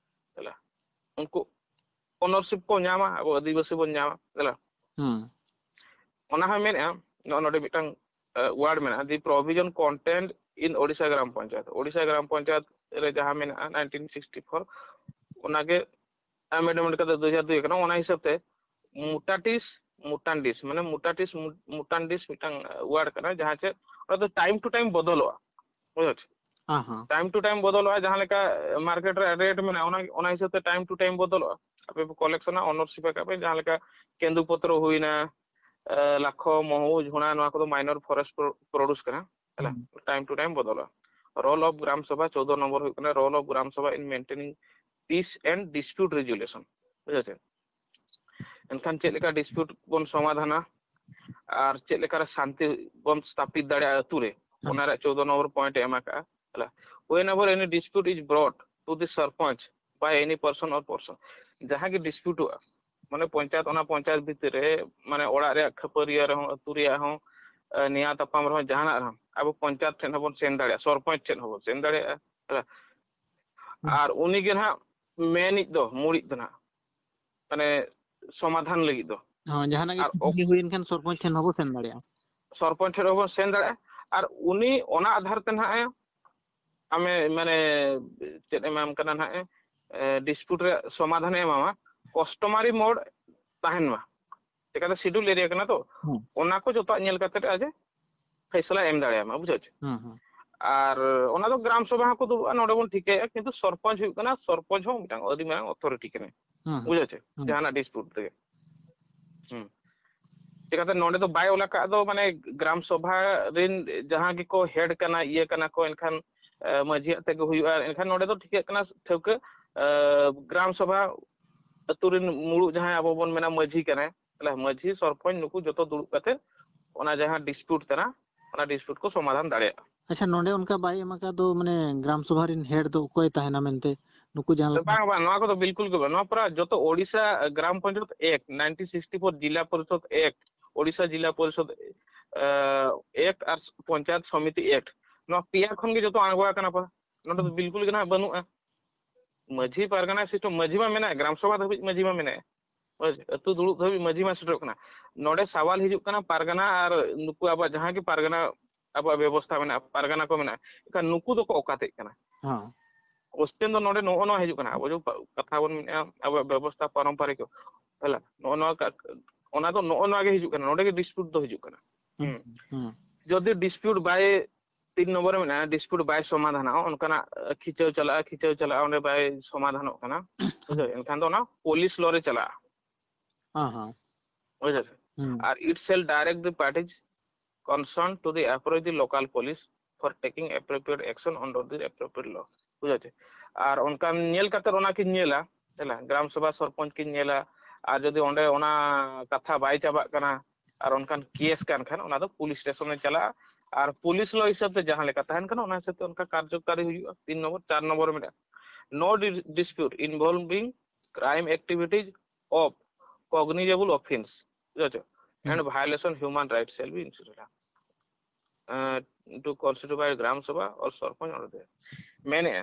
ᱛᱟᱦᱞᱮ ᱩᱱᱠᱩ ownership ᱠᱚ ᱧᱟᱢᱟ, ᱟᱵᱚ ᱟᱹᱫᱤᱵᱟᱹᱥᱤ ᱵᱚᱱ ᱧᱟᱢᱟ, ᱛᱟᱦᱞᱮ ᱦᱮᱸ᱾ ᱚᱱᱟ ᱦᱚᱸ ᱢᱮᱱᱮᱜᱼᱟ, ᱱᱚᱜᱼᱚ ᱱᱚᱰᱮ ᱢᱤᱫᱴᱟᱝ, ᱮ, word ᱢᱮᱱᱟᱜᱼᱟ, the provision contained in Odisha ᱜᱨᱟᱢ ᱯᱚᱧᱪᱟᱭᱮᱛ᱾ ᱳᱰᱤᱥᱟ ᱜᱨᱟᱢ ᱯᱚᱧᱪᱟᱭᱮᱛ ᱨᱮ ᱡᱟᱦᱟᱸ ᱢᱮᱱᱟᱜᱼᱟ nineteen sixty four, ᱚᱱᱟᱜᱮ amendment ᱠᱟᱛᱮ ᱫᱩ ᱦᱟᱡᱟᱨ ᱫᱩᱭ ᱠᱟᱱᱟ᱾ ᱚᱱᱟ ᱦᱤᱥᱟᱹᱵ ᱛᱮ mutatis mutandis, ᱢᱟᱱᱮ mutatis mu-, mutandis ᱢᱤᱫᱴᱟᱝ, ᱮ, word ᱠᱟᱱᱟ, ᱡᱟᱦᱟᱸ ᱪᱮᱫ ᱚᱱᱟ ᱫᱚ time to time ᱵᱚᱫᱚᱞᱚᱜᱼᱟ, ᱵᱩᱡᱷᱟᱹᱣ ᱪᱮ? ᱦᱮᱸ, ᱦᱮᱸ᱾ Time to time ᱵᱚᱫᱚᱞᱚᱜᱼᱟ, ᱡᱟᱦᱟᱸ ᱞᱮᱠᱟ market ᱨᱮ rate ᱢᱮᱱᱟᱜᱼᱟ, ᱚᱱᱟ, ᱚᱱᱟ ᱦᱤᱥᱟᱹᱵ ᱛᱮ time to time ᱵᱚᱫᱚᱞᱚᱜᱼᱟ᱾ ᱟᱯᱮ ᱯᱮ collectionᱟ, ownership ᱟᱠᱟᱫ ᱯᱮ, ᱡᱟᱦᱟᱸ ᱞᱮᱠᱟ ᱠᱮᱸᱫᱩ ᱯᱚᱛᱨᱚ ᱦᱩᱭᱱᱟ, ᱮ, ᱞᱟᱠᱷᱚ, ᱢᱚᱦᱩ, ᱡᱷᱩᱬᱟ, ᱱᱚᱣᱟ ᱠᱚᱫᱚ minor forest pro-, produce ᱠᱟᱱᱟ, ᱦᱮᱸ᱾ Time to time ᱵᱚᱫᱚᱞᱚᱜᱼᱟ᱾ Role of gram sabha, ᱪᱳᱫᱚ number ᱦᱩᱭᱩᱜ ᱠᱟᱱᱟ role of gram sabha in maintaining peace and dispute resolution, ᱵᱩᱡᱷᱟᱹᱣ ᱪᱮ? ᱮᱱᱠᱷᱟᱱ ᱪᱮᱫ ᱞᱮᱠᱟ dispute ᱵᱚᱱ ᱥᱚᱢᱟᱫᱷᱟᱱᱟ ᱟᱨ ᱪᱮᱫ ᱞᱮᱠᱟᱨᱮ ᱥᱟᱱᱛᱤ ᱵᱚᱱ ᱥᱛᱷᱟᱯᱤᱛ ᱫᱟᱲᱮᱭᱟᱜᱼᱟ ᱟᱹᱛᱩ ᱨᱮ, ᱦᱮᱸ᱾ ᱚᱱᱟ ᱨᱮᱭᱟᱜ ᱪᱳᱫᱚ ᱱᱚᱢᱵᱚᱨ point ᱮ ᱮᱢ ᱟᱠᱟᱫᱼᱟ᱾ ᱛᱟᱦᱞᱮ, whenever any dispute is brought to the sarpanch by any person or person, ᱡᱟᱦᱟᱸ ᱜᱮ ᱰᱤᱥᱯᱤᱭᱩᱴᱚᱜᱼᱟ, ᱢᱟᱱᱮ ᱯᱚᱧᱪᱟᱭᱮᱛ, ᱚᱱᱟ ᱯᱚᱧᱪᱟᱭᱮᱛ ᱵᱷᱤᱛᱤᱨ ᱨᱮ, ᱢᱟᱱᱮ ᱚᱲᱟᱜ ᱨᱮᱭᱟᱜ ᱠᱷᱟᱹᱯᱟᱹᱨᱤᱭᱟᱹ ᱨᱮᱦᱚᱸ, ᱟᱹᱛᱩ ᱨᱮᱭᱟᱜ ᱦᱚᱸ, ᱮ, ᱱᱮᱭᱟ ᱛᱟᱯᱟᱢ ᱨᱮᱦᱚᱸ, ᱡᱟᱦᱟᱱᱟᱜ ᱨᱮᱦᱚᱸ ᱟᱵᱚ ᱯᱚᱧᱪᱟᱭᱮᱛ ᱴᱷᱮᱱ ᱦᱚᱸᱵᱚᱱ ᱥᱮᱱ ᱫᱟᱲᱮᱭᱟᱜᱼᱟ, ᱥᱚᱨᱯᱚᱧᱪ ᱴᱷᱮᱱ ᱦᱚᱸᱵᱚᱱ ᱥᱮᱱ ᱫᱟᱲᱮᱭᱟᱜᱼᱟ᱾ ᱦᱮᱸ᱾ ᱟᱨ ᱩᱱᱤ ᱜᱮ ᱱᱟᱦᱟᱜ ᱢᱮᱱᱤᱡ ᱫᱚ, ᱢᱩᱲᱤᱡ ᱫᱚ ᱱᱟᱦᱟᱜ, ᱢᱟᱱᱮ ᱥᱚᱢᱟᱫᱷᱟᱱ ᱞᱟᱹᱜᱤᱫ ᱫᱚ᱾ ᱦᱚᱸ, ᱡᱟᱦᱟᱱᱟᱜ ᱜᱮ ᱟᱨ ᱚᱠ- ᱠᱩᱠᱞᱤ ᱦᱩᱭᱮᱱ ᱠᱷᱟᱱ ᱥᱚᱨᱯᱚᱧᱪ ᱴᱷᱮᱱ ᱦᱚᱸᱵᱚ ᱥᱮᱱ ᱫᱟᱲᱮᱭᱟᱜᱼᱟ᱾ ᱥᱚᱨᱯᱚᱧᱪ ᱴᱷᱮᱱ ᱦᱚᱸᱵᱚᱱ ᱥᱮᱱ ᱫᱟᱲᱮᱭᱟᱜᱼᱟ᱾ ᱟᱨ ᱩᱱᱤ ᱚᱱᱟ ᱟᱫᱷᱟᱨ ᱛᱮ ᱱᱟᱦᱟᱜ ᱮ ᱟᱢᱮ ᱢᱟᱱᱮ ᱪᱮᱫ ᱮᱢᱟᱢ ᱠᱟᱱᱟ ᱱᱟᱦᱟᱜ, ᱰᱤᱥᱯᱩᱴ ᱨᱮ ᱥᱚᱢᱟᱫᱷᱟᱱᱮ ᱮᱢᱟᱢᱟ, ᱠᱟᱥᱴᱚᱢᱟᱨᱤ ᱢᱳᱰ ᱛᱟᱦᱮᱱ ᱢᱟ᱾ ᱪᱮᱠᱟᱛᱮ ᱥᱤᱰᱩᱞ ᱮᱨᱤᱭᱟ ᱠᱟᱱᱟ ᱛᱚ, ᱦᱩᱸ᱾ ᱚᱱᱟ ᱠᱚ ᱡᱚᱛᱚᱣᱟᱜ ᱧᱮᱞ ᱠᱟᱛᱮ ᱟᱡᱮ ᱯᱷᱮᱥᱞᱟ ᱮᱢ ᱫᱟᱲᱮᱭᱟᱢᱟ, ᱵᱩᱡᱷᱟᱹᱣ ᱪᱮ? ᱦᱩᱸ, ᱦᱩᱸ᱾ ᱟᱨ ᱚᱱᱟ ᱫᱚ ᱜᱨᱟᱢ ᱥᱚᱵᱷᱟ ᱦᱚᱸᱠᱚ ᱫᱩᱲᱩᱵᱼᱟ, ᱱᱚᱰᱮ ᱵᱚᱱ ᱴᱷᱤᱠᱟᱹᱭᱟ, ᱠᱤᱱᱛᱩ ᱥᱚᱨᱯᱚᱧᱪ ᱦᱩᱭᱩᱜ ᱠᱟᱱᱟ, ᱥᱚᱨᱯᱚᱧᱪ ᱦᱚᱸ ᱢᱤᱫᱴᱟᱝ ᱟᱹᱰᱤ ᱢᱟᱨᱟᱝ ᱚᱛᱷᱚᱨᱤᱴᱤ ᱠᱟᱱᱟᱭ, ᱦᱩᱸ, ᱦᱩᱸ᱾ ᱵᱩᱡᱷᱟᱹᱣ ᱪᱮ? ᱦᱩᱸ᱾ ᱡᱟᱦᱟᱱᱟᱜ ᱰᱤᱥᱯᱩᱴ ᱛᱮᱜᱮ᱾ ᱦᱩᱸ᱾ ᱪᱮᱠᱟᱛᱮ ᱱᱚᱰᱮ ᱫᱚ ᱵᱟᱭ ᱚᱞ ᱟᱠᱟᱫ ᱫᱚ, ᱢᱟᱱᱮ ᱜᱨᱟᱢ ᱥᱚᱵᱷᱟ ᱨᱮᱱ ᱡᱟᱦᱟᱸ ᱜᱮᱠᱚ ᱦᱮᱰ ᱠᱟᱱᱟ, ᱤᱭᱟᱹ ᱠᱟᱱᱟ ᱠᱚ, ᱮᱱᱠᱷᱟᱱ ᱮ, ᱢᱟᱹᱡᱷᱤᱭᱟᱜ ᱛᱮᱜᱮ ᱦᱩᱭᱩᱜᱼᱟ᱾ ᱮᱱᱠᱷᱟᱱ ᱱᱚᱰᱮ ᱫᱚ ᱴᱷᱤᱠᱟᱹᱜ ᱠᱟᱱᱟ ᱴᱷᱟᱹᱣᱠᱟᱹ, ᱮ, ᱜᱨᱟᱢ ᱥᱚᱵᱷᱟ ᱟᱹᱛᱩ ᱨᱮᱱ ᱢᱩᱲᱩᱫ ᱡᱟᱦᱟᱸᱭ ᱟᱵᱚ ᱵᱚᱱ ᱢᱮᱱᱟ ᱢᱟᱹᱡᱷᱤ ᱠᱟᱱᱟᱭ, ᱛᱟᱦᱞᱮ ᱢᱟᱹᱡᱷᱤ, ᱥᱚᱨᱯᱚᱧᱪ ᱱᱩᱠᱩ ᱡᱚᱛᱚ ᱫᱩᱲᱩᱵ ᱠᱟᱛᱮ ᱚᱱᱟ ᱡᱟᱦᱟᱸ ᱰᱤᱥᱯᱩᱴ ᱠᱟᱱᱟ, ᱚᱱᱟ ᱰᱤᱥᱯᱩᱴ ᱠᱚ ᱥᱚᱢᱟᱫᱷᱟᱱ ᱫᱟᱲᱮᱭᱟᱜᱼᱟ᱾ ᱟᱪᱪᱷᱟ, ᱱᱚᱰᱮ ᱚᱱᱠᱟ ᱵᱟᱭ ᱮᱢ ᱟᱠᱟᱫ ᱫᱚ, ᱢᱟᱱᱮ ᱜᱨᱟᱢ ᱥᱚᱵᱷᱟ ᱨᱮᱱ ᱦᱮᱰ ᱫᱚ ᱚᱠᱚᱭ ᱛᱟᱦᱮᱱᱟ ᱢᱮᱱᱛᱮ, ᱱᱩᱠᱩ ᱡᱟᱦᱟᱸ ᱞᱮᱠᱟ ᱵᱟᱝ, ᱵᱟᱝ, ᱱᱚᱣᱟ ᱠᱚᱫᱚ ᱵᱤᱞᱠᱩᱞ ᱜᱮ ᱵᱟᱝ᱾ ᱱᱚᱣᱟ ᱯᱩᱨᱟ ᱡᱚᱛᱚ Odisha gram panchayat act, nineteen sixty four zilla parishad act, Odisha ᱡᱤᱞᱟ ᱯᱚᱨᱤᱥᱚᱫ, ᱮ, ᱮᱠᱴ ᱟᱨ ᱯᱚᱧᱪᱟᱭᱮᱛ ᱥᱚᱢᱤᱛᱤ ᱮᱠᱴ, ᱱᱚᱣᱟ ᱯᱮᱭᱟ ᱠᱷᱚᱱ ᱜᱮ ᱡᱚᱛᱚ ᱟᱬᱜᱚ ᱟᱠᱟᱱᱟ ᱯᱩᱨᱟ᱾ ᱱᱚᱰᱮ ᱫᱚ ᱵᱤᱞᱠᱩᱞ ᱜᱮ ᱱᱟᱦᱟᱜ ᱵᱟᱹᱱᱩᱜᱼᱟ᱾ ᱢᱟᱹᱡᱷᱤ ᱯᱟᱨᱜᱟᱱᱟ ᱥᱤᱥᱴᱮᱢ, ᱢᱟᱹᱡᱷᱤ ᱢᱟ ᱢᱮᱱᱟᱭ, ᱜᱨᱟᱢ ᱥᱚᱵᱷᱟ ᱫᱷᱟᱹᱵᱤᱡ ᱢᱟᱹᱡᱷᱤ ᱢᱟ ᱢᱮᱱᱟᱭ, ᱦᱳᱭ ᱥᱮ? ᱟᱹᱛᱩ ᱫᱩᱲᱩᱵ ᱫᱷᱟᱹᱵᱤᱡ ᱢᱟᱹᱡᱷᱤ ᱢᱟ ᱥᱮᱴᱮᱨᱚᱜ ᱠᱟᱱᱟ᱾ ᱱᱚᱰᱮ ᱥᱟᱣᱟᱞ ᱦᱤᱡᱩᱜ ᱠᱟᱱᱟ ᱯᱟᱨᱜᱟᱱᱟ ᱟᱨ ᱱᱩᱠᱩ ᱟᱵᱚᱣᱟᱜ ᱡᱟᱦᱟᱸ ᱜᱮ ᱯᱟᱨᱜᱟᱱᱟ, ᱟᱵᱚᱣᱟᱜ ᱵᱮᱵᱚᱥᱛᱷᱟ ᱢᱮᱱᱟᱜᱼᱟ, ᱯᱟᱨᱜᱟᱱᱟ ᱠᱚ ᱢᱮᱱᱟᱜᱼᱟ, ᱮᱱᱠᱷᱟᱱ ᱱᱩᱠᱩ ᱫᱚᱠᱚ ᱚᱠᱟᱛᱮᱜ ᱠᱟᱱᱟ? ᱦᱮᱸ᱾ ᱠᱚᱥᱪᱮᱱ ᱫᱚ ᱱᱚᱰᱮ ᱱᱚᱜᱼᱚ ᱱᱚᱣᱟ ᱦᱤᱡᱩᱜ ᱠᱟᱱᱟ, ᱟᱵᱚ ᱡᱚᱠᱷᱚᱱ ᱠᱟᱛᱷᱟ ᱵᱚᱱ ᱢᱮᱱᱮᱫᱼᱟ ᱟᱵᱚᱣᱟᱜ ᱵᱮᱵᱚᱥᱛᱷᱟ ᱯᱟᱨᱚᱢᱯᱟᱨᱤᱠ, ᱛᱟᱦᱞᱮ ᱱᱚᱜᱼᱚ ᱱᱚᱣᱟ ᱠᱟ-, ᱚᱱᱟ ᱫᱚ ᱱᱚᱜᱼᱚ ᱱᱚᱣᱟ ᱜᱮ ᱦᱤᱡᱩᱜ ᱠᱟᱱᱟ, ᱱᱚᱰᱮ ᱜᱮ ᱰᱤᱥᱯᱩᱴ ᱫᱚ ᱦᱤᱡᱩᱜ ᱠᱟᱱᱟ᱾ ᱦᱩᱸ᱾ ᱦᱩᱸ᱾ ᱡᱩᱫᱤ ᱰᱤᱥᱯᱩᱴ ᱵᱟᱭ, ᱛᱤᱱ ᱱᱚᱢᱵᱚᱨ ᱨᱮ ᱢᱮᱱᱟᱜᱼᱟ, ᱰᱤᱥᱯᱩᱴ ᱵᱟᱭ ᱥᱚᱢᱟᱫᱷᱟᱱᱚᱜᱼᱟ, ᱚᱱᱠᱟᱱᱟᱜ ᱠᱷᱤᱪᱟᱹᱣ ᱪᱟᱞᱟᱜᱼᱟ, ᱠᱷᱤᱪᱟᱹᱣ ᱪᱟᱞᱟᱜᱼᱟ, ᱚᱸᱰᱮ ᱵᱟᱭ ᱥᱚᱢᱟᱫᱷᱟᱱᱚᱜ ᱠᱟᱱᱟ, ᱵᱩᱡᱷᱟᱹᱣ? ᱮᱱᱠᱷᱟᱱ ᱫᱚ ᱚᱱᱟ ᱯᱩᱞᱤᱥ ᱞᱚ ᱨᱮ ᱪᱟᱞᱟᱜᱼᱟ, ᱦᱮᱸ, ᱦᱮᱸ᱾ ᱵᱩᱡᱷᱟᱹᱣ? ᱦᱩᱸ᱾ ᱟᱨ it shall direct the parties concerned to the approach the local police for taking appropriate action under the appropriate law, ᱵᱩᱡᱷᱟᱹᱣ ᱪᱮ? ᱟᱨ ᱚᱱᱠᱟᱱ ᱧᱮᱞ ᱠᱟᱛᱮ ᱚᱱᱟ ᱠᱤᱱ ᱧᱮᱞᱟ, ᱦᱮᱸ, ᱜᱨᱟᱢ ᱥᱚᱵᱷᱟ ᱥᱚᱨᱯᱚᱧᱪ ᱠᱤᱱ ᱧᱮᱞᱟ, ᱟᱨ ᱡᱩᱫᱤ ᱚᱸᱰᱮ ᱚᱱᱟ ᱠᱟᱛᱷᱟ ᱵᱟᱭ ᱪᱟᱵᱟᱜ ᱠᱟᱱᱟ, ᱟᱨ ᱚᱱᱠᱟᱱ ᱠᱮᱥ ᱠᱟᱱ ᱠᱷᱟᱱ ᱚᱱᱟ ᱫᱚ ᱯᱩᱞᱤᱥ ᱥᱴᱮᱥᱚᱱ ᱮ ᱪᱟᱞᱟᱜᱼᱟ᱾ ᱟᱨ ᱯᱩᱞᱤᱥ ᱞᱚ ᱦᱤᱥᱟᱹᱵ ᱛᱮ ᱡᱟᱦᱟᱸ ᱞᱮᱠᱟ ᱛᱟᱦᱮᱱ ᱠᱟᱱᱟ, ᱚᱱᱟ ᱦᱤᱥᱟᱹᱵ ᱛᱮ ᱚᱱᱠᱟ ᱠᱟᱨᱡᱚᱠᱟᱨᱤ ᱦᱩᱭᱩᱜᱼᱟ᱾ ᱛᱤᱱ ᱱᱚᱢᱵᱚᱨ, ᱪᱟᱨ ᱱᱚᱢᱵᱚᱨ ᱨᱮ ᱢᱮᱱᱟᱜᱼᱟ, no dis-, dispute involving crime activities of cognizable offence, ᱵᱩᱡᱷᱟᱹᱣ ᱪᱮ? And violation human rights shall be instituted, uh, to constitute by gram sabha or sarpanch order there. ᱢᱮᱱᱮᱫᱼᱟ,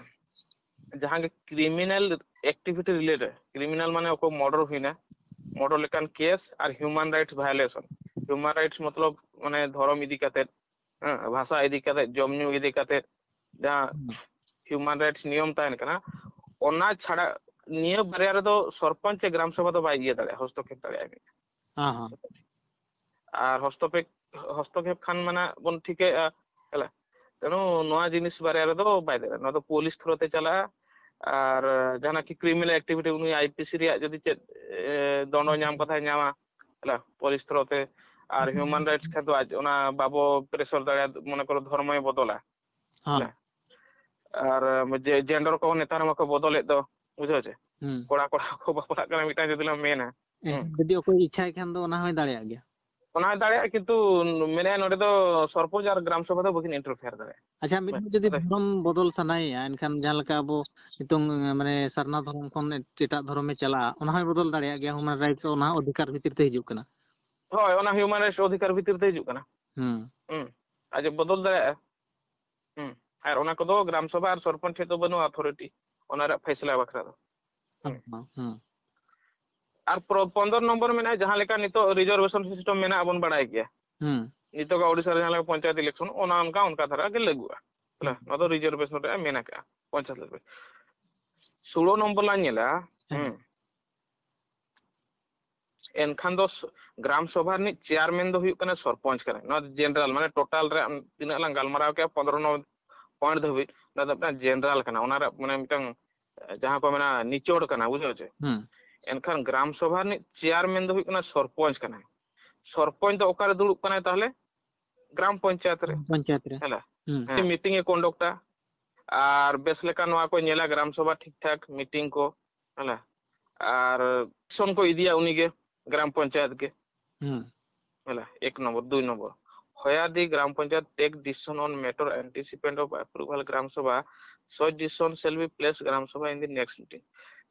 ᱡᱟᱦᱟᱸ ᱜᱮ ᱠᱨᱤᱢᱤᱱᱟᱞ ᱮᱠᱴᱤᱵᱷᱤᱴᱤ ᱨᱤᱞᱮᱴᱮᱰ, ᱠᱨᱤᱢᱤᱱᱟᱞ ᱢᱟᱱᱮ ᱚᱠᱚᱭ ᱢᱟᱨᱰᱟᱨ ᱦᱩᱭᱱᱟ, ᱢᱟᱨᱰᱟᱨ ᱞᱮᱠᱟᱱ ᱠᱮᱥ ᱟᱨ ᱦᱤᱭᱩᱢᱟᱱ ᱨᱟᱭᱤᱴᱥ ᱵᱷᱟᱭᱳᱞᱮᱥᱚᱱ, ᱦᱤᱭᱩᱢᱟᱱ ᱨᱟᱭᱤᱴᱥ ᱢᱚᱛᱞᱚᱵ ᱢᱟᱱᱮ ᱫᱷᱚᱨᱚᱢ ᱤᱫᱤ ᱠᱟᱛᱮ, ᱦᱮᱸ, ᱵᱷᱟᱥᱟ ᱤᱫᱤ ᱠᱟᱛᱮ, ᱡᱚᱢ ᱧᱩ ᱤᱫᱤ ᱠᱟᱛᱮ, ᱡᱟᱦᱟᱸ ᱦᱩᱭᱩᱢᱟᱱ ᱨᱟᱭᱤᱴᱥ ᱱᱤᱭᱚᱢ ᱛᱟᱦᱮᱱ ᱠᱟᱱᱟ, ᱚᱱᱟ ᱪᱷᱟᱲᱟ ᱱᱤᱭᱟᱹ ᱵᱟᱨᱭᱟ ᱨᱮᱫᱚ ᱥᱚᱨᱯᱚᱧᱪ ᱥᱮ ᱜᱨᱟᱢ ᱥᱚᱵᱷᱟ ᱫᱚ ᱵᱟᱭ ᱤᱭᱟᱹ ᱫᱟᱲᱮᱭᱟᱜᱼᱟ, ᱦᱚᱥᱛᱚᱠᱷᱮᱯ ᱫᱟᱲᱮᱭᱟᱜᱼᱟ᱾ ᱦᱮᱸ ᱦᱮᱸ ᱟᱨ ᱦᱚᱥᱛᱚᱯᱮᱠ ᱦᱚᱥᱛᱚᱠᱷᱮᱯ ᱠᱷᱟᱱ ᱢᱟᱱᱟ ᱵᱚᱱ ᱴᱷᱤᱠᱟᱹᱭᱮᱫᱼᱟ, ᱦᱮᱸ᱾ ᱛᱮᱱᱩ ᱱᱚᱣᱟ ᱡᱤᱱᱤᱥ ᱵᱟᱨᱭᱟ ᱨᱮᱫᱚ ᱵᱟᱭ ᱫᱟᱲᱮᱭᱟᱜᱼᱟ᱾ ᱱᱚᱣᱟ ᱫᱚ ᱯᱩᱞᱤᱥ ᱛᱷᱨᱳ ᱛᱮ ᱪᱟᱞᱟᱜᱼᱟ᱾ ᱟᱨ ᱡᱟᱦᱟᱱᱟᱜ ᱠᱤ ᱠᱨᱤᱢᱤᱱᱟᱞ ᱮᱠᱴᱤᱵᱷᱤᱴᱤ, ᱩᱱᱤ ᱟᱭᱯᱤᱥᱤ ᱨᱮᱭᱟᱜ ᱡᱩᱫᱤ ᱪᱮᱫ ᱮ, ᱫᱚᱱᱰᱚ ᱧᱟᱢ ᱠᱟᱛᱷᱟᱭ ᱧᱟᱢᱟ, ᱦᱮᱸ, ᱯᱩᱞᱤᱥ ᱛᱷᱨᱳ ᱛᱮ᱾ ᱟᱨ ᱦᱤᱭᱩᱢᱟᱱ ᱨᱟᱭᱤᱴᱥ ᱠᱷᱟᱱ ᱫᱚ ᱟᱡ ᱚᱱᱟ ᱵᱟᱵᱚ ᱯᱨᱮᱥᱚᱨ ᱫᱟᱲᱮᱭᱟᱜᱼᱟ, ᱢᱚᱱᱮ ᱠᱚᱨᱚ ᱫᱷᱚᱨᱢᱚᱭ ᱵᱚᱫᱚᱞᱟ, ᱦᱮᱸ ᱦᱮᱸ᱾ ᱟᱨ ᱡᱮ ᱡᱮᱱᱰᱟᱨ ᱠᱚ ᱱᱮᱛᱟᱨ ᱢᱟᱠᱚ ᱵᱚᱫᱚᱞᱮᱫ ᱫᱚ, ᱵᱩᱡᱷᱟᱹᱣ ᱪᱮ? ᱦᱩᱸ ᱠᱚᱲᱟ ᱠᱚᱲᱟ ᱠᱚ ᱵᱟᱯᱞᱟᱜ ᱠᱟᱱᱟ ᱢᱤᱫᱴᱟᱝ ᱡᱩᱫᱤ ᱞᱟᱝ ᱢᱮᱱᱟ, ᱦᱩᱸ᱾ ᱮᱱᱠᱷᱟᱱ ᱡᱩᱫᱤ ᱚᱠᱚᱭ ᱤᱪᱪᱷᱟᱭ ᱠᱷᱟᱱ ᱫᱚ ᱚᱱᱟ ᱦᱚᱸᱭ ᱫᱟᱲᱮᱭᱟᱜ ᱜᱮᱭᱟ᱾ ᱚᱱᱟ ᱦᱚᱸᱭ ᱫᱟᱲᱮᱭᱟᱜᱼᱟ, ᱠᱤᱱᱛᱩ ᱢᱮᱱᱟᱭᱟ ᱱᱚᱰᱮ ᱫᱚ ᱥᱚᱨᱯᱚᱧᱪ ᱟᱨ ᱜᱨᱟᱢ ᱥᱚᱵᱷᱟ ᱫᱚ ᱵᱟᱹᱠᱤᱱ ᱤᱱᱴᱟᱨᱯᱷᱮᱭᱟᱨ ᱫᱟᱲᱮᱭᱟᱜᱼᱟ᱾ ᱟᱪᱪᱷᱟ, ᱢᱤᱫ ᱦᱚᱲ ᱡᱩᱫᱤ ᱦᱮᱸ᱾ ᱫᱷᱚᱨᱚᱢ ᱵᱚᱫᱚᱞ ᱥᱟᱱᱟᱭᱮᱭᱟ, ᱮᱱᱠᱷᱟᱱ ᱡᱟᱦᱟᱸ ᱞᱮᱠᱟ ᱟᱵᱚ ᱱᱤᱛᱚᱝ ᱢᱟᱱᱮ ᱥᱟᱨᱱᱟ ᱫᱷᱚᱨᱚᱢ ᱠᱷᱚᱱ ᱮᱴᱟᱜ ᱫᱷᱚᱨᱚᱢᱮ ᱪᱟᱞᱟᱜᱼᱟ, ᱚᱱᱟ ᱦᱚᱸᱭ ᱵᱚᱫᱚᱞ ᱫᱟᱲᱮᱭᱟᱜ ᱜᱮᱭᱟ, ᱦᱤᱭᱩᱢᱟᱱ ᱨᱟᱭᱤᱴᱥ ᱚᱱᱟ ᱚᱫᱷᱤᱠᱟᱨ ᱵᱷᱤᱛᱤᱨ ᱛᱮ ᱦᱤᱡᱩᱜ ᱠᱟᱱᱟ᱾ ᱦᱳᱭ, ᱚᱱᱟ ᱦᱤᱭᱩᱢᱟᱱ ᱨᱟᱭᱤᱴᱥ ᱚᱫᱷᱤᱠᱟᱨ ᱵᱷᱤᱛᱤᱨ ᱛᱮ ᱦᱤᱡᱩᱜ ᱠᱟᱱᱟ᱾ ᱦᱩᱸ ᱦᱩᱸ, ᱟᱡ ᱮ ᱵᱚᱫᱚᱞ ᱫᱟᱲᱮᱭᱟᱜᱼᱟ᱾ ᱦᱩᱸ, ᱟᱨ ᱚᱱᱟ ᱠᱚᱫᱚ ᱜᱨᱟᱢ ᱥᱚᱵᱷᱟ ᱟᱨ ᱥᱚᱨᱯᱚᱧᱪ ᱴᱷᱮᱱ ᱫᱚ ᱵᱟᱹᱱᱩᱜᱼᱟ ᱚᱛᱷᱚᱨᱤᱴᱤ, ᱚᱱᱟ ᱨᱮᱭᱟᱜ ᱯᱷᱟᱭᱥᱞᱟ ᱵᱟᱠᱷᱨᱟ ᱫᱚ᱾ ᱦᱩᱸ᱾ ᱦᱩᱸ ᱟᱨ ᱯᱚ-, ᱯᱚᱱᱫᱚᱨ ᱱᱚᱢᱵᱚᱨ ᱢᱮᱱᱟᱜᱼᱟ, ᱡᱟᱦᱟᱸ ᱞᱮᱠᱟ ᱱᱤᱛᱚᱜ ᱨᱤᱡᱟᱨᱵᱷᱮᱥᱚᱱ ᱥᱤᱥᱴᱮᱢ ᱢᱮᱱᱟᱜᱼᱟ ᱵᱚᱱ ᱵᱟᱲᱟᱭ ᱜᱮᱭᱟ᱾ ᱦᱩᱸ ᱱᱤᱛᱚᱜᱟᱜ ᱳᱰᱤᱥᱟ ᱨᱮ ᱡᱟᱦᱟᱸ ᱞᱮᱠᱟ ᱯᱚᱧᱪᱟᱭᱮᱛ ᱤᱞᱮᱠᱥᱚᱱ, ᱚᱱᱟ ᱚᱱᱠᱟ, ᱚᱱᱠᱟ ᱫᱷᱟᱨᱟ ᱜᱮ ᱞᱟᱹᱜᱩᱜᱼᱟ᱾ ᱦᱮᱸ, ᱱᱚᱣᱟ ᱫᱚ ᱨᱤᱡᱟᱨᱵᱷᱮᱥᱚᱱ ᱨᱮ ᱢᱮᱱᱟᱜ ᱟᱠᱟᱫᱼᱟ, ᱯᱚᱧᱪᱟᱭᱮᱛ ᱤᱞᱮᱠᱥᱚᱱ᱾ ᱥᱳᱞᱳ ᱱᱚᱢᱵᱚᱨ ᱞᱟᱝ ᱧᱮᱞᱟ᱾ ᱦᱮᱸ᱾ ᱦᱩᱸ᱾ ᱮᱱᱠᱷᱟᱱ ᱫᱚ ᱥ-, ᱜᱨᱟᱢ ᱥᱚᱵᱷᱟ ᱨᱤᱱᱤᱡ ᱪᱮᱭᱟᱨᱢᱮᱱ ᱫᱚ ᱦᱩᱭᱩᱜ ᱠᱟᱱᱟ ᱥᱚᱨᱯᱚᱧᱪ ᱠᱟᱱᱟᱭ᱾ ᱱᱚᱣᱟ ᱡᱮᱱᱟᱨᱟᱞ, ᱢᱟᱱᱮ ᱴᱳᱴᱟᱞ ᱨᱮ ᱟᱢ ᱛᱤᱱᱟᱹᱜ ᱞᱟᱝ ᱜᱟᱞᱢᱟᱨᱟᱣ ᱠᱮᱜᱼᱟ, ᱯᱚᱱᱫᱽᱨᱚ ᱱᱚᱢᱵᱚᱨ ᱯᱚᱭᱮᱱᱴ ᱫᱷᱟᱹᱵᱤᱡ, ᱚᱱᱟ ᱫᱚ ᱢᱤᱫᱴᱟᱝ ᱡᱮᱱᱟᱨᱟᱞ ᱠᱟᱱᱟ᱾ ᱚᱱᱟ ᱨᱮ ᱢᱟᱱᱮ ᱢᱤᱫᱴᱟᱝ, ᱡᱟᱦᱟᱸ ᱠᱚ ᱢᱮᱱᱟ, ᱱᱤᱪᱚᱲ ᱠᱟᱱᱟ, ᱵᱩᱡᱷᱟᱹᱣ ᱪᱮ? ᱦᱩᱸ᱾ ᱮᱱᱠᱷᱟᱱ ᱜᱨᱟᱢ ᱥᱚᱵᱷᱟ ᱨᱤᱱᱤᱡ ᱪᱮᱭᱟᱨᱢᱮᱱ ᱫᱚ ᱦᱩᱭᱩᱜ ᱠᱟᱱᱟ ᱥᱚᱨᱯᱚᱧᱪ ᱠᱟᱱᱟᱭ᱾ ᱥᱚᱨᱯᱚᱧᱪ ᱫᱚ ᱚᱠᱟᱨᱮ ᱫᱩᱲᱩᱵ ᱠᱟᱱᱟᱭ ᱛᱟᱦᱞᱮ? ᱜᱨᱟᱢ ᱯᱚᱧᱪᱟᱭᱮᱛ ᱨᱮ᱾ ᱯᱚᱧᱪᱟᱭᱮᱛ ᱨᱮ᱾ ᱦᱮᱸ᱾ ᱦᱩᱸ᱾ ᱦᱮᱸ, ᱢᱤᱴᱤᱝ ᱮ ᱠᱚᱱᱰᱚᱠᱴᱟ, ᱟᱨ ᱵᱮᱥ ᱞᱮᱠᱟ ᱱᱚᱣᱟ ᱠᱚ ᱧᱮᱞᱟ, ᱜᱨᱟᱢ ᱥᱚᱵᱷᱟ ᱴᱷᱤᱠ ᱴᱷᱟᱠ ᱢᱤᱴᱤᱝ ᱠᱚ, ᱦᱮᱸ᱾ ᱟᱨ ᱰᱤᱥᱤᱥᱚᱱ ᱠᱚ ᱤᱫᱤᱭᱟ ᱩᱱᱤᱜᱮ, ᱜᱨᱟᱢ ᱯᱚᱧᱪᱟᱭᱮᱛ ᱜᱮ᱾ ᱦᱩᱸ᱾ ᱦᱮᱸ, ᱮᱠ ᱱᱚᱢᱵᱚᱨ᱾ ᱫᱩᱭ number, where the gram panchayat take decision on matter antecipient of approval gram sabha, such decision shall be placed gram sabha in the next meeting.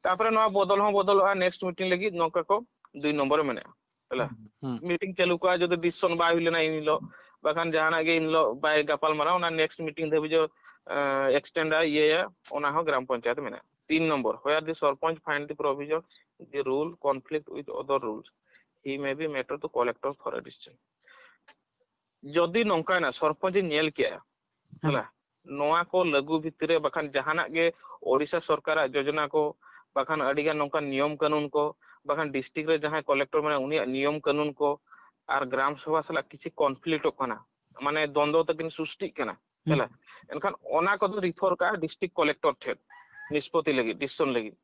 ᱛᱟᱯᱚᱨᱮ ᱱᱚᱣᱟ ᱵᱚᱫᱚᱞ ᱦᱚᱸ ᱵᱚᱫᱚᱞᱚᱜᱼᱟ, ᱱᱮᱠᱥᱴ ᱢᱤᱴᱤᱝ ᱞᱟᱹᱜᱤᱫ ᱱᱚᱝᱠᱟ ᱠᱚ ᱫᱩᱭ ᱱᱚᱢᱵᱚᱨ ᱨᱮ ᱢᱮᱱᱟᱜᱼᱟ᱾ ᱦᱮᱸ᱾ ᱦᱩᱸ᱾ ᱢᱤᱴᱤᱝ ᱪᱟᱹᱞᱩ ᱠᱚᱜᱼᱟ, ᱡᱩᱫᱤ ᱰᱤᱥᱤᱥᱚᱱ ᱵᱟᱭ ᱦᱩᱭ ᱞᱮᱱᱟ ᱤᱱ ᱦᱤᱞᱳᱜ, ᱵᱟᱠᱷᱟᱱ ᱡᱟᱦᱟᱱᱟᱜ ᱜᱮ ᱤᱱ ᱦᱤᱞᱳᱜ ᱵᱟᱭ ᱜᱟᱯᱟᱞ ᱢᱟᱨᱟᱣ, ᱚᱱᱟ ᱱᱮᱠᱥᱴ ᱢᱤᱴᱤᱝ ᱫᱷᱟᱹᱵᱤᱡ ᱮᱠᱥᱴᱮᱱᱰ ᱟᱭ, ᱤᱭᱟᱹᱭᱟ, ᱚᱱᱟ ᱦᱚᱸ ᱜᱨᱟᱢ ᱯᱚᱧᱪᱟᱭᱮᱛ ᱢᱮᱱᱟᱜᱼᱟ᱾ ᱛᱤᱱ number, where the sarpanch find the provision the rule conflict with other rules, he may be matter to collector for a decision. ᱡᱩᱫᱤ ᱱᱚᱝᱠᱟᱭᱮᱱᱟ, ᱥᱚᱨᱯᱚᱧᱪ ᱮ ᱧᱮᱞ ᱠᱮᱜᱼᱟ, ᱦᱮᱸ᱾ ᱦᱮᱸ, ᱱᱚᱣᱟ ᱠᱚ ᱞᱟᱹᱜᱩ ᱵᱷᱤᱛᱤᱨ ᱨᱮ ᱵᱟᱠᱷᱟᱱ ᱡᱟᱦᱟᱱᱟᱜ ᱜᱮ ᱳᱰᱤᱥᱟ ᱥᱚᱨᱠᱟᱨᱟᱜ ᱡᱳᱡᱚᱱᱟ ᱠᱚ, ᱵᱟᱠᱷᱟᱱ ᱟᱹᱰᱤᱜᱟᱱ ᱱᱚᱝᱠᱟᱱ ᱱᱤᱭᱚᱢ ᱠᱟᱹᱱᱩᱱ ᱠᱚ, ᱵᱟᱠᱷᱟᱱ ᱰᱤᱥᱴᱨᱤᱠᱴ ᱨᱮ ᱡᱟᱦᱟᱸᱭ ᱠᱚᱞᱮᱠᱴᱚᱨ ᱢᱮᱱᱟᱭᱟ ᱩᱱᱤᱭᱟᱜ ᱱᱤᱭᱚᱢ ᱠᱟᱹᱱᱩᱱ ᱠᱚ, ᱟᱨ ᱜᱨᱟᱢ ᱥᱚᱵᱷᱟ ᱥᱟᱞᱟᱜ ᱠᱤᱪᱷᱩ ᱠᱚᱱᱯᱷᱞᱤᱠᱴᱚᱜ ᱠᱟᱱᱟ, ᱢᱟᱱᱮ ᱫᱚᱱᱫᱚ ᱛᱟᱹᱠᱤᱱ ᱥᱨᱤᱥᱴᱤᱜ ᱠᱟᱱᱟ᱾ ᱦᱩᱸ᱾ ᱛᱟᱦᱞᱮ ᱮᱱᱠᱷᱟᱱ ᱚᱱᱟ ᱠᱚᱫᱚ ᱨᱤᱯᱷᱟᱨ ᱠᱟᱜᱼᱟ ᱰᱤᱥᱴᱨᱤᱠᱴ ᱠᱚᱞᱮᱠᱴᱚᱨ ᱴᱷᱮᱱ ᱰᱤᱥᱯᱚᱛᱤ ᱞᱟᱹᱜᱤᱫ, ᱰᱤᱥᱤᱥᱚᱱ ᱞᱟᱹᱜᱤᱫ᱾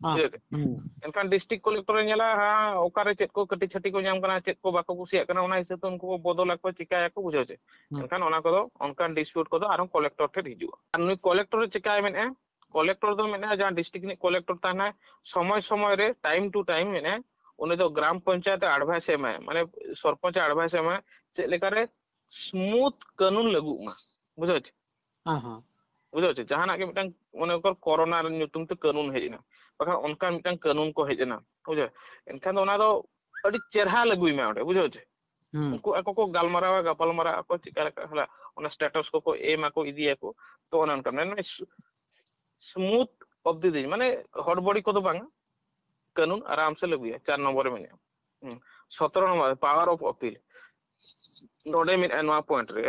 ᱟᱦ, ᱵᱩᱡᱷᱟᱹᱣ ᱪᱮ? ᱦᱩᱸ᱾ ᱮᱱᱠᱷᱟᱱ ᱰᱤᱥᱴᱨᱤᱠᱴ ᱠᱚᱞᱮᱠᱴᱚᱨ ᱮ ᱧᱮᱞᱟ, ᱦᱮᱸ, ᱚᱠᱟᱨᱮ ᱪᱮᱫ ᱠᱚ ᱠᱟᱹᱴᱤᱡ ᱪᱷᱟᱹᱴᱤ ᱠᱚ ᱧᱟᱢ ᱠᱟᱱᱟ, ᱪᱮᱫ ᱠᱚ ᱵᱟᱠᱚ ᱠᱩᱥᱤᱭᱟᱜ ᱠᱟᱱᱟ, ᱚᱱᱟ ᱦᱤᱥᱟᱹᱵ ᱛᱮ ᱩᱱᱠᱩ ᱠᱚ ᱵᱚᱫᱚᱞ ᱟᱠᱚ, ᱪᱤᱠᱟᱹᱭᱟᱠᱚ, ᱵᱩᱡᱷᱟᱹᱣ ᱪᱮ? ᱦᱩᱸ᱾ ᱮᱱᱠᱷᱟᱱ ᱚᱱᱟ ᱠᱚᱫᱚ ᱚᱱᱠᱟᱱ ᱰᱤᱥᱯᱤᱭᱩᱴ ᱠᱚᱫᱚ ᱟᱨᱦᱚᱸ ᱠᱚᱞᱮᱠᱴᱚᱨ ᱴᱷᱮᱱ ᱦᱤᱡᱩᱜᱼᱟ᱾ ᱟᱨ ᱱᱩᱭ ᱠᱚᱞᱮᱠᱴᱚᱨ ᱪᱤᱠᱟᱭ ᱢᱮᱱᱮᱫᱼᱟ? ᱠᱚᱞᱮᱠᱴᱚᱨ ᱫᱚ ᱢᱮᱱᱮᱫᱼᱟ ᱡᱟᱦᱟᱸ ᱰᱤᱥᱴᱨᱤᱠᱴ ᱨᱤᱱᱤᱡ ᱠᱚᱞᱮᱠᱴᱚᱨ ᱛᱟᱦᱮᱱᱟᱭ, ᱥᱚᱢᱚᱭ ᱥᱚᱢᱚᱭ ᱨᱮ, ᱴᱟᱭᱤᱢ ᱴᱩ ᱴᱟᱭᱤᱢ ᱢᱮᱱᱮᱫᱼᱟ, ᱩᱱᱤ ᱫᱚ ᱜᱨᱟᱢ ᱯᱚᱧᱪᱟᱭᱮᱛ ᱮ ᱮᱰᱵᱷᱟᱭᱤᱥ ᱮ ᱮᱢᱟᱭᱟ, ᱢᱟᱱᱮ ᱥᱚᱨᱯᱚᱧᱪ ᱮ ᱮᱰᱵᱷᱟᱭᱤᱥ ᱮ ᱮᱢᱟᱭᱟ ᱪᱮᱫ ᱞᱮᱠᱟᱨᱮ ᱥᱢᱩᱛᱷ ᱠᱟᱹᱱᱩᱱ ᱞᱟᱹᱜᱩᱜ ᱢᱟ, ᱵᱩᱡᱷᱟᱹᱣ ᱪᱮ? ᱦᱮᱸ, ᱦᱮᱸ᱾ ᱵᱩᱡᱷᱟᱹᱣ ᱪᱮ? ᱡᱟᱦᱟᱱᱟᱜ ᱜᱮ ᱢᱤᱫᱴᱟᱝ, ᱢᱚᱱᱮ ᱠᱚᱨ, ᱠᱚᱨᱳᱱᱟ ᱨᱮᱱ ᱧᱩᱛᱩᱢ ᱛᱮ ᱠᱟᱹᱱᱩᱱ ᱦᱮᱡ ᱮᱱᱟ, ᱵᱟᱠᱷᱟᱱ ᱚᱱᱠᱟ ᱢᱤᱫᱴᱟᱝ ᱠᱟᱹᱱᱩᱱ ᱠᱚ ᱦᱮᱡ ᱮᱱᱟ, ᱵᱩᱡᱷᱟᱹᱣ? ᱮᱱᱠᱷᱟᱱ ᱫᱚ ᱚᱱᱟ ᱫᱚ ᱟᱹᱰᱤ ᱪᱮᱨᱦᱟ ᱞᱟᱹᱜᱩᱭ ᱢᱮ ᱚᱸᱰᱮ, ᱵᱩᱡᱷᱟᱹᱣ ᱪᱮ? ᱦᱩᱸ᱾ ᱩᱱᱠᱩ ᱟᱠᱚ ᱠᱚ ᱜᱟᱞᱢᱟᱨᱟᱣᱟ, ᱜᱟᱯᱟᱞ ᱢᱟᱨᱟᱣ ᱟᱠᱚ, ᱪᱮᱫᱠᱟ ᱞᱮᱠᱟ ᱦᱟᱞᱟ ᱚᱱᱟ ᱥᱴᱮᱴᱟᱥ ᱠᱚᱠᱚ ᱮᱢᱟ ᱠᱚ, ᱤᱫᱤᱭᱟᱠᱚ᱾ ᱛᱚ ᱚᱱᱮ ᱚᱱᱠᱟ ᱢᱮᱱ ᱢᱮ, ᱥᱢᱩᱛᱷ ᱚᱵ ᱫᱤ ᱫᱤᱱ, ᱢᱟᱱᱮ ᱦᱚᱲᱵᱚᱲᱤ ᱠᱚᱫᱚ ᱵᱟᱝᱟ, ᱠᱟᱹᱱᱩᱱ ᱟᱨᱟᱢ ᱥᱮ ᱞᱟᱹᱜᱩᱭᱟ᱾ ᱪᱟᱨ ᱱᱚᱢᱵᱚᱨ ᱨᱮ ᱢᱮᱱᱟᱜᱼᱟ᱾ ᱦᱩᱸ᱾ ᱥᱚᱛᱨᱚ ᱱᱚᱢᱵᱚᱨ, ᱯᱟᱣᱟᱨ ᱚᱯ ᱟᱯᱤᱞ᱾ ᱱᱚᱰᱮ ᱢᱮᱱᱟᱜᱼᱟ ᱱᱚᱣᱟ ᱯᱚᱭᱮᱱᱴ ᱨᱮ,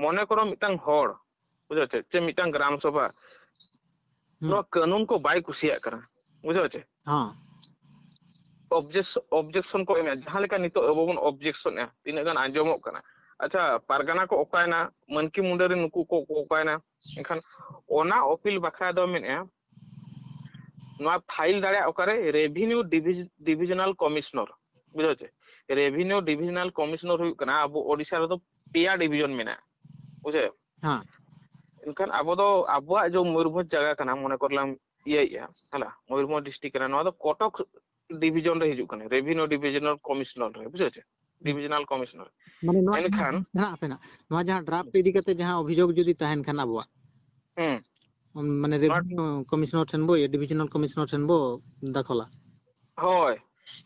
ᱢᱚᱱᱮ ᱠᱚᱨᱚ ᱢᱤᱫᱴᱟᱝ ᱦᱚᱲ, ᱵᱩᱡᱷᱟᱹᱣ ᱪᱮ, ᱪᱮ ᱢᱤᱫᱴᱟᱝ ᱜᱨᱟᱢ ᱥᱚᱵᱷᱟ ᱦᱩᱸ᱾ ᱱᱚᱣᱟ ᱠᱟᱹᱱᱩᱱ ᱠᱚ ᱵᱟᱭ ᱠᱩᱥᱤᱭᱟᱜ ᱠᱟᱱᱟ, ᱵᱩᱡᱷᱟᱹᱣ ᱪᱮ? ᱦᱚᱸ᱾ ᱚᱵᱡᱮᱠᱥ-, ᱚᱵᱡᱮᱠᱥᱚᱱ ᱠᱚ ᱮᱢᱮᱫᱼᱟ, ᱡᱟᱦᱟᱸ ᱞᱮᱠᱟ ᱱᱤᱛᱚᱜ ᱟᱵᱚ ᱵᱚᱱ ᱚᱵᱡᱮᱠᱥᱚᱱ ᱮᱫᱼᱟ, ᱛᱤᱱᱟᱹᱜ ᱜᱟᱱ ᱟᱸᱡᱚᱢᱚᱜ ᱠᱟᱱᱟ᱾ ᱟᱪᱪᱷᱟ, ᱯᱟᱨᱜᱟᱱᱟ ᱠᱚ ᱚᱠᱟᱭᱮᱱᱟ? ᱢᱟᱹᱱᱠᱤ ᱢᱩᱱᱰᱟᱹ ᱨᱮᱱ ᱱᱩᱠᱩ ᱠᱚ, ᱠᱚ ᱚᱠᱟᱭᱮᱱᱟ? ᱮᱱᱠᱷᱟᱱ ᱚᱱᱟ ᱟᱯᱤᱞ ᱵᱟᱠᱷᱨᱟ ᱫᱚ ᱢᱮᱱᱮᱫᱼᱟ, ᱱᱚᱣᱟ ᱯᱷᱟᱭᱤᱞ ᱫᱟᱲᱮᱭᱟᱜᱼᱟ ᱚᱠᱟᱨᱮ? ᱨᱮᱵᱷᱤᱱᱤᱭᱩ ᱰᱤᱵᱷᱤᱡ-, ᱰᱤᱵᱷᱤᱡᱚᱱᱟᱞ ᱠᱚᱢᱤᱥᱚᱱᱟᱨ, ᱵᱩᱡᱷᱟᱹᱣ ᱪᱮ? ᱨᱮᱵᱷᱤᱱᱤᱭᱩ ᱰᱤᱵᱷᱤᱡᱚᱱᱟᱞ ᱠᱚᱢᱤᱥᱚᱱᱟᱨ ᱦᱩᱭᱩᱜ ᱠᱟᱱᱟ, ᱟᱵᱚ ᱳᱰᱤᱥᱟ ᱨᱮᱫᱚ ᱯᱮᱭᱟ ᱰᱤᱵᱷᱤᱡᱚᱱ ᱢᱮᱱᱟᱜᱼᱟ, ᱵᱩᱡᱷᱟᱹᱣ? ᱦᱮᱸ᱾ ᱮᱱᱠᱷᱟᱱ ᱟᱵᱚ ᱫᱚ ᱟᱵᱚᱣᱟᱜ ᱡᱮ ᱢᱚᱭᱩᱨᱵᱷᱚᱸᱡᱽ ᱡᱟᱭᱜᱟ ᱠᱟᱱᱟ, ᱢᱚᱱᱮ ᱠᱚᱨᱞᱟᱢ ᱤᱭᱟᱹᱭᱮᱫᱼᱟ, ᱦᱮᱞᱟ, ᱢᱚᱭᱩᱨᱵᱷᱚᱸᱡᱽ ᱰᱤᱥᱴᱨᱤᱠᱴ ᱠᱟᱱᱟ, ᱱᱚᱣᱟ ᱫᱚ ᱠᱚᱴᱚᱠ ᱰᱤᱵᱷᱤᱡᱚᱱ ᱨᱮ ᱦᱤᱡᱩᱜ ᱠᱟᱱᱟ, ᱨᱮᱵᱷᱤᱱᱤᱭᱩ ᱰᱤᱵᱷᱤᱡᱚᱱᱟᱞ ᱠᱚᱢᱤᱥᱚᱱᱟᱨ ᱨᱮ, ᱵᱩᱡᱷᱟᱹᱣ ᱪᱮ? ᱦᱩᱸ᱾ Divisional commissioner. ᱢᱟᱱᱮ ᱱᱚᱣᱟ ᱮᱱᱠᱷᱟᱱ ᱡᱟᱦᱟᱸ, ᱦᱟᱯᱮᱱᱟᱜ, ᱱᱚᱣᱟ ᱡᱟᱦᱟᱸ ᱰᱨᱟᱯᱴ ᱤᱫᱤ ᱠᱟᱛᱮ ᱡᱟᱦᱟᱸ ᱚᱵᱷᱤᱡᱳᱜᱽ ᱡᱩᱫᱤ ᱛᱟᱦᱮᱱ ᱠᱷᱟᱱ ᱟᱵᱚᱣᱟᱜ, ᱦᱩᱸ᱾ ᱢᱟᱱᱮ ᱱᱚᱣᱟ ᱨᱮᱵᱷᱤᱱᱤᱭᱩ ᱠᱚᱢᱤᱥᱚᱱᱟᱨ ᱴᱷᱮᱱ ᱵᱚ, ᱰᱤᱵᱷᱤᱡᱚᱱᱟᱞ ᱠᱚᱢᱤᱥᱚᱱᱟᱨ ᱴᱷᱮᱱ ᱵᱚ ᱫᱟᱠᱷᱚᱞᱟ᱾ ᱦᱳᱭ,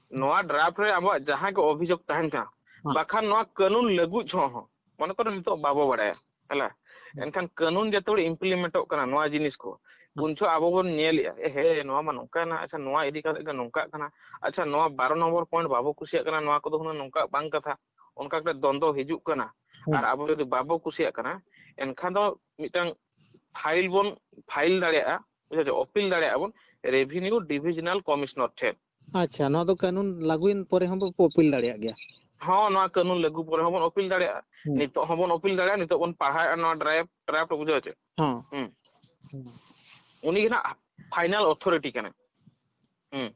ᱱᱚᱣᱟ ᱰᱨᱟᱯᱴ ᱨᱮ ᱟᱵᱚᱣᱟᱜ ᱡᱟᱦᱟᱸ ᱜᱮ ᱚᱵᱷᱤᱡᱳᱜᱽ ᱛᱟᱦᱮᱱ ᱠᱟᱱᱟ, ᱦᱮᱸ᱾ ᱵᱟᱠᱷᱟᱱ ᱱᱚᱣᱟ ᱠᱟᱹᱱᱩᱱ ᱞᱟᱹᱜᱩ ᱡᱚᱦᱚᱜ ᱦᱚᱸ, ᱢᱚᱱᱮ ᱠᱚᱨᱚ ᱱᱤᱛᱚᱜ ᱵᱟᱵᱚ ᱵᱟᱲᱟᱭᱟ, ᱦᱮᱞᱟ, ᱦᱮᱸ᱾ ᱮᱱᱠᱷᱟᱱ ᱠᱟᱹᱱᱩᱱ ᱡᱚᱛᱚ ᱦᱚᱲ ᱤᱢᱯᱞᱤᱢᱮᱱᱴᱚᱜ ᱠᱟᱱᱟ ᱱᱚᱣᱟ ᱡᱤᱱᱤᱥ ᱠᱚ, ᱦᱮᱸ᱾ ᱩᱱ ᱡᱚᱦᱚᱜ ᱟᱵᱚ ᱵᱚᱱ ᱧᱮᱞᱮᱜᱼᱟ, ᱮ, ᱦᱮᱸ, ᱱᱚᱣᱟ ᱢᱟ ᱱᱚᱝᱠᱟᱭᱮᱱᱟ, ᱟᱪᱪᱷᱟ, ᱱᱚᱣᱟ ᱤᱫᱤ ᱠᱟᱛᱮ ᱜᱮ ᱱᱚᱝᱠᱟᱜ ᱠᱟᱱᱟ, ᱟᱪᱪᱷᱟ, ᱱᱚᱣᱟ ᱵᱟᱨᱚ ᱱᱚᱢᱵᱚᱨ ᱯᱚᱭᱮᱱᱴ ᱵᱟᱵᱚ ᱠᱩᱥᱤᱭᱟᱜ ᱠᱟᱱᱟ, ᱱᱚᱣᱟ ᱠᱚᱫᱚ ᱦᱩᱱᱟᱹᱝ ᱱᱚᱝᱠᱟ ᱵᱟᱝ ᱠᱟᱛᱷᱟ, ᱚᱱᱠᱟ ᱠᱟᱛᱮ ᱫᱚᱱᱫᱚ ᱦᱤᱡᱩᱜ ᱠᱟᱱᱟ᱾ ᱦᱮᱸ᱾ ᱟᱨ ᱟᱵᱚ ᱡᱩᱫᱤ ᱵᱟᱵᱚ ᱠᱩᱥᱤᱭᱟᱜ ᱠᱟᱱᱟ, ᱮᱱᱠᱷᱟᱱ ᱫᱚ ᱢᱤᱫᱴᱟᱝ ᱯᱷᱟᱭᱤᱞ ᱵᱚᱱ ᱯᱷᱟᱭᱤᱞ ᱫᱟᱲᱮᱭᱟᱜᱼᱟ, ᱵᱩᱡᱷᱟᱹᱣ ᱪᱮ, ᱚᱯᱤᱞ ᱫᱟᱲᱮᱭᱟᱜᱼᱟ ᱵᱚᱱ ᱨᱮᱵᱷᱤᱱᱤᱭᱩ ᱰᱤᱵᱷᱤᱡᱚᱱᱟᱞ ᱠᱚᱢᱤᱥᱚᱱᱟᱨ ᱴᱷᱮᱱ᱾ ᱟᱪᱪᱷᱟ, ᱱᱚᱣᱟ ᱫᱚ ᱠᱟᱹᱱᱩᱱ ᱞᱟᱹᱜᱩᱭᱮᱱ ᱯᱚᱨᱮ ᱦᱚᱸ ᱵᱚ ᱚᱯᱤᱞ ᱫᱟᱲᱮᱭᱟᱜ ᱜᱮᱭᱟ᱾ ᱦᱚᱸ, ᱱᱚᱣᱟ ᱠᱟᱹᱱᱩᱱ ᱞᱟᱹᱜᱩ ᱯᱚᱨᱮ ᱦᱚᱸᱵᱚᱱ ᱚᱯᱤᱞ ᱫᱟᱲᱮᱭᱟᱜᱼᱟ᱾ ᱦᱩᱸ᱾ ᱱᱤᱛᱚᱜ ᱦᱚᱸᱵᱚᱱ ᱚᱯᱤᱞ ᱫᱟᱲᱮᱭᱟᱜᱼᱟ, ᱱᱤᱛᱚᱜ ᱵᱚᱱ ᱯᱟᱲᱦᱟᱣᱮᱫᱼᱟ ᱱᱚᱣᱟ ᱰᱨᱟᱯᱴ, ᱰᱨᱟᱯᱴ, ᱵᱩᱡᱷᱟᱹᱣ ᱪᱮ᱾ ᱦᱚᱸ᱾ ᱦᱩᱸ᱾ ᱦᱩᱸ᱾ ᱩᱱᱤ ᱜᱮ ᱱᱟᱜ ᱯᱷᱟᱭᱱᱟᱞ ᱚᱛᱷᱚᱨᱤᱴᱤ ᱠᱟᱱᱟᱭ᱾ ᱦᱩᱸ᱾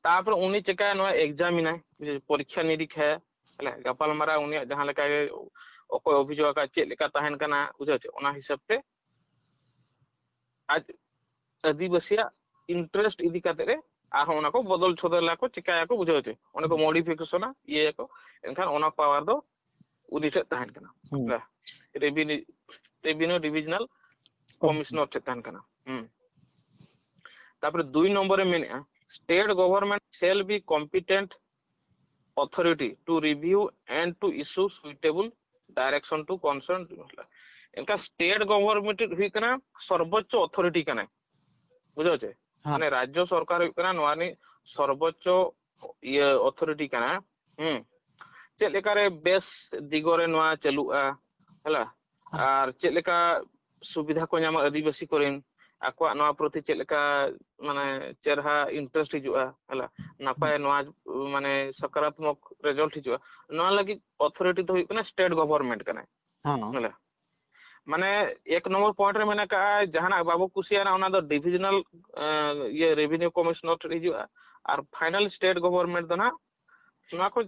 ᱛᱟᱯᱚᱨᱮ ᱩᱱᱤ ᱪᱮᱠᱟᱭᱟ, ᱱᱚᱣᱟ ᱮᱠᱡᱟᱢᱤᱱᱟᱭ, ᱯᱚᱨᱤᱠᱠᱷᱟ ᱱᱤᱨᱤᱠᱠᱷᱟᱭᱟ, ᱦᱮᱸ, ᱜᱟᱯᱟᱞ ᱢᱟᱨᱟᱣ ᱩᱱᱤᱭᱟᱜ ᱡᱟᱦᱟᱸ ᱞᱮᱠᱟ ᱜᱮ ᱚᱠᱚᱭ ᱚᱵᱷᱤᱡᱳᱜᱽ ᱟᱠᱟᱫ, ᱪᱮᱫ ᱞᱮᱠᱟ ᱛᱟᱦᱮᱱ ᱠᱟᱱᱟ, ᱵᱩᱡᱷᱟᱹᱣ ᱪᱮ, ᱚᱱᱟ ᱦᱤᱥᱟᱹᱵ ᱛᱮ ᱟᱡ ᱟᱹᱫᱤᱵᱟᱹᱥᱤᱭᱟᱜ ᱤᱱᱴᱟᱨᱮᱥᱴ ᱤᱫᱤ ᱠᱟᱛᱮ ᱨᱮ ᱟᱨᱦᱚᱸ ᱚᱱᱟ ᱠᱚ ᱵᱚᱫᱚᱞ ᱥᱚᱫᱚᱞ ᱟᱠᱚ, ᱪᱮᱠᱟᱭᱟᱠᱚ, ᱵᱩᱡᱷᱟᱹᱣ ᱪᱮ, ᱚᱱᱟ ᱠᱚ ᱢᱚᱰᱤᱯᱷᱤᱠᱮᱥᱚᱱᱟ, ᱤᱭᱟᱹᱭᱟᱠᱚ, ᱮᱱᱠᱷᱟᱱ ᱚᱱᱟ ᱯᱟᱣᱟᱨ ᱫᱚ ᱩᱱᱤ ᱴᱷᱮᱱ ᱛᱟᱦᱮᱱ ᱠᱟᱱᱟ᱾ ᱦᱩᱸ᱾ ᱨᱮᱵᱷᱤᱱᱤᱭᱩ, ᱨᱮᱵᱷᱤᱱᱤᱭᱩ ᱰᱤᱵᱷᱤᱡᱚᱱᱟᱞ ᱠᱚᱢᱤᱥᱚᱱᱟᱨ ᱴᱷᱮᱱ ᱛᱟᱦᱮᱱ ᱠᱟᱱᱟ᱾ ᱦᱩᱸ᱾ ᱛᱟᱯᱚᱨᱮ ᱫᱩᱭ ᱱᱚᱢᱵᱚᱨ ᱨᱮ ᱢᱮᱱᱮᱜᱼᱟ, state government shall be competent authority to review and to issue suitable direction to concerned. ᱮᱱᱠᱷᱟᱱ ᱥᱴᱮᱴ ᱜᱚᱵᱷᱚᱨᱱᱢᱮᱱᱴ ᱦᱩᱭᱩᱜ ᱠᱟᱱᱟ ᱥᱚᱨᱵᱚᱪᱪᱚ ᱚᱛᱷᱚᱨᱤᱴᱤ ᱠᱟᱱᱟᱭ, ᱵᱩᱡᱷᱟᱹᱣ ᱪᱮ? ᱦᱮᱸ᱾ ᱢᱟᱱᱮ ᱨᱟᱡᱽᱡᱚ ᱥᱚᱨᱠᱟᱨ ᱦᱩᱭᱩᱜ ᱠᱟᱱᱟ ᱱᱚᱣᱟ ᱨᱤᱱᱤᱡ ᱥᱚᱨᱵᱚᱪᱪᱚ ᱤᱭᱟᱹ ᱚᱛᱷᱚᱨᱤᱴᱤ ᱠᱟᱱᱟ᱾ ᱦᱩᱸ᱾ ᱪᱮᱫ ᱞᱮᱠᱟᱨᱮ ᱵᱮᱥ ᱫᱤᱜᱚᱨᱮ ᱱᱚᱣᱟ ᱪᱟᱹᱞᱩᱜᱼᱟ, ᱦᱮᱞᱟ? ᱟᱨ ᱪᱮᱫ ᱞᱮᱠᱟ ᱥᱩᱵᱤᱫᱷᱟ ᱠᱚ ᱧᱟᱢᱟ ᱟᱹᱫᱤᱵᱟᱹᱥᱤ ᱠᱚᱨᱮᱱ, ᱟᱠᱚᱣᱟᱜ ᱱᱚᱣᱟ ᱯᱨᱚᱛᱤ ᱪᱮᱫ ᱞᱮᱠᱟ ᱢᱟᱱᱮ ᱪᱮᱨᱦᱟ ᱤᱱᱴᱟᱨᱮᱥᱴ ᱦᱤᱡᱩᱜᱼᱟ, ᱦᱮᱞᱟ? ᱱᱟᱯᱟᱭ ᱱᱚᱣᱟ ᱢᱟᱱᱮ ᱥᱟᱠᱟᱨᱟᱛᱢᱚᱠ ᱨᱮᱡᱟᱞᱴ ᱦᱤᱡᱩᱜᱼᱟ, ᱱᱚᱣᱟ ᱞᱟᱹᱜᱤᱫ ᱚᱛᱷᱚᱨᱤᱴᱤ ᱫᱚ ᱦᱩᱭᱩᱜ ᱠᱟᱱᱟ ᱥᱴᱮᱴ ᱜᱚᱵᱷᱚᱨᱱᱢᱮᱱᱴ ᱠᱟᱱᱟᱭ᱾ ᱦᱮᱸ᱾ ᱦᱮᱞᱟ? ᱢᱟᱱᱮ ᱮᱠ ᱱᱚᱢᱵᱚᱨ ᱯᱚᱭᱮᱱᱴ ᱨᱮ ᱢᱮᱱᱟᱜ ᱟᱠᱟᱫᱼᱟ, ᱡᱟᱦᱟᱱᱟᱜ ᱵᱟᱵᱚ ᱠᱩᱥᱤᱭᱟᱜᱼᱟ ᱚᱱᱟ ᱫᱚ ᱰᱤᱵᱷᱤᱡᱚᱱᱟᱞ, ᱮ, ᱤᱭᱟᱹ ᱨᱮᱵᱷᱤᱱᱤᱭᱩ ᱠᱚᱢᱤᱥᱚᱱᱟᱨ ᱴᱷᱮᱱ ᱦᱤᱡᱩᱜᱼᱟ, ᱟᱨ ᱯᱷᱟᱭᱱᱟᱞ ᱥᱴᱮᱴ ᱜᱚᱵᱷᱚᱨᱱᱢᱮᱱᱴ ᱫᱚ ᱱᱟᱦᱟᱜ ᱱᱚᱣᱟ ᱠᱚ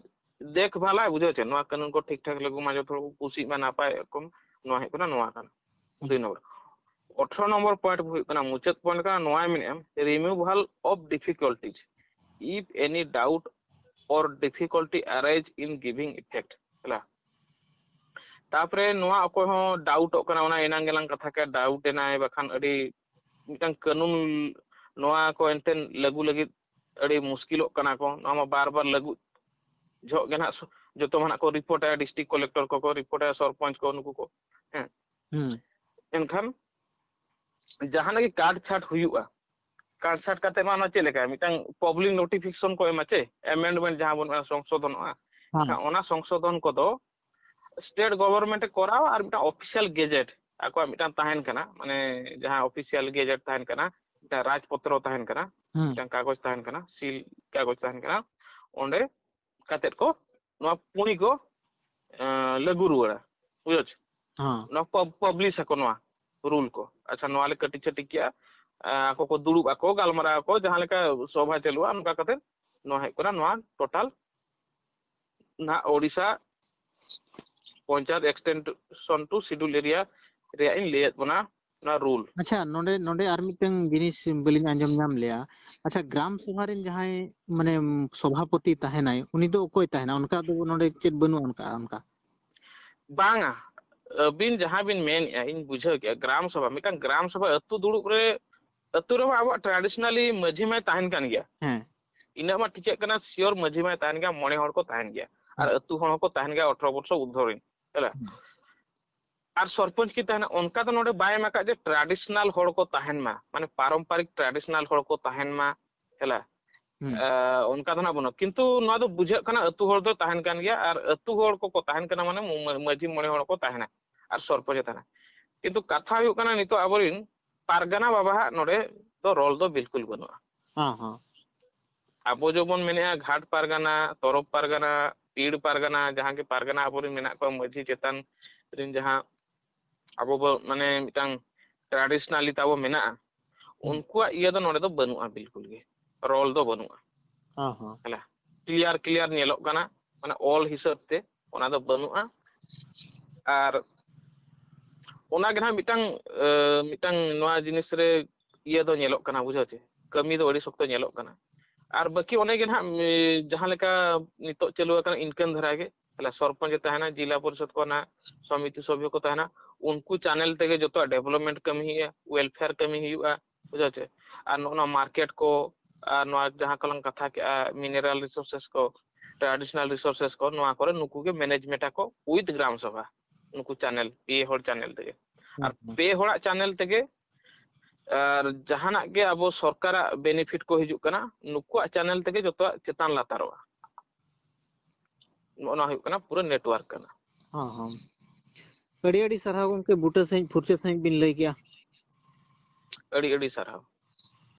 ᱫᱮᱠᱷᱵᱷᱟᱞᱟᱭ, ᱵᱩᱡᱷᱟᱹᱣ ᱪᱮ, ᱱᱚᱣᱟ ᱠᱟᱹᱱᱩᱱ ᱠᱚ ᱴᱷᱤᱠ ᱴᱷᱟᱠ ᱞᱟᱹᱜᱩ ᱢᱟ, ᱡᱚᱛᱚ ᱦᱚᱲ ᱠᱚ ᱠᱩᱥᱤᱜ ᱢᱟ, ᱱᱟᱯᱟᱭ ᱨᱚᱠᱚᱢ, ᱱᱚᱣᱟ ᱦᱩᱭᱩᱜ ᱠᱟᱱᱟ, ᱱᱚᱣᱟ ᱠᱟᱱᱟ᱾ ᱫᱩᱭ ᱱᱚᱢᱵᱚᱨ, ᱟᱴᱷᱨᱚ ᱱᱚᱢᱵᱚᱨ ᱯᱚᱭᱮᱱᱴ ᱦᱩᱭᱩᱜ ᱠᱟᱱᱟ, ᱢᱩᱪᱟᱹᱫ ᱯᱚᱭᱮᱱᱴ ᱠᱟᱱᱟ, ᱱᱚᱣᱟᱭ ᱢᱮᱱᱮᱫᱼᱟ, removal of difficulties if any doubt or difficulty arise in giving effect, ᱦᱮᱞᱟ? ᱛᱟᱯᱚᱨᱮ ᱱᱚᱣᱟ ᱚᱠᱚᱭ ᱦᱚᱸ ᱰᱟᱣᱩᱴᱚᱜ ᱠᱟᱱᱟ, ᱚᱱᱟ ᱮᱱᱟᱝ ᱜᱮᱞᱟᱝ ᱠᱟᱛᱷᱟ ᱠᱮᱫ, ᱰᱟᱣᱩᱴ ᱮᱱᱟᱭ, ᱵᱟᱠᱷᱟᱱ ᱟᱹᱰᱤ ᱢᱤᱫᱴᱟᱝ ᱠᱟᱹᱱᱩᱱ ᱱᱚᱣᱟ ᱠᱚ ᱮᱱᱛᱮᱫ ᱞᱟᱹᱜᱩ ᱞᱟᱹᱜᱤᱫ ᱟᱹᱰᱤ ᱢᱩᱥᱠᱤᱞᱚᱜ ᱠᱟᱱᱟ ᱠᱚ᱾ ᱱᱚᱣᱟ ᱢᱟ ᱵᱟᱨ ᱵᱟᱨ ᱞᱟᱹᱜᱩ ᱡᱚᱦᱚᱜ ᱜᱮ ᱱᱟᱦᱟᱜ ᱥᱩ-, ᱡᱚᱛᱚ ᱢᱟ ᱱᱟᱦᱟᱜ ᱠᱚ ᱨᱤᱯᱳᱨᱴᱟ, ᱰᱤᱥᱴᱨᱤᱠᱴ ᱠᱚᱞᱮᱠᱴᱚᱨ ᱠᱚᱠᱚ ᱨᱤᱯᱳᱨᱴᱟ, ᱥᱚᱨᱯᱚᱧᱪ ᱠᱚ, ᱱᱩᱠᱩ ᱠᱚ, ᱦᱮᱸ᱾ ᱦᱩᱸ᱾ ᱮᱱᱠᱷᱟᱱ ᱡᱟᱦᱟᱱᱟᱜ ᱜᱮ ᱠᱟᱴ ᱪᱷᱟᱴ ᱦᱩᱭᱩᱜᱼᱟ, ᱠᱟᱴ ᱪᱷᱟᱴ ᱠᱟᱛᱮ ᱢᱟ ᱚᱱᱟ ᱪᱮᱫ ᱞᱮᱠᱟ ᱢᱤᱫᱴᱟᱝ ᱯᱟᱵᱽᱞᱤᱠ ᱱᱳᱴᱤᱯᱷᱤᱠᱮᱥᱚᱱ ᱠᱚ ᱮᱢᱟ ᱪᱮ, ᱟᱢᱮᱱᱰᱢᱮᱱᱴ ᱡᱟᱦᱟᱸ ᱵᱚᱱ ᱢᱮᱱᱟ, ᱥᱚᱝᱥᱳᱫᱷᱚᱱᱚᱜᱼᱟ᱾ ᱦᱮᱸ᱾ ᱮᱱᱠᱷᱟᱱ ᱚᱱᱟ ᱥᱚᱝᱥᱳᱫᱷᱚᱱ ᱠᱚᱫᱚ ᱥᱴᱮᱴ ᱜᱚᱵᱷᱚᱨᱱᱢᱮᱱᱴ ᱮ ᱠᱚᱨᱟᱣᱟ, ᱟᱨ ᱢᱤᱫᱴᱟᱝ ᱚᱯᱷᱤᱥᱤᱭᱟᱞ ᱜᱮᱡᱮᱴ ᱟᱠᱚᱣᱟᱜ ᱢᱤᱫᱴᱟᱝ ᱛᱟᱦᱮᱱ ᱠᱟᱱᱟ, ᱢᱟᱱᱮ ᱡᱟᱦᱟᱸ ᱚᱯᱷᱤᱥᱤᱭᱟᱞ ᱜᱮᱡᱮᱴ ᱛᱟᱦᱮᱱ ᱠᱟᱱᱟ, ᱢᱤᱫᱴᱟᱝ ᱨᱟᱡᱽᱯᱚᱛᱨᱚ ᱛᱟᱦᱮᱱ ᱠᱟᱱᱟ, ᱦᱩᱸ᱾ ᱢᱤᱫᱴᱟᱝ ᱠᱟᱜᱚᱡᱽ ᱛᱟᱦᱮᱱ ᱠᱟᱱᱟ, ᱥᱤᱞ ᱠᱟᱜᱚᱡᱽ ᱛᱟᱦᱮᱱ ᱠᱟᱱᱟ, ᱚᱸᱰᱮ ᱠᱟᱛᱮᱫ ᱠᱚ ᱱᱚᱣᱟ ᱯᱩᱸᱲᱤ ᱠᱚ ᱮᱸ, ᱞᱟᱹᱜᱩ ᱨᱩᱣᱟᱹᱲᱟ, ᱵᱩᱡᱷᱟᱹᱣ ᱪᱮ? ᱦᱚᱸ᱾ ᱱᱚᱣᱟ ᱠᱚ ᱯᱟᱵᱽᱞᱤᱥ ᱟᱠᱚ ᱱᱚᱣᱟ ᱨᱩᱞ ᱠᱚ᱾ ᱟᱪᱪᱷᱟ, ᱱᱚᱣᱟ ᱞᱮ ᱠᱟᱹᱴᱤᱡ ᱪᱷᱟᱹᱴᱤᱡ ᱠᱮᱜᱼᱟ, ᱮᱸ, ᱟᱠᱚ ᱠᱚ ᱫᱩᱲᱩᱵ ᱟᱠᱚ, ᱜᱟᱞᱢᱟᱨᱟᱣ ᱟᱠᱚ, ᱡᱟᱦᱟᱸ ᱞᱮᱠᱟ ᱥᱚᱵᱷᱟ ᱪᱟᱹᱞᱩᱜᱼᱟ, ᱚᱱᱠᱟ ᱠᱟᱛᱮ ᱱᱚᱣᱟ ᱦᱩᱭᱩᱜ ᱠᱟᱱᱟ ᱱᱚᱣᱟ ᱴᱳᱴᱟᱞ ᱱᱟᱦᱟᱜ Odisha panchayat extension to schedule area ᱨᱮᱭᱟᱜ ᱤᱧ ᱞᱟᱹᱭᱮᱫ ᱵᱚᱱᱟ, ᱱᱚᱣᱟ ᱨᱩᱞ᱾ ᱟᱪᱪᱷᱟ, ᱱᱚᱰᱮ, ᱱᱚᱰᱮ ᱟᱨ ᱢᱤᱫᱴᱟᱝ ᱡᱤᱱᱤᱥ ᱵᱟᱹᱞᱤᱧ ᱟᱸᱡᱚᱢ ᱧᱟᱢ ᱞᱮᱜᱼᱟ᱾ ᱟᱪᱪᱷᱟ, ᱜᱨᱟᱢ ᱥᱚᱵᱷᱟ ᱨᱮᱱ ᱡᱟᱦᱟᱸᱭ ᱢᱟᱱᱮ ᱥᱚᱵᱷᱟᱯᱚᱛᱤ ᱛᱟᱦᱮᱱᱟᱭ, ᱩᱱᱤ ᱫᱚ ᱚᱠᱚᱭ ᱛᱟᱦᱮᱱᱟ? ᱚᱱᱠᱟ ᱫᱚ ᱱᱚᱰᱮ ᱪᱮᱫ ᱵᱟᱹᱱᱩᱜᱼᱟ ᱚᱱᱠᱟ, ᱚᱱᱠᱟ? ᱵᱟᱝᱟ, ᱟᱹᱵᱤᱱ ᱡᱟᱦᱟᱸ ᱵᱤᱱ ᱢᱮᱱᱮᱫᱼᱟ, ᱤᱧ ᱵᱩᱡᱷᱟᱹᱣ ᱠᱮᱜᱼᱟ, ᱜᱨᱟᱢ ᱥᱚᱵᱷᱟ, ᱢᱤᱫᱴᱟᱝ ᱜᱨᱟᱢ ᱥᱚᱵᱷᱟ ᱟᱹᱛᱩ ᱫᱩᱲᱩᱵ ᱨᱮ, ᱟᱹᱛᱩ ᱨᱮᱢᱟ ᱟᱵᱚᱣᱟᱜ traditionally ᱢᱟᱹᱡᱷᱤ ᱢᱟᱭ ᱛᱟᱦᱮᱱ ᱠᱟᱱ ᱜᱮᱭᱟ᱾ ᱦᱮᱸ᱾ ᱤᱱᱟᱹᱜ ᱢᱟ ᱴᱷᱤᱠᱟᱹᱜ ᱠᱟᱱᱟ, sure ᱢᱟᱹᱡᱷᱤ ᱢᱟᱭ ᱛᱟᱦᱮᱱ ᱜᱮᱭᱟ, ᱢᱚᱬᱮ ᱦᱚᱲ ᱠᱚ ᱛᱟᱦᱮᱱ ᱜᱮᱭᱟ, ᱟᱨ ᱟᱹᱛᱩ ᱦᱚᱲ ᱦᱚᱸᱠᱚ ᱛᱟᱦᱮᱱ ᱜᱮᱭᱟ ᱟᱴᱷᱨᱚ ᱵᱚᱨᱥᱚ ᱩᱨᱫᱷᱚ ᱨᱮᱱ, ᱦᱮᱸ᱾ ᱟᱨ ᱥᱚᱨᱯᱚᱧᱪ ᱠᱤ ᱛᱟᱦᱮᱱᱟ, ᱚᱱᱠᱟ ᱫᱚ ᱱᱚᱰᱮ ᱵᱟᱭ ᱮᱢ ᱟᱠᱟᱫ ᱡᱮ traditional ᱦᱚᱲ ᱠᱚ ᱛᱟᱦᱮᱱ ᱢᱟ, ᱢᱟᱱᱮ ᱯᱟᱨᱚᱢᱯᱟᱨᱤᱠ traditional ᱦᱚᱲ ᱠᱚ ᱛᱟᱦᱮᱱ ᱢᱟ, ᱦᱮᱞᱟ᱾ ᱦᱩᱸ᱾ ᱮ, ᱚᱱᱠᱟ ᱫᱚ ᱱᱟᱜ ᱵᱟᱹᱱᱩᱜᱼᱟ, ᱠᱤᱱᱛᱩ ᱱᱚᱣᱟ ᱫᱚ ᱵᱩᱡᱷᱟᱹᱜ ᱠᱟᱱᱟ ᱟᱹᱛᱩ ᱦᱚᱲ ᱫᱚ ᱛᱟᱦᱮᱱ ᱠᱟᱱ ᱜᱮᱭᱟ, ᱟᱨ ᱟᱹᱛᱩ ᱦᱚᱲ ᱠᱚᱠᱚ ᱛᱟᱦᱮᱱ ᱠᱟᱱᱟ, ᱢᱟᱱᱮ ᱢᱟᱹ-, ᱢᱟᱹᱡᱷᱤ ᱢᱚᱬᱮ ᱦᱚᱲ ᱠᱚ ᱛᱟᱦᱮᱱᱟ, ᱟᱨ ᱥᱚᱨᱯᱚᱧᱪ ᱮ ᱛᱟᱦᱮᱱᱟ᱾ ᱠᱤᱱᱛᱩ ᱠᱟᱛᱷᱟ ᱦᱩᱭᱩᱜ ᱠᱟᱱᱟ, ᱱᱤᱛᱚᱜ ᱟᱵᱚᱨᱮᱱ ᱯᱟᱨᱜᱟᱱᱟ ᱵᱟᱵᱟ ᱦᱟᱜ ᱱᱚᱰᱮ ᱫᱚ ᱨᱚᱞ ᱫᱚ ᱵᱤᱞᱠᱩᱞ ᱵᱟᱹᱱᱩᱜᱼᱟ᱾ ᱦᱚᱸ, ᱦᱚᱸ᱾ ᱟᱵᱚ ᱡᱮᱢᱚᱱ ᱢᱮᱱᱮᱜᱼᱟ, ᱜᱷᱟᱴ ᱯᱟᱨᱜᱟᱱᱟ, ᱛᱚᱨᱚᱯ ᱯᱟᱨᱜᱟᱱᱟ, ᱯᱤᱲ ᱯᱟᱨᱜᱟᱱᱟ, ᱡᱟᱦᱟᱸ ᱜᱮ ᱯᱟᱨᱜᱟᱱᱟ ᱟᱵᱚᱨᱮᱱ ᱢᱮᱱᱟᱜ ᱠᱚᱣᱟ, ᱢᱟᱹᱡᱷᱤ ᱪᱮᱛᱟᱱ ᱨᱮᱱ ᱡᱟᱦᱟᱸ ᱟᱵᱚ ᱵᱚ, ᱢᱟᱱᱮ, ᱢᱤᱫᱴᱟᱝ traditionally ᱛᱟᱵᱚ ᱢᱮᱱᱟᱜᱼᱟ, ᱦᱩᱸ᱾ ᱩᱱᱠᱩᱣᱟᱜ ᱤᱭᱟᱹ ᱫᱚ ᱱᱚᱰᱮ ᱫᱚ ᱵᱟᱹᱱᱩᱜᱼᱟ, ᱵᱤᱞᱠᱩᱞ ᱜᱮ ᱨᱚᱞ ᱫᱚ ᱵᱟᱹᱱᱩᱜᱼᱟ᱾ ᱦᱚᱸ, ᱦᱚᱸ᱾ ᱦᱮᱞᱟ, clear clear ᱧᱮᱞᱚᱜ ᱠᱟᱱᱟ, ᱢᱟᱱᱮ ᱚᱞ ᱦᱤᱥᱟᱹᱵ ᱛᱮ ᱚᱱᱟ ᱫᱚ ᱵᱟᱹᱱᱩᱜᱼᱟ᱾ ᱟᱨ ᱚᱱᱟ ᱜᱮ ᱱᱟᱦᱟᱜ ᱢᱤᱫᱴᱟᱝ, ᱮ, ᱢᱤᱫᱴᱟᱝ ᱱᱚᱣᱟ ᱡᱤᱱᱤᱥ ᱨᱮ ᱤᱭᱟᱹ ᱫᱚ ᱧᱮᱞᱚᱜ ᱠᱟᱱᱟ, ᱵᱩᱡᱷᱟᱹᱣ ᱪᱮ, ᱠᱟᱹᱢᱤ ᱫᱚ ᱟᱹᱰᱤ ᱥᱚᱠᱛᱚ ᱧᱮᱞᱚᱜ ᱠᱟᱱᱟ᱾ ᱟᱨ ᱵᱟᱹᱠᱤ ᱚᱱᱮ ᱜᱮ ᱱᱟᱦᱟᱜ, ᱮ, ᱡᱟᱦᱟᱸ ᱞᱮᱠᱟ ᱱᱤᱛᱚᱜ ᱪᱟᱹᱞᱩ ᱟᱠᱟᱱᱟ, ᱤᱱᱠᱟᱹᱱ ᱫᱷᱟᱨᱟ ᱜᱮ, ᱛᱟᱦᱞᱮ ᱥᱚᱨᱯᱚᱧᱪ ᱮ ᱛᱟᱦᱮᱱᱟ, ᱡᱤᱞᱟ ᱯᱚᱨᱤᱥᱚᱫ ᱠᱚ ᱱᱟᱦᱟᱜ ᱥᱚᱢᱤᱛᱤ ᱥᱚᱵᱷᱭᱚ ᱠᱚ ᱛᱟᱦᱮᱱᱟ, ᱩᱱᱠᱩ ᱪᱮᱱᱮᱞ ᱛᱮᱜᱮ ᱡᱚᱛᱚᱣᱟᱜ development ᱠᱟᱹᱢᱤ ᱦᱩᱭᱩᱜᱼᱟ, welfare ᱠᱟᱹᱢᱤ ᱦᱩᱭᱩᱜᱼᱟ, ᱵᱩᱡᱷᱟᱹᱣ ᱪᱮ᱾ ᱟᱨ ᱱᱚᱜᱼᱚ ᱱᱚᱣᱟ ᱢᱟᱨᱠᱮᱴ ᱠᱚ, ᱟᱨ ᱱᱚᱣᱟ ᱡᱟᱦᱟᱸ ᱠᱚᱞᱟᱝ ᱠᱟᱛᱷᱟ ᱠᱮᱜᱼᱟ, mineral resources ᱠᱚ, traditional resources ᱠᱚ, ᱱᱚᱣᱟ ᱠᱚᱨᱮ ᱱᱩᱠᱩ ᱜᱮ management ᱟᱠᱚ with ᱜᱨᱟᱢ ᱥᱚᱵᱷᱟ, ᱱᱩᱠᱩ ᱪᱮᱱᱮᱞ, ᱯᱮ ᱦᱚᱲ ᱪᱮᱱᱮᱞ ᱛᱮᱜᱮ᱾ ᱟᱨ ᱦᱩᱸ, ᱦᱩᱸ᱾ ᱯᱮ ᱦᱚᱲᱟᱜ ᱪᱮᱱᱮᱞ ᱛᱮᱜᱮ, ᱟᱨ ᱡᱟᱦᱟᱱᱟᱜ ᱜᱮ ᱟᱵᱚ ᱥᱚᱨᱠᱟᱨᱟᱜ benefit ᱠᱚ ᱦᱤᱡᱩᱜ ᱠᱟᱱᱟ, ᱱᱩᱠᱩᱣᱟᱜ ᱪᱮᱱᱮᱞ ᱛᱮᱜᱮ ᱡᱚᱛᱚᱣᱟᱜ ᱪᱮᱛᱟᱱ ᱞᱟᱛᱟᱨᱚᱜᱼᱟ᱾ ᱱᱚᱜᱼᱚ ᱱᱚᱣᱟ ᱦᱩᱭᱩᱜ ᱠᱟᱱᱟ ᱯᱩᱨᱟᱹ network ᱠᱟᱱᱟ᱾ ᱦᱚᱸ ᱦᱚᱸ᱾ ᱟᱹᱰᱤ ᱟᱹᱰᱤ ᱥᱟᱨᱦᱟᱣ ᱜᱚᱢᱠᱮ, ᱵᱩᱴᱟᱹ ᱥᱟᱺᱦᱤᱡ ᱯᱷᱩᱨᱪᱟᱹ ᱥᱟᱺᱦᱤᱡ ᱵᱤᱱ ᱞᱟᱹᱭ ᱠᱮᱜᱼᱟ᱾ ᱟᱹᱰᱤ ᱟᱹᱰᱤ ᱥᱟᱨᱦᱟᱣ᱾